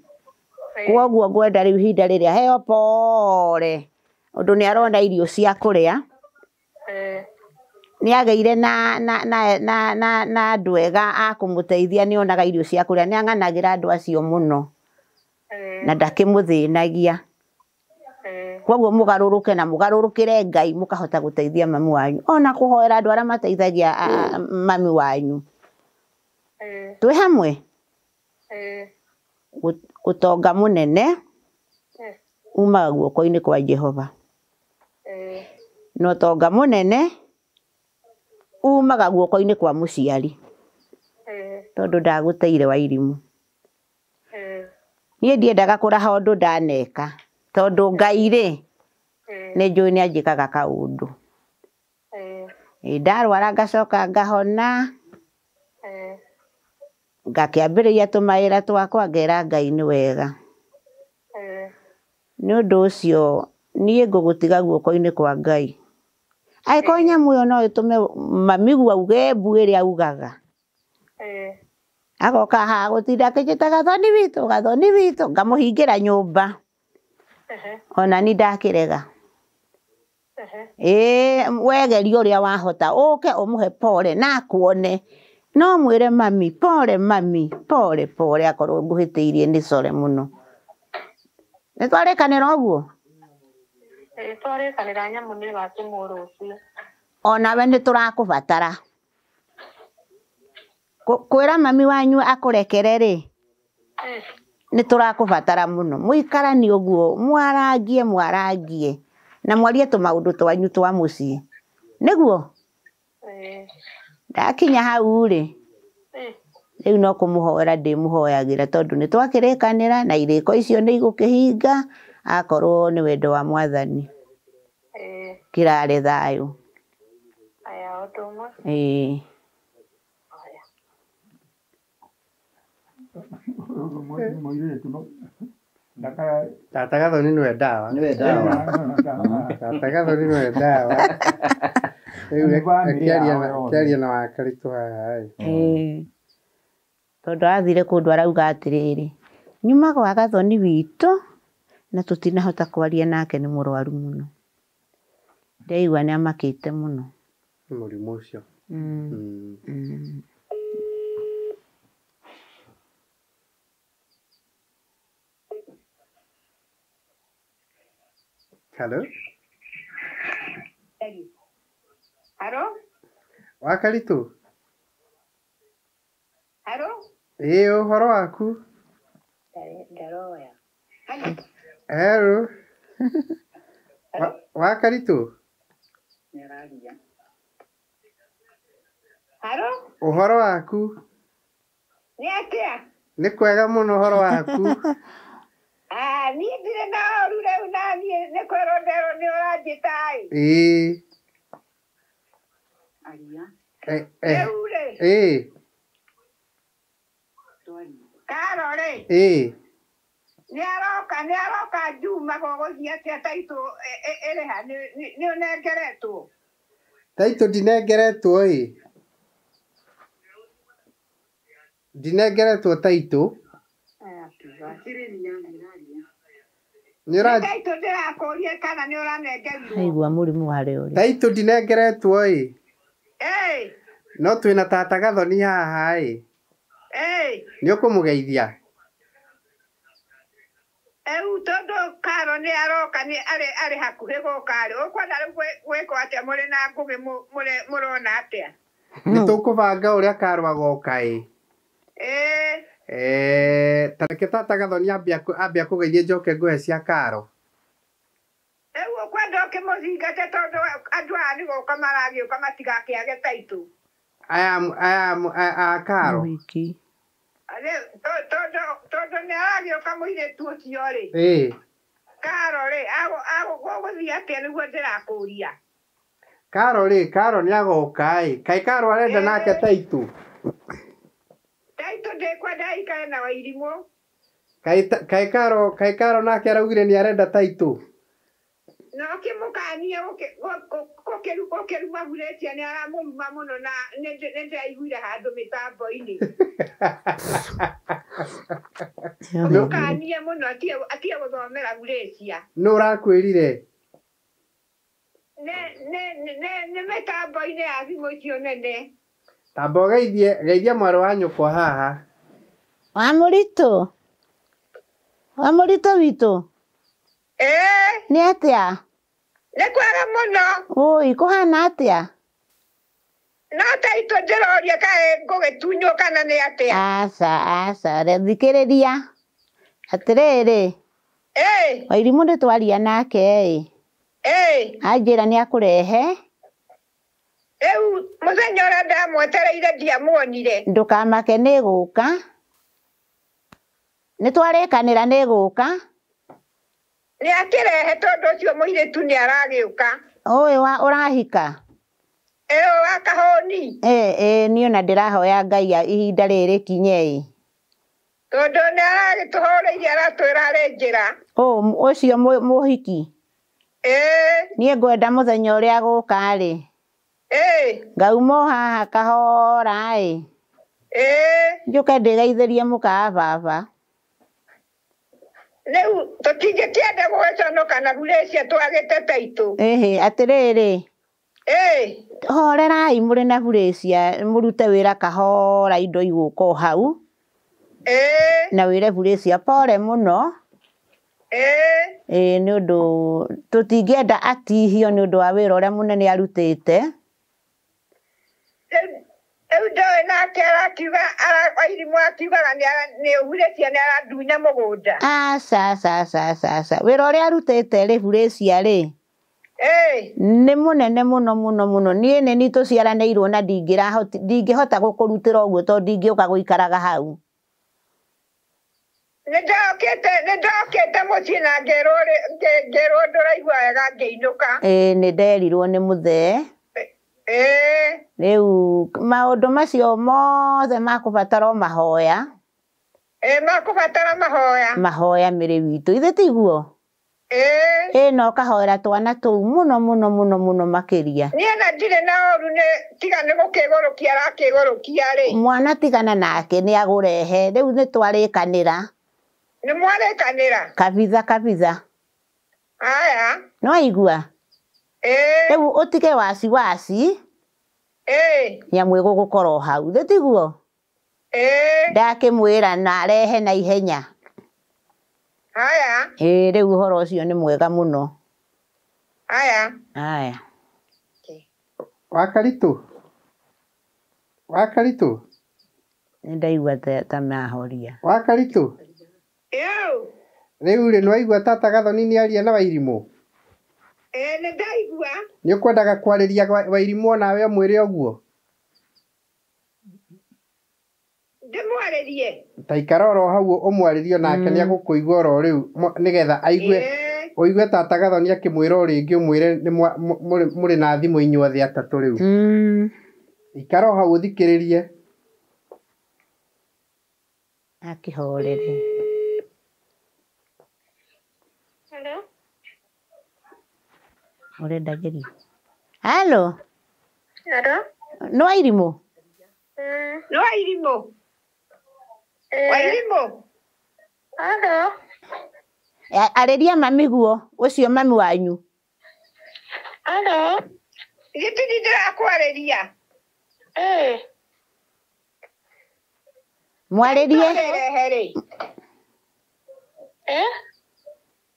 Kwoguo ngwenda rĩu ihinda rĩrĩa heo pore ũndũ nĩ arona irio cia kũrĩa. Nĩ agĩire na andũ ega a kũmũteithia nĩ onaga irio cia kũrĩa nĩ ang'anagĩra andũ acio mũno na ndakĩmũthĩnagia. Kwoguo mũgarũrũke na mũgarũrũkĩre Ngai mũkahota gũteithia mami wanyu ona kũhoera andũ arĩa mateithagia mami wanyu. Twĩ hamwe? Ũtonga mũnene umaga guoko-inĩ kwa Jehova. Na ũtonga mũnene umaga guoko-inĩ kwa mũciari tondũ ndagũteire wa irimũ. Niĩ ndiendaga kũraha ũndũ ndaneka tondũ Ngai rĩ nĩ njũĩ nĩ anjĩkaga kaũndũ. Ndarwara ngacoka ngahona ngakĩambĩrĩria tũmawĩra twakwa ngera Ngai nĩ wega. Nĩ ũndũ ũcio niĩ ngũgũtiga guoko-inĩ kwa Ngai. Angĩkorwo nyamũ ĩyo no ĩtũme mami guo auge mbu ĩrĩa augaga. Agoka haha gũtinda akĩnjĩta Gathoni witũ Gathoni witũ ngamũhingĩra nyũmba. Ona ni ndakĩrega. Ĩĩ wegeria ũrĩa wahota ũke ũmũhe pore na akuone. No mwĩre mami pore mami pore pore akorwo ngũhĩtĩirie nĩ core mũno. Nĩ twarĩkanĩra ũguo? Twarĩkanĩra nyamũ nĩ ĩgatũmwo rũciũ. Onawe nĩ tũrakũbatara. Kwĩra mami wanyu akũrekere rĩ, nĩ tũrakũbatara mũno. Mũikaranie ũguo mwarangie mwarangie na mwarie tũmaũndũ twanyu twa mũciĩ. Nĩguo? Ndakinya hau rĩ, rĩu no kũmũhoera ndĩmũhoyagĩra tondũ nĩ twakĩrĩkanĩra na irĩko icio nĩ igũkĩhinga akorwo nĩ wendo wa Mwathani. Kĩrare thayũ. Ĩĩ. Tata Gathoni nĩwe ndawa. Nĩwe ndawa. Tata Gathoni nĩwe ndawa. Rĩu akĩaria na Wakaritũ haha ĩ. Tondũ athire kũndũ arauga atĩrĩrĩ, nyuma gwa Gathoni witũ na tũtinahota kwaria nake nĩ mũrwaru mũno. Ndaigua nĩ amakĩte mũno. Nĩ mũrimũ ũcio. Hello. Hello. Wa Karitũ. Hello. Ĩĩ ũhoro waku? Ndaroya. Hello. Wa Karitũ. Hello. Ũhoro waku? Nĩ atĩa? Nĩ kwega mũno ũhoro waku. Ah, niĩ ndirĩ na ũru rĩu na niĩ nĩ kwĩrwo nderwo nĩ ũranjĩta ĩ. Ĩĩ. Rĩu rĩ. Ĩĩ. Karo rĩ. Ĩĩ. Nĩ aroka Juma gũgũthiĩ atĩa taitũ ĩrĩ ha nĩ ũnengeretwo? Taitũ ndinengeretwo ĩ. Ndinengeretwo taitũ. Taitũ ndĩrakũria kana nĩ ũranengerirwo. Aigua mũrimũ harĩa ũrĩ. Taitũ ndinengeretwo ĩ. Ĩĩ. No twĩna tata Gathoni haha ĩ. Ĩĩ. Nĩ ũkũmũgeithia? Rĩu tondũ Karo nĩ aroka nĩ arĩ hakuhĩ gũka rĩ, ũkwenda rĩu gwĩkwo atĩa mũrĩ na Ngũgĩ mũrona atĩa? Nĩ tũkũbanga ũrĩa Karo agoka ĩ. Ĩĩ. Ta reke tata Gathoni ambia kũgeithia njoke ngũhe cia Karo. Rĩu ũkwenda ũkĩmũthingate tondũ andũ aya nĩ gũka maragĩũka matigakĩage taitũ. Aya a Karo. Tondũ nĩ aragĩũka mũirĩtu ũcio rĩ. Ĩĩ. Karo rĩ, gũgũthiĩ atĩa nĩguo ndĩrakũria? Karo rĩ, Karo nĩ agoka ĩ. Kaĩ Karo arenda nake taitũ? Taitũ ndĩkwenda aikare na Wairimũ. Kaĩ Karo nake araugire nĩ arenda taitũ? No ũkĩmũkanie gũkĩruma Burĩtia nĩ aramũruma mũno na nĩ ndĩraiguire handũ mĩtambo-inĩ. Ũmũkanie mũno atige gũthomera Burĩtia. Nũ ũrakwĩrire? Nĩ mĩtambo-inĩ ya thimũ icio nene. Tamba ũgeithie geithia mwarĩ wa nyũkwa haha. Wa Mũritũ? Wa Mũritũ witũ? Ĩĩ. Nĩ atĩa? Nĩ kwega mũno. Ũi, kũhana atĩa? No taitũ ndĩroria kaĩ ngũgĩtunywo kana nĩ atĩa? Aca, aca, thikĩrĩria. Atĩrĩrĩ. Ĩĩ. Wairimũ nĩ twaria nake ĩ. Ĩĩ. Anjĩra nĩ akũrehe. Rĩu mũthenya ũrĩa ndamwetereire ndiamuonire. Ndũkamake nĩ gũka. Nĩ twarĩkanĩra nĩ gũka. Nĩ akĩrehe tondũ ũcio mũirĩtu nĩ aragĩũka. Ũyũ wa ũrahika? Ĩĩ wa Kahũni. Ĩĩ niĩ ona ndĩrahoya Ngai ihinda rĩrĩ rĩkinye ĩ. Tondũ nĩ aragĩtũhoreirie aratwĩra arĩ njĩra. Ũcio mũhiki? Ĩĩ. Niĩ ngwenda mũthenya ũrĩa agũka rĩ. Ĩĩ. Ngauma o haha kahora ĩ. Ĩĩ. Njũke ndĩgeithĩrie mũka wa baba. Rĩu tũtingĩkĩenda gũgĩconoka na Burĩcia twagĩte taitũ. Ĩhĩ, atĩrĩrĩ. Ĩĩ. Horerai mũrĩ na Burĩcia mũrute wĩra kahora indo igũka o hau. Ĩĩ. Na wĩre Burĩcia pore mũno. Ĩĩ. Ĩĩ nĩ ũndũ tũtingĩenda atihio nĩ ũndũ wa wĩra ũrĩa mũnene arutĩte. Rĩu ndoĩ nake arakiuga Wairimũ akiugaga nĩ Burĩcia nĩ arandunya mũgũnda. Aca, aca, aca, aca, aca. Wĩra ũrĩa arutĩte rĩ Burĩcia rĩ. Ĩĩ. Nĩ mũnene mũno mũno mũno. Niĩ nĩ niĩ tũciaranĩirwo na ndingĩhota gũkũrutĩra ũguo tondũ ndingĩũka gũikaraga hau. Nĩ ndokĩte mũciĩ na ngĩrwo ndũraigua wega ngĩinũka. Ĩĩ nĩ nderirwo nĩ mũthee. Ĩĩ. Rĩu maũndũ macio mothe makũbatara o mahoya. Ĩĩ makũbatara mahoya. Mahoya mĩrĩ witũ. Ithe tiguo? Ĩĩ. Ĩĩ na ũkahoera twana tũu mũno mũno mũno mũno makĩria. Niĩ na ndirĩ na ũru nĩ tiga nĩ gũkĩgũrũkia arakĩgũrũkia rĩ. Mwana tigana nake nĩ agũrehe. Rĩu nĩ twarĩkanĩra. Nĩ mwarĩkanĩra? Kabitha kabitha. Aya. Nĩ waigua? Ĩĩ. Rĩu ũtige wasiwasi. Ĩĩ. Nyamũ ĩgũgũkora o hau. Thĩ tiguo? Ĩĩ. Ndakĩmwĩra na arehe na ihenya. Haya. Ĩĩ rĩu ũhoro ũcio nĩ mwega mũno. Aya. Aya. Wakaritu. Wakaritu. Nĩ ndaigua ta mahoria. Wakaritu. Yo. Rĩu rĩ nĩwaigua tata Gathoni nĩaria na Wairimũ? Ĩĩ nĩndaigua. Nĩũkwendaga kwarĩria Wairimũ onawe ũmwĩre ũguo? Ndĩmwarĩrie. Ta ikara oro hau ũmwarĩrie onake nĩegũkũigua oro rĩu nĩgetha aigue ũigue tata Gathoni akĩmwĩra o rĩngĩ ũmwĩre mũrĩ na thimũ inyuothe atatũ rĩu. Ikara o hau ũthikĩrĩrie. Akĩhorere. Hello? Ũrenda ngerie? Hello? Hello? Nĩ Wairimũ? Nĩ Wairimũ. Wairimũ. Hello? Arĩria mami guo, ũcio mami wanyu. Hello? Gĩtini ndĩrakwarĩria. Mwarĩrie. Tũkũrehere.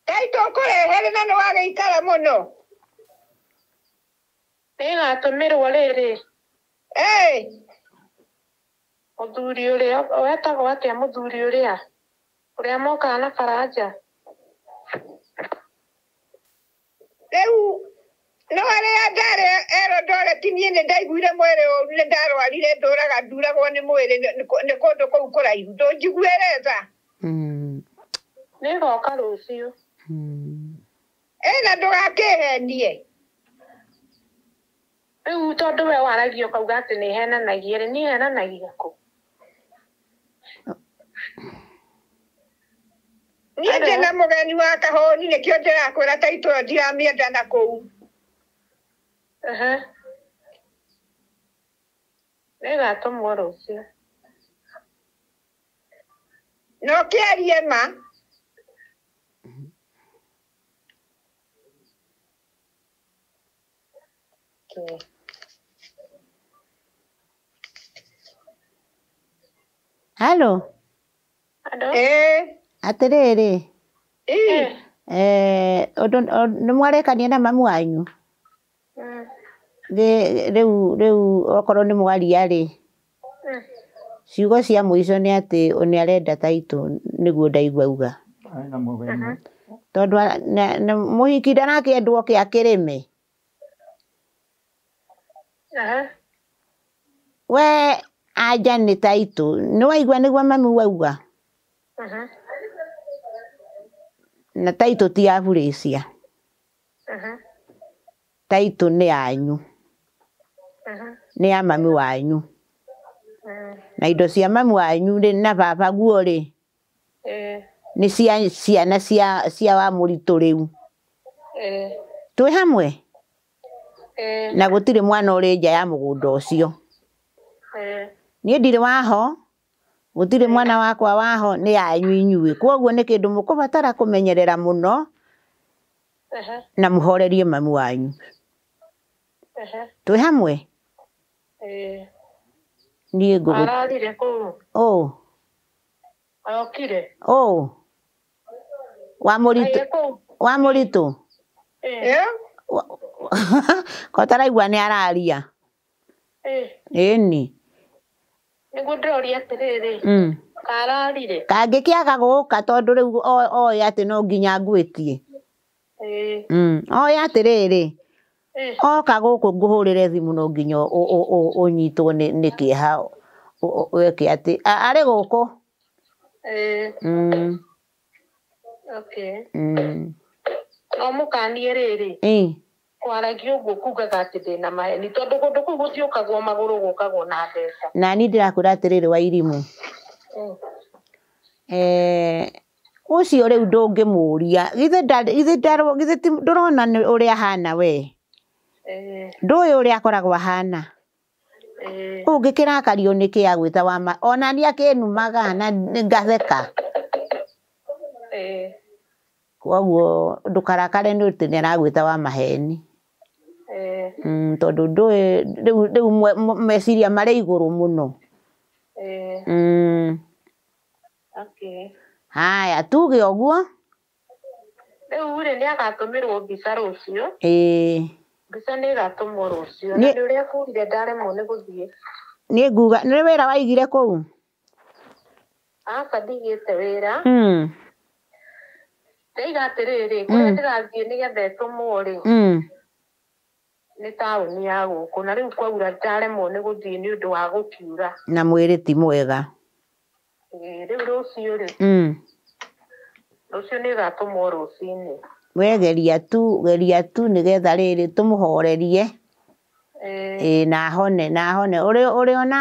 Ngai tũkũrehere na nĩwagĩikara mũno. Nĩĩgatũmĩrwo rĩrĩ. Mũthuri ũrĩa wetagwo atĩa mũthuri ũrĩa? Ũrĩa mokaga na Karanja. Rĩu no arĩa ndarĩ Eldoret niĩ nĩndaiguire mwĩrĩ ũru nĩndarwarire ndũraga nduragwo nĩ mwĩrĩ nĩ kũndũ kũu kũraihu ndũnjiguĩre tha. Nĩngoka rũciũ. Ĩ na ndũgakĩhenie. Rĩu tondũ we waragia ũkauga atĩ nĩhenanagia rĩ, niĩ henanagia kũ? Niĩ ndĩna mũgeni wa Kahũni nĩkĩo ndĩrakwĩra ta itũra ndiramĩenda na kũu. Nĩĩgatũmwo rũciũ. Na ũkĩarie ma. Hello? Hello? Atĩrĩrĩ. Nĩmwarekania na mamu wanyu? Rĩu okorwo nĩ mwaria rĩ, ciugo cia mũico nĩ atĩ nĩarenda taitũ nĩguo ndaigua auga. Tondũ mũhiki ndarakĩendwo oke akĩrĩme. We anja nĩ taitũ nĩwaigua nĩguo mami wauga? Na taitũ ti ya Burĩcia. Taitũ nĩ yanyu. Nĩ ya mami wanyu. Na indo cia mami wanyu rĩ na baba guo rĩ nĩ cia ciana cia wa mũritũ rĩu. Twĩ hamwe? Na gũtirĩ mwana ũrĩ nja ya mũgũnda ũcio. Niĩ ndirĩ waho, gũtirĩ mwana wakwa waho, nĩ yanyu inyuĩ. Kwoguo nĩ kĩndũ mũkũbatara kũmenyerera mũno na mũhorerie mami wanyu. Twĩ hamwe? Niĩ ngũgũ. Ararire kũu. Ũ. Okire. Ũ. Wa mũritũ. Wa mũritũ. Ko taraigua nĩ araria. Ĩni. Nĩguo ndĩroria atĩrĩrĩ. Kararire. Kangĩkĩaga gũka tondũ rĩu oĩ atĩ no nginya ngwĩtie. Oĩ atĩrĩrĩ. Oka gũkũ ngũhũrĩre thimũ no nginya ũnyitwo nĩ kĩeha wĩke atĩ arĩ gũkũ. Okay. No mũkanie rĩrĩ. Kwaragia ũguo kugaga atĩ ndĩna maheni tondũ kũndũ kũu gũtiũkagwo magũrũ gũkagwo na mbeca. Na niĩ ndĩrakwĩra atĩrĩrĩ Wairimũ. Ũcio rĩu ndũngĩmũria githĩ ndũrona ũrĩa ahana we? Ndũĩ ũrĩa akoragwo ahana? Ũngĩkĩrakario nĩkĩ agwĩta wa ma ona niĩ akĩnumaga na ngatheka. Kwoguo ndũkarakare nĩ atĩ nĩaragwĩta wa maheni. Tondũ ndũĩ rĩu meciria marĩ igũrũ mũno. Haya tuge ũguo. Rĩu rĩ nĩagatũmĩrwo mbica rũciũ. Ĩĩ. Mbica nĩĩgatũmwo rũciũ. Na nĩ ũrĩa kurire ndaremwo nĩ gũthiĩ. Niĩ nguga nĩ wĩra waigire kũu? Aca ndigĩte wĩra. Ndaiga atĩrĩrĩ, kũrĩa ndĩrathiĩ nĩgetha ĩtũmwo rĩ, nĩ taũni ya gũkũ na rĩu kwaura ndaremwo nĩ gũthiĩ nĩ ũndũ wa gũkiura. Na mwĩrĩ ti mwega. Rĩu rũciũ rĩ, rũciũ nĩĩgatũmwo rũcinĩ. We geria tu nĩgetha rĩrĩ tũmũhorerie. Ĩĩ na ahone na ahone. Ũrĩ ona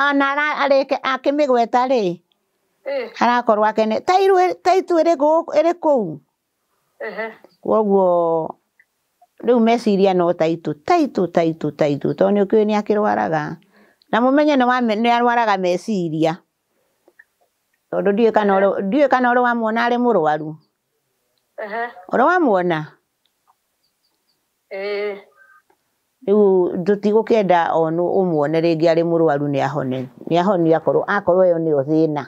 ona arĩke akĩmĩgweta rĩ, arakorwo akene ta itu ĩrĩ kũu. Koguo rĩu meciria no taitu tondũ nĩ ũkĩũĩ nĩ akĩrwaraga. Na mũmenye nĩ arwaraga meciria. Tondũ ndiũĩ kana ũrĩ wamuona arĩ mũrwaru. Ũrĩ wamuona? Rĩu tũtigũkĩenda ũmuone rĩngĩ arĩ mũrwaru nĩ ahone. Nĩ ahonio akorwo ĩyo nĩyo thĩna.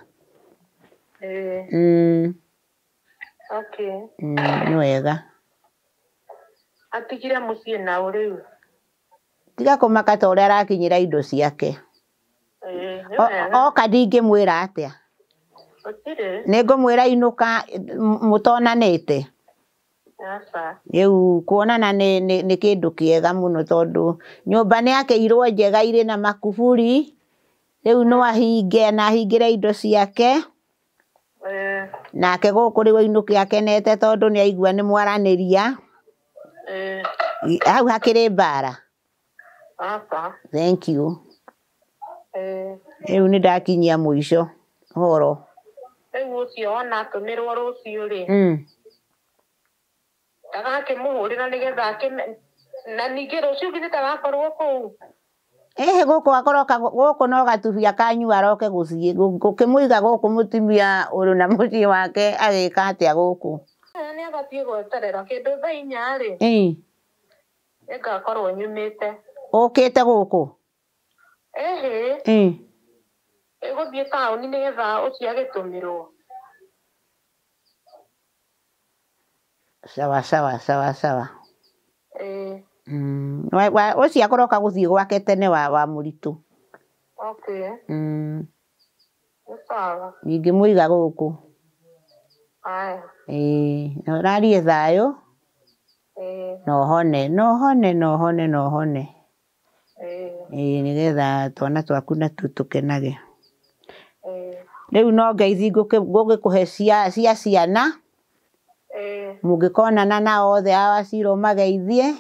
Okay. Nĩ wega. Atigire mũciĩ nao rĩu. Tiga kũmaka ta ũrĩa arakinyĩra indo ciake. Oka ndingĩmwĩra atĩa. Nĩngũmwĩra inũka mũtonanĩte. Rĩu kuonana nĩ kĩndũ kĩega mũno tondũ nyũmba nĩ akĩirwo njega irĩ na makuburi. Rĩu no ahinge na ahingĩre indo ciake. Nake gũkũ rĩu ainũke akenete tondũ nĩ aigua nĩ mwaranĩria. Hau hakĩrĩ mbara. Thank you. Rĩu nĩ ndakinyia mũico ũhoro. Rĩu ũcio ona atũmĩrwo rũciũ rĩ, ndagakĩmũhũrĩra nĩgetha na ningĩ rũciũ githĩ ndagakorwo kũu. Ĩhĩ gũkũ akoroka gũkũ no gatubia kanyu aroke gũthiĩ gũkĩmũiga gũkũ mũtumia ũrĩ na mũciĩ wake agĩka atĩa gũkũ. Nĩ abatiĩ gweterera kĩndũ thaa inya rĩ, nĩngakorwo nyumĩte. Ũkĩte gũkũ? Ĩhĩ. Ĩgũthiĩ taũni nĩgetha ũcio agĩtũmĩrwo. Sawa sawa sawa sawa. Ũcio akoroka gũthiĩ gwake tene wa mũritũ. Okay. Nĩ sawa. Ndingĩmũiga gũkũ. Aya. Ĩĩ, na ũrarie thayũ. Na ũhone na ũhone na ũhone na ũhone. Ĩĩ nĩgetha twana twaku natuo tũkenage. Rĩu no ngeithi ngũgĩkũhe cia ciana. Mũngĩkonana nao othe a Wacira ũmageithie.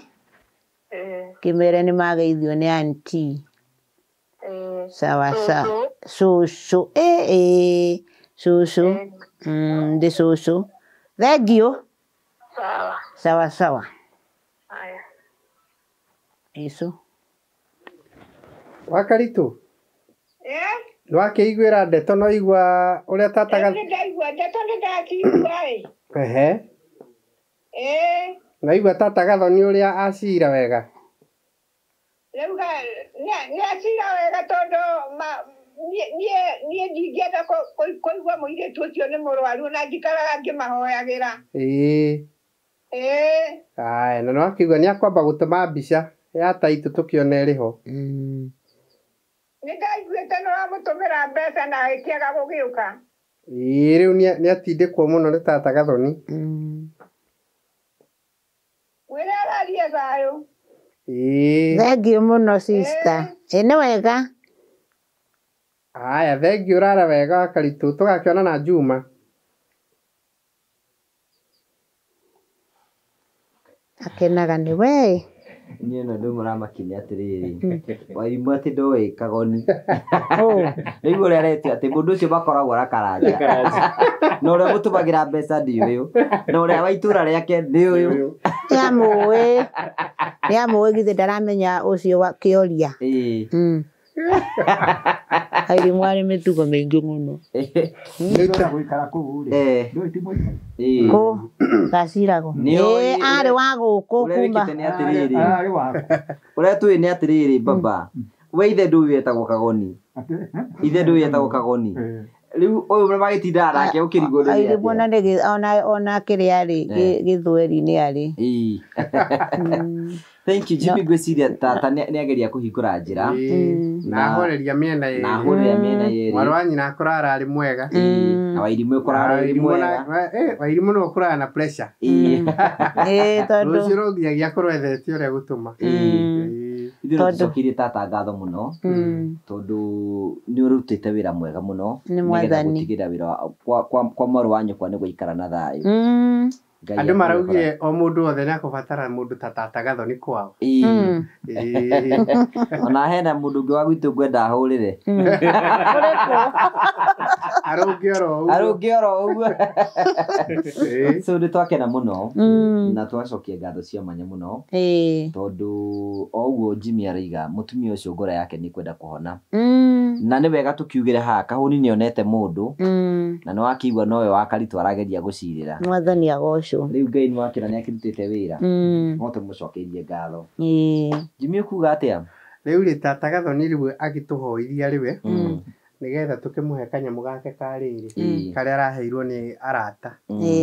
Kĩmere nĩ mageithio nĩ auntie. Sawa sawa. Cũcũ. Ĩĩ cũcũ. Ndĩ cũcũ. Thank you. Sawa. Sawa sawa. Aya. Icu. Wakaritũ. Nĩ wakĩiguĩra ndeto no igua ũrĩa tata Nĩ ndaigua ndeto nĩ ndaciigua ĩ. Ehe. Na igua tata Gathoni ũrĩa acira wega. Rĩu nĩ acira wega tondũ niĩ ndingĩenda kũigua mũirĩtu ũcio nĩ mũrwaru na njikaraga ngĩmahoyagĩra. Ĩĩ. Ĩĩ. Aya, na nĩ wakĩigua nĩ akwamba gũtũma mbica ya taitũ tũkĩone ĩrĩ ho. Nĩ ndaiguĩte nĩ wamũtũmĩra mbeca na ĩkĩaga gũgĩũka. Ĩĩ rĩu nĩ atindĩkwo mũno nĩ tata Gathoni. Mwĩre ararie thayũ. Ĩĩ. Thank you mũno sister. Ĩĩ nĩ wega. Aya, thank you ũrara wega Wakaritũ, tũgakĩonana Juma. Akenaga nĩ we. Niĩ no ndũ mũramakinya atĩrĩrĩ Wairimũ atĩ ndoĩ Kagoni. Rĩu ũrĩa aretio atĩ mũndũ ũcio makoragwo na Karanja. Na ũrĩa mũtũmagĩra mbeca nĩ ũyũ. Na ũrĩa wa itũra rĩake nĩ ũyũ. Nĩamũĩ. Nĩamũĩ githĩ ndaramenya ũcio wa kĩoria. Ĩĩ. Wairimũ arĩ mĩtugo mĩingĩ mũno. Nĩ gũikara kũu rĩ. Ndũĩ ti mũikari. Kũ gaciragwo. Ĩĩ arĩ wa gũkũ kuma. Ũrĩa wĩkĩte nĩ atĩrĩrĩ. Ũrĩa tũĩ nĩ atĩrĩrĩ baba. We ithe ndũĩ wetagwo Kagoni. Ithe ndũĩ etagwo Kagoni. Rĩu ũyũ magĩtindaga nake ũkĩrigwo nĩ Wairimũ na nĩ ona kĩrĩa arĩ gĩthweri-inĩ arĩ. Thank you Jimmy, ngwĩciria tata nĩ ageria kũhingũra njĩra. Na ahoreria mĩena yerĩ. Na ahoreria mĩena yerĩ. Mwarĩ wa nyina akũrara arĩ mwega. Na Wairimũ ĩkũrara arĩ mwega. Wairimũ no ũkũrara na pressure. Tondũ rũciũ no nginyagia akorwo ethete ũrĩa gũtũma. Ithuĩ no tũcokerie tata ngatho mũno tondũ nĩ ũrutĩte wĩra mwega mũno nĩgetha gũtigĩrĩra wĩra kwa mwarĩ wa nyũkwa nĩ gũikara na thayũ. Andũ maraugire o mũndũ wothe nĩ akũbatara mũndũ ta tata Gathoni kwao. Ona hena mũndũ ũngĩ wa gwitũ ngwenda ahũrĩre. Arũnge oro ũguo. Arũnge oro ũguo. So nĩ twakena mũno na twacokia ngatho cia mwanya mũno tondũ o ũguo Jimmy araiga mũtumia ũcio ngoro yake nĩ kwenda kũhona. Na nĩ wega tũkiugĩre haha Kahũni nĩ onete mũndũ na nĩ wakĩigua nowe wa Karitũ arageria gũcirĩra. Mwathani agocwo. Rĩu Ngai nĩ wakĩra nĩ akĩrutĩte wĩra. No tũmũcokeirie ngatho. Jimmy ũkuga atĩa? Rĩu rĩ tata Gathoni rĩu agĩtũhoithia rĩwe nĩgetha tũkĩmũhe kanyamũ gake ka rĩrĩ karĩa araheirwo nĩ arata.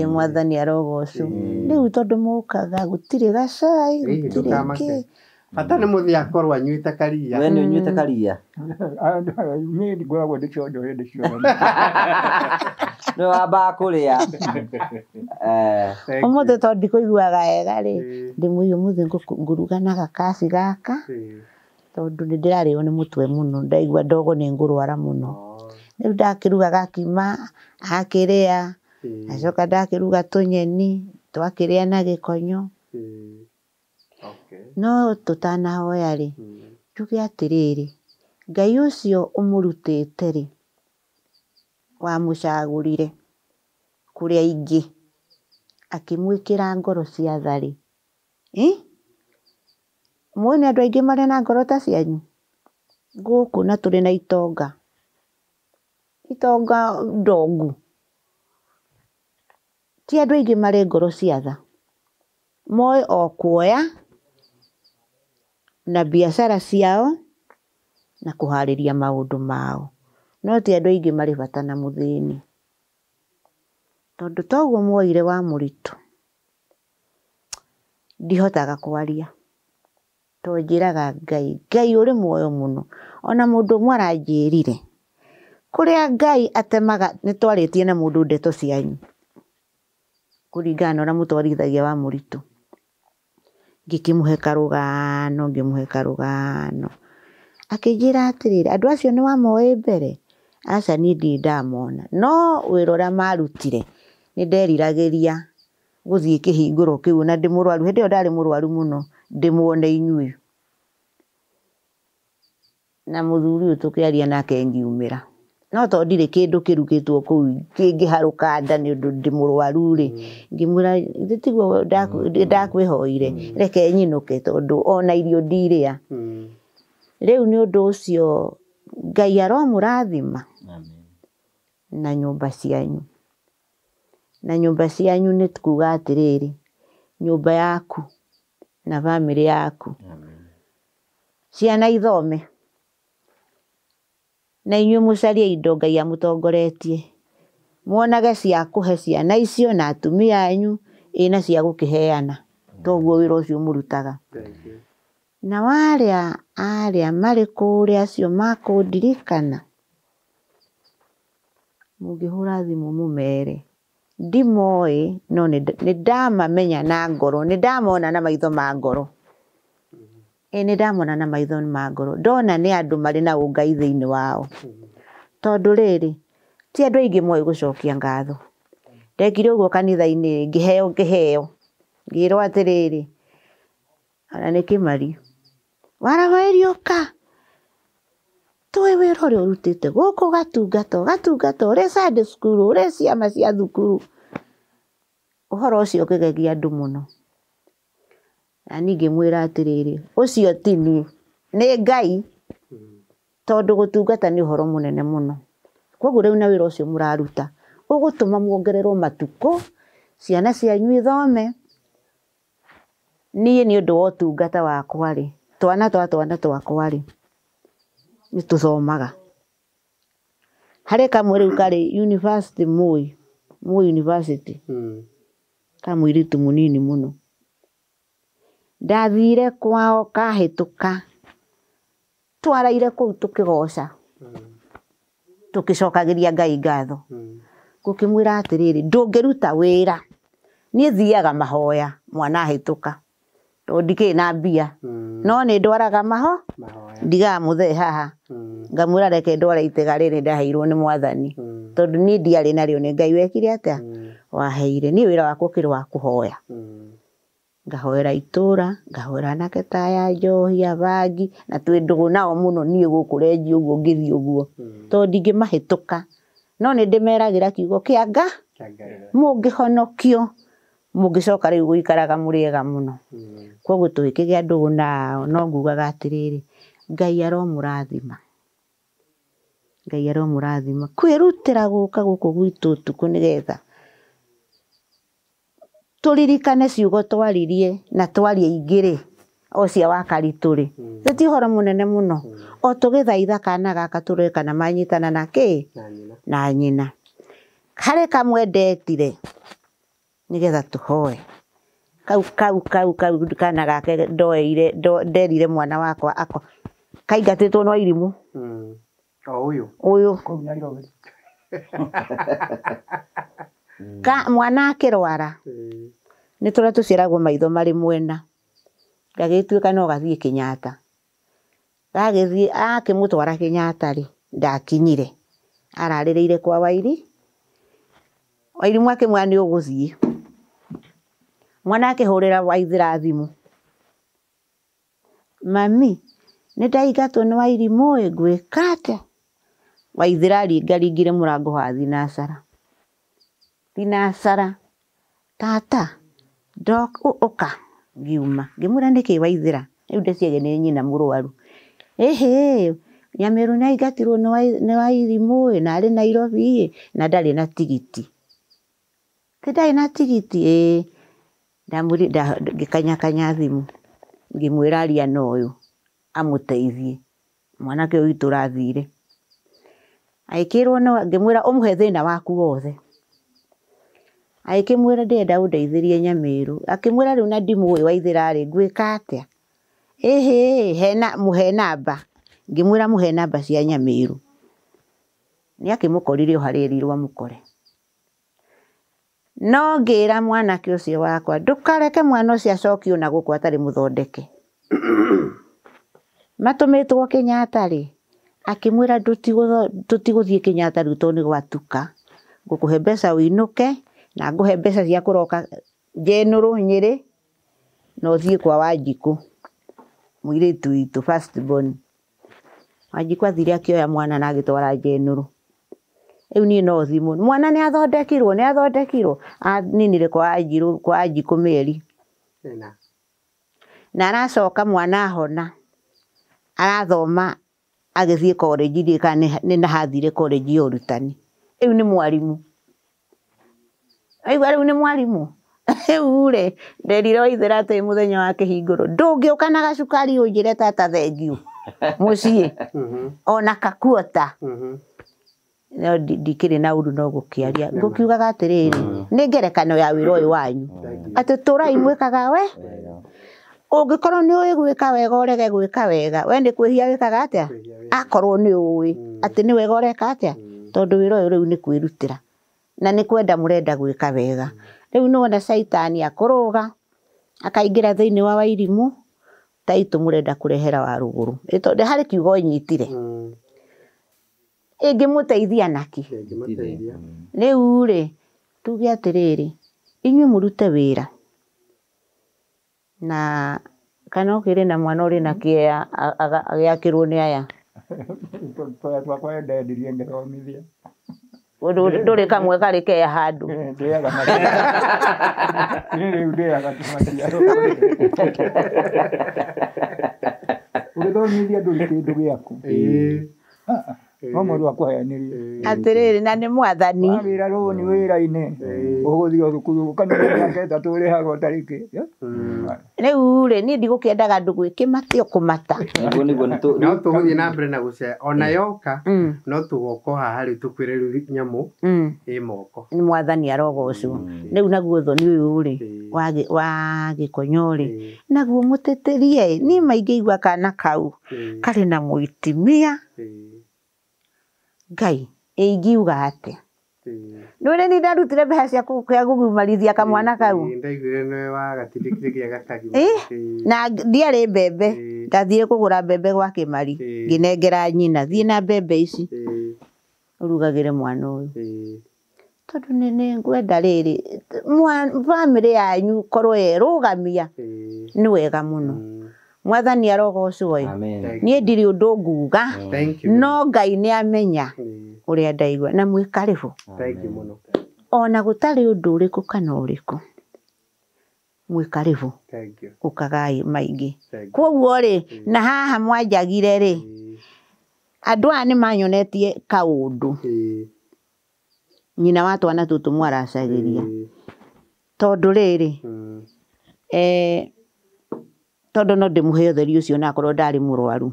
Mwathani arogocwo. Rĩu tondũ mũkaga gũtirĩ gacai gũtirĩ kĩ. Bata nĩ mũthĩ akorwo anyuĩte karia. We nĩ ũnyuĩte karia? Niĩ ngoragwo ndĩcionjo hĩndĩ ciothe. Nĩ wambaga kũrĩa. Ũmũthĩ tondũ ndikũiguaga wega rĩ, ndĩmũigue ũmũthĩ ngũruga na gakaci gaka tondũ nĩ ndĩrarĩo nĩ mũtwe mũno, ndaigua ndogo nĩ ngũrwara mũno. Rĩu ndakĩruga gakima akĩrĩa, acoka ndakĩruga tũnyeni twakĩrĩa na gĩkonyo. No tũtanahoya rĩ, njuge atĩrĩrĩ, Ngai ũcio ũmũrutĩte rĩ, wamũcagũrire kũrĩ aingĩ akĩmwĩkĩra ngoro cia tha rĩ, mũĩ nĩ andũ aingĩ marĩ na ngoro ta cianyu gũkũ na tũrĩ na itonga itonga ndongu, ti andũ aingĩ marĩ ngoro cia tha, moĩ o kuoya na biacara ciao na kũharĩria maũndũ mao, no ti andũ aingĩ marĩ bata na mũthĩni tondũ toguo mwoire wa mũritũ ndihotaga kwaria to njĩraga Ngai, Ngai ũrĩ muoyo mũno. Ona mũndũ ũmwe aranjĩrire kũrĩa Ngai atemaga, nĩ twarĩtie na mũndũ ndeto cianyu kũringana na ũrĩa mũtwarithagia wa mũritũ, ngĩkĩmũhe karũgano, ngĩmũhe karũgano, akĩnjĩra atĩrĩrĩ, andũ acio nĩ wamoĩ mbere? Aca niĩ ndirĩ ndamona, no wĩra ũrĩa marutire nĩ nderiragĩria gũthiĩ kĩhingũro kĩu na ndĩ mũrwaru, hĩndĩ ĩyo ndarĩ mũrwaru mũno, ndĩmuone inyuĩ. Na mũthuri ũyũ tũkĩaria nake ngiumĩra, no tondũ ndirĩ kĩndũ kĩrugĩtwo kũu kĩngĩharũka nda nĩ ũndũ ndĩ mũrwaru rĩ, ngĩmwĩra ithe tiguo ndakwĩhoire, reke nyinũke tondũ ona irio ndirĩa. Rĩu nĩ ũndũ ũcio Ngai aromũrathima na nyũmba cianyu. Na nyũmba cianyu nĩ kuga atĩrĩrĩ, nyũmba yaku na bamĩrĩ yaku, ciana ithome na inyuĩ mũcarie indo Ngai amũtongoretie, muonage cia kũhe ciana icio na atumia anyu, ĩna cia gũkĩheana, toguo wĩra ũcio mũrutaga. Na warĩa arĩa marĩ kũrĩa acio makũndirikana, mũngĩhũra thimũ mũmere ndimoĩ, no nĩ ndamamenya na ngoro, nĩ ndamona na maitho ma ngoro. Nĩ ndamona na maitho ma ngoro, ndona nĩ andũ marĩ na ũngai thĩinĩ wao. Tondũ rĩrĩ, ti andũ aingĩ moĩ gũcokia ngatho. Ndekire ũguo kanitha-inĩ ngĩheo kĩheo, ngĩrwo atĩrĩrĩ, ona nĩ kĩmari, warahoerio ũka, tũĩ wĩra ũrĩa ũrutĩte gũkũ gatungata ũgatungata ũrĩ Sunday school ũrĩ ciama cia thukuru. Ũhoro ũcio ũkĩgegia andũ mũno. Na niĩ ngĩmwĩra atĩrĩrĩ, ũcio ti niĩ, nĩ Ngai, tondũ gũtungata nĩ ũhoro mũnene mũno. Koguo rĩu na wĩra ũcio mũraruta ũgũtũma muongererwo matukũ, ciana cianyu ithome. Niĩ nĩ ũndũ wa ũtungata wakwa rĩ, twana twa twana twakwa rĩ, nĩ tũthomaga. Harĩ kamwe rĩu karĩ university Moi University. Ka mũirĩtu mũnini mũno. Ndathire kwao kahĩtũka. Twaraire kũu tũkĩgoca. Tũkĩcokagĩria Ngai ngatho. Ngũkĩmwĩra atĩrĩrĩ, ndũngĩruta wĩra. Niĩ thiaga mahoya mwana ahĩtũka. Tondũ ndikĩrĩ na mbia. No nĩ ndwaraga mahoya. Ndigaga mũthee haha. Ngamwĩra reke ndware itega rĩrĩ ndaheirwo nĩ mwathani. Tondũ niĩ ndiarĩ narĩo nĩ Ngai wekire atĩa? Waheire. Niĩ wĩra wakwa ũkĩrĩ wa kũhoya. Ngahoera itũra, ngahoera anake ta aya njohi, abangi, na twĩ ndũgũ nao mũno niĩ gũkũ renji ũguo ngĩthiĩ ũguo. Tondũ ndingĩmahĩtũka. No nĩ ndĩmeragĩra kiugo kĩa Ngai. Mũngĩhonokio, mũngĩcoka rĩu gũikaraga mũrĩ ega mũno. Koguo tũgĩkĩgĩa ndũgũ nao, no ngugaga atĩrĩrĩ, Ngai aromũrathima. Ngai aromũrathima. Kwĩrutĩra gũka gũkũ gwitũ ũtukũ nĩgetha tũririkane ciugo twaririe na twarie ingĩ rĩ, o cia Wakaritũ rĩ. Ti ũhoro mũnene mũno. O tũgĩthaitha kana gaka tũrore kana manyitana na kĩ? Na nyina. Harĩ kamwe ndetire nĩgetha tũhoe. Kau kau kau kau kana gake ndoeire nderire mwana wakwa ako kaingatĩtwo no irimũ. O ũyũ. Ũyũ. Kũu Nairobi. Ka mwana akĩrwara. Nĩ tũrĩa tũciaragwo maitho marĩ mwena. Gagĩtuĩka no gathiĩ Kenyatta. Gagĩthiĩ akĩmũtwara Kenyatta rĩ, ndakinyire. Ararĩrĩire kwa Wairi. Wairimũ akĩmwĩra nĩ ũgũthiĩ. Mwana akĩhũrĩra Waithĩra thimũ. Mami, nĩ ndaingatwo nĩ Wairimũ ĩ, ngwĩka atĩa? Waithĩra aringaringire mũrango wa thinacara. Thinacara. Tata, ũka. Ngiuma. Ngĩmwĩra nĩkĩ Waithĩra? Rĩu ndeciagia nĩ nyina mũrwaru. Ĩhĩ, Nyamĩrũ nĩ aingatirwo nĩ Wairimũ ĩ, na arĩ Nairobi ĩ, na ndarĩ na tigiti. Ti ndarĩ na tigiti ĩ. Ndamwĩrire ngĩkanyakanya thimũ. Ngĩmwĩra aria na ũyũ amũteithie. Mwanake ũyũ witũ ũrathire. Agĩkĩrwo no ngĩmwĩra ũmũhe thĩna waku wothe. Agĩkĩmwĩra ndĩrenda ũndeithĩrie Nyamĩrũ. Akĩmwĩra rĩu na ndimũĩ Waithĩra rĩ, ngwĩka atĩa? Ĩhĩ, hena mũhe namba. Ngĩmwĩra mũhe namba cia Nyamĩrũ. Nĩ akĩmũkorire o harĩa erirwo amũkore. No ngĩra mwanake ũcio wakwa, ndũkareke mwana ũcio acokio na gũkũ atarĩ mũthondeke. Matũmĩtwo Kenyatta rĩ, akĩmwĩra tũtigũthiĩ Kenyatta rĩu tondũ nĩ gwatuka. Ngũkũhe mbeca ũinũke, na ngũhe mbeca cia kũroka Njenũrũ Nyĩrĩ, na ũthiĩ kwa Wanjikũ, mũirĩtu witũ first born. Wanjikũ athire akĩoya mwana na agĩtwara Njenũrũ. Rĩu niĩ no thimũ. Mwana nĩ athondekirwo, nĩ athondekirwo. Aninire kwa Wanjikũ mĩeri. Na aracoka mwana ahona. Arathoma agĩthiĩ college ndiũĩ kana nĩ na hathire college ya ũrutani. Rĩu nĩ mwarimũ. Aigua rĩu nĩ mwarimũ. Rĩu rĩ, nderire Waithĩra atĩ mũthenya wa kĩhingũro, ndũngĩũka na gacukari ũnjĩre tata thengiũ mũciĩ. Ona kakuota. No ndikĩrĩ na ũru no gũkĩaria. Ngũkiugaga atĩrĩrĩ, nĩ ngerekano ya wĩra ũyũ wanyu. Atĩ tũrai mwĩkaga we. Ũngĩkorwo nĩ ũĩ gwĩka wega ũrege gwĩka wega, we nĩ kwĩhia wĩkaga atĩa? Akorwo nĩ ũĩ atĩ nĩ wega ũreka atĩa? Tondũ wĩra ũyũ rĩu nĩ kwĩrutĩra. Na nĩ kwenda mũrenda gwĩka wega. Rĩu nĩwona caitani akũrũga, akaingĩra thĩinĩ wa Wairimũ, taitũ mũrenda kũrehera wa rũgũrũ. Tondũ harĩ kiugo nyitire. Ĩngĩmũteithia nakĩ? Rĩu rĩ, tuge atĩrĩrĩ, inyuĩ mũrute wĩra. Na kana ũkĩrĩ na mwana ũrĩ na kĩea agĩakĩrwo nĩ aya. Tũya twakwa ndendirie ngĩthomithia. Ndũrĩ kamwe karĩ kea handũ. Ndĩaga maciaro. Niĩ rĩu ndĩaga tu maciaro. Ũgĩthomithia ndũrĩ kĩndũ gĩaku. No mũndũ akũhenirie. Atĩrĩrĩ na nĩ mwathani. Wagĩra rũni wĩra-inĩ ũgũthiĩ thukuru kanitha mĩaka 3 ũrĩhagwo tarĩki. Rĩu rĩ niĩ ndigũkĩendaga andũ gwĩkĩmatio kũmata. Nĩguo no tũgũthiĩ na mbere na gũcea ona yoka no tũgoka haha rĩu tũkwĩre rĩu nyamũ ĩ moko. Nĩ mwathani arogocwo. Rĩu naguo thoni ũyũ rĩ wa gĩkonyo rĩ naguo mũtĩtĩrie niĩ maingĩigua kana kau karĩ na mũitimia Ngai ingiuga atĩa. Nĩ nĩ ndarutire mbeca cia kũgimarithia kamwana kau. Ndaiguire nĩwe wagatindĩkire nginya gakagima. Na ndiarĩ mbembe ndathire kũgũra mbembe gwa Kĩmari ngĩnengera nyina thiĩ na mbembe ici ũrugagĩre mwana ũyũ. Tondũ nĩ ngwenda rĩrĩ bamĩrĩ yanyu korwo yerũgamia nĩ wega mũno. Mwathani arogocwo. Niĩ ndirĩ ũndũ nguga no Ngai nĩ amenya ũrĩa ndaigua na mwĩ karibu. Ona gũtarĩ ũndũ ũrĩkũ kana ũrĩkũ mwĩ karibu ũkagai maingĩ. Koguo rĩ na haha mwanjagire rĩ andũ aya nĩ manyonetie kaũndũ nyina wa twana tũtũ mwaracagĩria tondũ rĩrĩ tondũ no ndĩmũhe ũtheri ũcio na akorwo ndarĩ mũrwaru.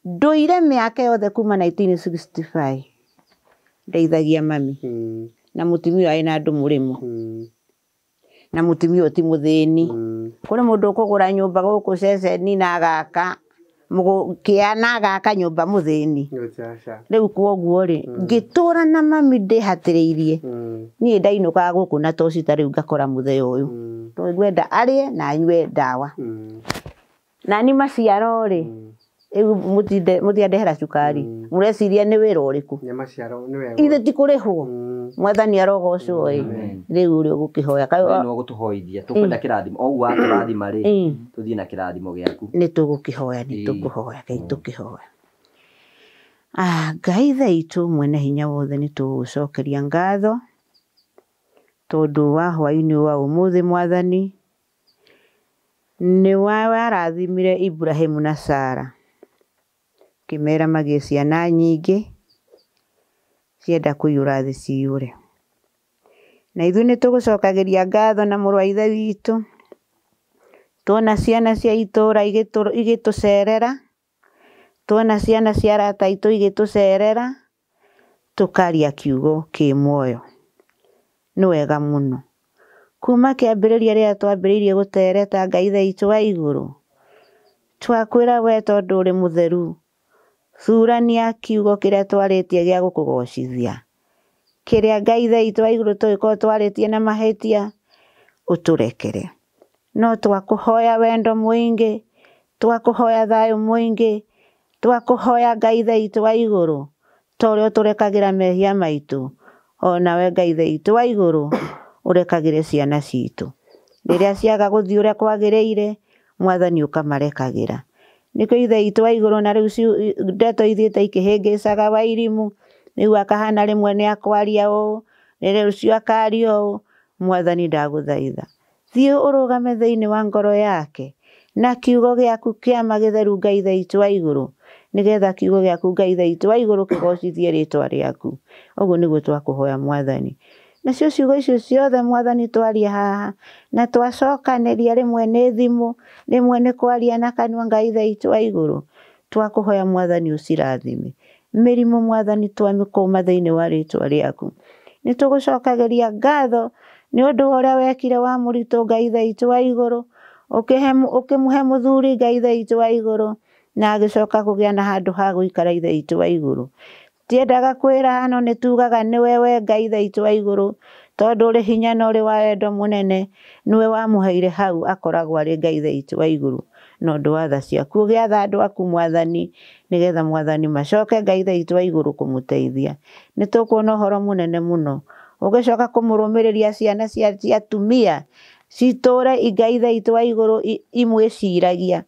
Ndũire mĩaka yothe kuma 1965 ndeithagia mami na mũtumia arĩ na andũ mũrĩmo na mũtumia ũyũ ti mũthĩni. Kũrĩ mũndũ ũkũgũra nyũmba gũkũ ceceni na agaka kĩa na agaka nyũmba mũthĩni. Rĩu kwoguo rĩ ngĩtũra na mami ndĩhatĩrĩirie niĩ ndainũkaga gũkũ na toci ta rĩu ngakora mũthee ũyũ tondũ ngwenda arĩe na anyue ndawa. Na ni maciaro rĩ rĩu mũtiandehera cukari mũreciria nĩ wĩra ũrĩkũ? Ithe ti kũrĩhwo. Mwathani arogocwo ĩ. Rĩu ũrĩa ũgũkĩhoya no gũtũhoithia tũkwenda kĩrathimo o ũguo watũrathima rĩ tũthiĩ na kĩrathimo gĩaku. Nĩ tũgũkĩhoya nĩ tũkũhoya Ngai tũkĩhoya. Ngai Ithe witũ mwene hinya wothe nĩ tũgũcokeria ngatho tondũ wa hwaĩ-inĩ wa ũmũthĩ mwathani nĩ warathimire Ibrahimu na Sara ũkĩmera magĩe ciana nyingĩ cienda kũiyũra thĩ ciyũre. Na ithuĩ nĩ tũgũcokagĩria ngatho na mũrũ wa Ithe witũ tuona ciana cia itũũra igĩtũcerera tuona ciana cia arata aitũ igĩtũcerera tũkaria kiugo kĩ muoyo. Nĩ wega mũno. Kuma kĩambĩrĩria rĩrĩa twambĩrĩirie gũtereta Ngai Ithe witũ wa igũrũ twakwĩra we tondũ ũrĩ mũtheru thurania kiugo kĩrĩa twarĩtie gĩa gũkũgocithia kĩrĩa Ngai Ithe witũ wa igũrũ tũgĩkorwo twarĩtie na mahĩtia ũtũrekere. No twakũhoya wendo mũingĩ twakũhoya thayũ mũingĩ twakũhoya Ngai Ithe witũ wa igũrũ ta ũrĩa ũtũrekagĩra mehia maitũ onawe Ngai Ithe witũ wa igũrũ ũrekagĩre ciana citũ rĩrĩa ciaga gũthiĩ ũrĩa kwagĩrĩire mwathani ũkamarekagĩra. Nĩkĩo Ithe witũ wa igũrũ na rĩu ndeto ithiĩte ikĩhĩngĩcaga Wairimu rĩu akahana rĩmwe nĩ akwaria ũũ rĩrĩa ũcio akaria ũũ. Mwathani ndagũthaitha thiĩ ũrũgame thĩinĩ wa ngoro yake na kiugo gĩaku kĩama gĩtheru Ngai Ithe witũ wa igũrũ nĩgetha kiugo gĩaku Ngai Ithe witũ wa igũrũ kĩgocithie rĩtwa rĩaku. Ũguo nĩguo twakũhoya mwathani. Nacio ciugo icio ciothe mwathani twaria haha na twacokanĩria rĩmwe nĩ thimũ rĩmwe nĩ kwaria na kanua Ngai Ithe witũ wa igũrũ twakũhoya mwathani ũcirathime. Mĩrimũ mwathani twamĩkũma thĩinĩ wa rĩtwa rĩaku. Nĩ tũgũcokagĩria ngatho nĩ ũndũ wa ũrĩa wekire wa mũritũ Ngai Ithe witũ wa igũrũ ũkĩmũhe mũthuri Ngai Ithe witũ wa igũrũ na agĩcoka kũgĩa na handũ ha gũikara Ithe witũ wa igũrũ. Tiendaga kwĩraha no nĩ tugaga nĩwe we Ngai Ithe witũ wa igũrũ tondũ ũrĩ hinya na ũrĩ wa wendo mũnene nĩwe wamũheire hau akoragwo arĩ Ngai Ithe witũ wa igũrũ na ũndũ wa tha ciaku ũgĩatha andũ aku mwathani nĩgetha mwathani macoke Ngai Ithe witũ wa igũrũ kũmũteithia. Nĩ tũkuona ũhoro mũnene mũno ũgĩcoka kũmũrũmĩrĩria ciana cia atumia citũre Ngai Ithe witũ wa igũrũ imwĩciragia.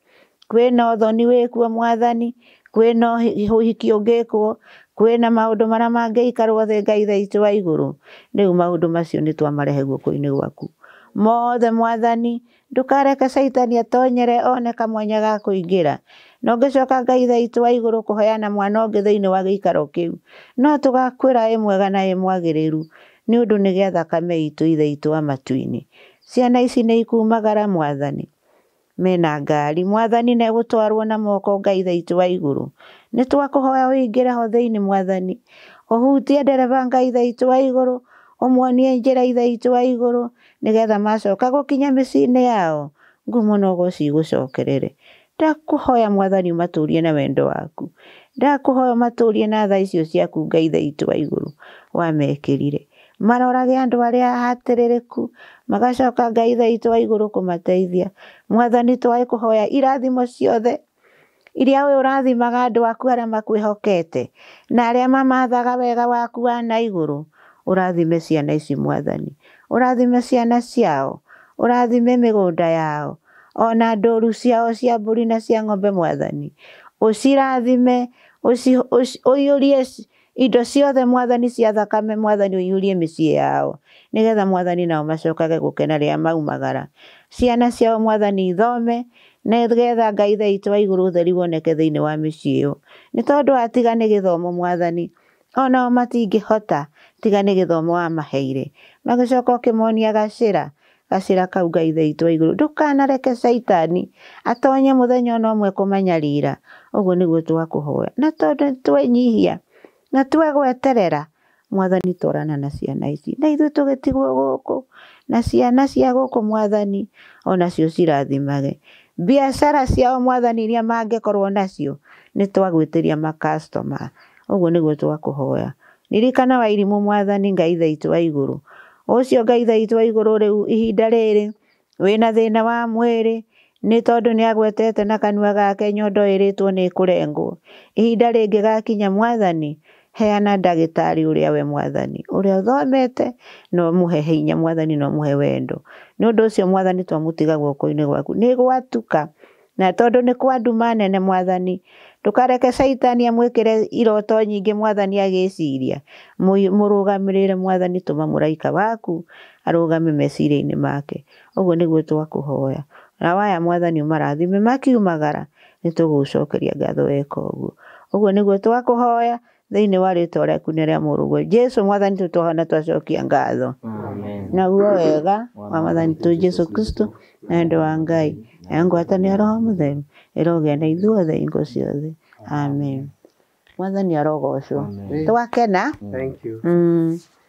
Kwĩna ũthoni wĩkuo mwathani kwĩna ũhiki ũngĩkwo kwĩna maũndũ marĩa mangĩikarwo thĩ Ngai Ithe witũ wa igũrũ. Rĩu maũndũ macio nĩ twamarehe guoko-inĩ gwaku mothe mwathani Ndũkareke Caitani atonyere one kamwanya ga kũingĩra. Na ũngĩcoka Ngai Ithe witũ wa igũrũ kũheana mwana ũngĩ thĩinĩ wa gĩikaro kĩu, no tũgakwĩra ĩ mwega na ĩ mwagĩrĩru, nĩ ũndũ nĩ gĩa thakame itũ Ithe witũ wa matu-inĩ. Ciana ici nĩ ikumagara Mwathani, mena ngari Mwathani, na gũtwarwo na moko Ngai Ithe witũ wa igũrũ. Nĩ twakũhoya ũingĩre ho thĩinĩ Mwathani, ũhutie ndereba Ngai Ithe witũ wa igũrũ, ũmuonie njĩra Ithe witũ wa igũrũ, nĩgetha macoka gũkinya mĩciĩ-inĩ yao, ngumo na ũgoci igũcokerere. Ndakũhoya Mwathani ũmatũrie na wendo waku. Ndakũhoya ũmatũrie na tha icio ciaku Ngai Ithe witũ wa igũrũ wamekĩrire. Marorage andũ arĩa ahatĩrĩrĩku, magacoka Ngai Ithe witũ wa igũrũ kũmateithia. Mwathani twaĩ kũhoya irathimo ciothe iria we ũrathimaga andũ aku arĩa makwĩhokete na arĩa mamathaga wega waku wa na igũrũ. Ũrathime ciana ici Mwathani, ũrathime ciana ciao, ũrathime mĩgũnda yao, ona ndũru ciao cia mbũri na cia ng'ombe Mwathani. Ũcirathime, ũiyũrie indo ciothe Mwathani cia thakame Mwathani, ũiyũrie mĩciĩ yao, nĩgetha Mwathani nao macokage gũkena rĩrĩa maumagara. Ciana ciao Mwathani ithome, nĩgetha Ngai Ithe witũ wa igũrũ ũtheri woneke thĩinĩ wa mĩciĩ ĩyo. Nĩ tondũ atiga nĩ gĩthomo Mwathani, onao matingĩhota tiga nĩ gĩthomo wamaheire. Magĩcoka ũkĩmonia gacĩra, gacĩra kau Ngai Ithe witũ wa igũrũ. Ndũkanareke Caitani atonye mũthenya ona ũmwe kũmanyarira. Ũguo nĩguo twakũhoya. Na tondũ twenyihia na twegweterera, Mwathani twarana na ciana ici. Na ithuĩ tũgĩtigwo gũkũ na ciana cia gũkũ Mwathani onacio cirathimage. Biacara ciao Mwathani iria mangĩkorwo nacio nĩ twagwĩtĩria makastoma. Ũguo nĩguo twakũhoya. Ririkana Wairimũ Mwathani Ngai Ithe witũ wa igũrũ. Ũcio Ngai Ithe witũ wa igũrũ rĩu ihinda rĩrĩ wĩna thĩna wa mwĩrĩ, nĩ tondũ nĩ agwetete na kanua gake nyondo ĩrĩtwo nĩ ĩkũrengwo. Ihinda rĩngĩ gakinya Mwathani, heana ndagĩtarĩ ũrĩa we Mwathani, ũrĩa ũthomete na ũmũhe hinya Mwathani, na ũmũhe wendo. Nĩ ũndũ ũcio Mwathani twamũtiga guoko-inĩ gwaku. Nĩ gwatuka, na tondũ nĩ kwa nduma nene Mwathani, ndũkareke Caitani amwĩkĩre iroto nyingĩ Mwathani agĩciria. Mũrũgamĩrĩre Mwathani, tũma mũraika waku arũgame meciria-inĩ make. Ũguo nĩguo twakũhoya. Na waya Mwathani ũmarathime makiumagara, nĩ tũgũgũcokeria ngatho weka ũguo. Ũguo nĩguo twakũhoya thĩinĩ wa rĩtwa rĩaku na rĩa mũrũguo Jesu Mwathani, tũtwahona twacokia ngatho. Naguo wega wa Mwathani tu Jesu Kristo na wendo wa Ngai na ngwatanĩro ya Roho Mũtheru ĩrogĩa na ithuothe hingo ciothe. Amen. Mwathani arogocwo. Twakena. Thank you.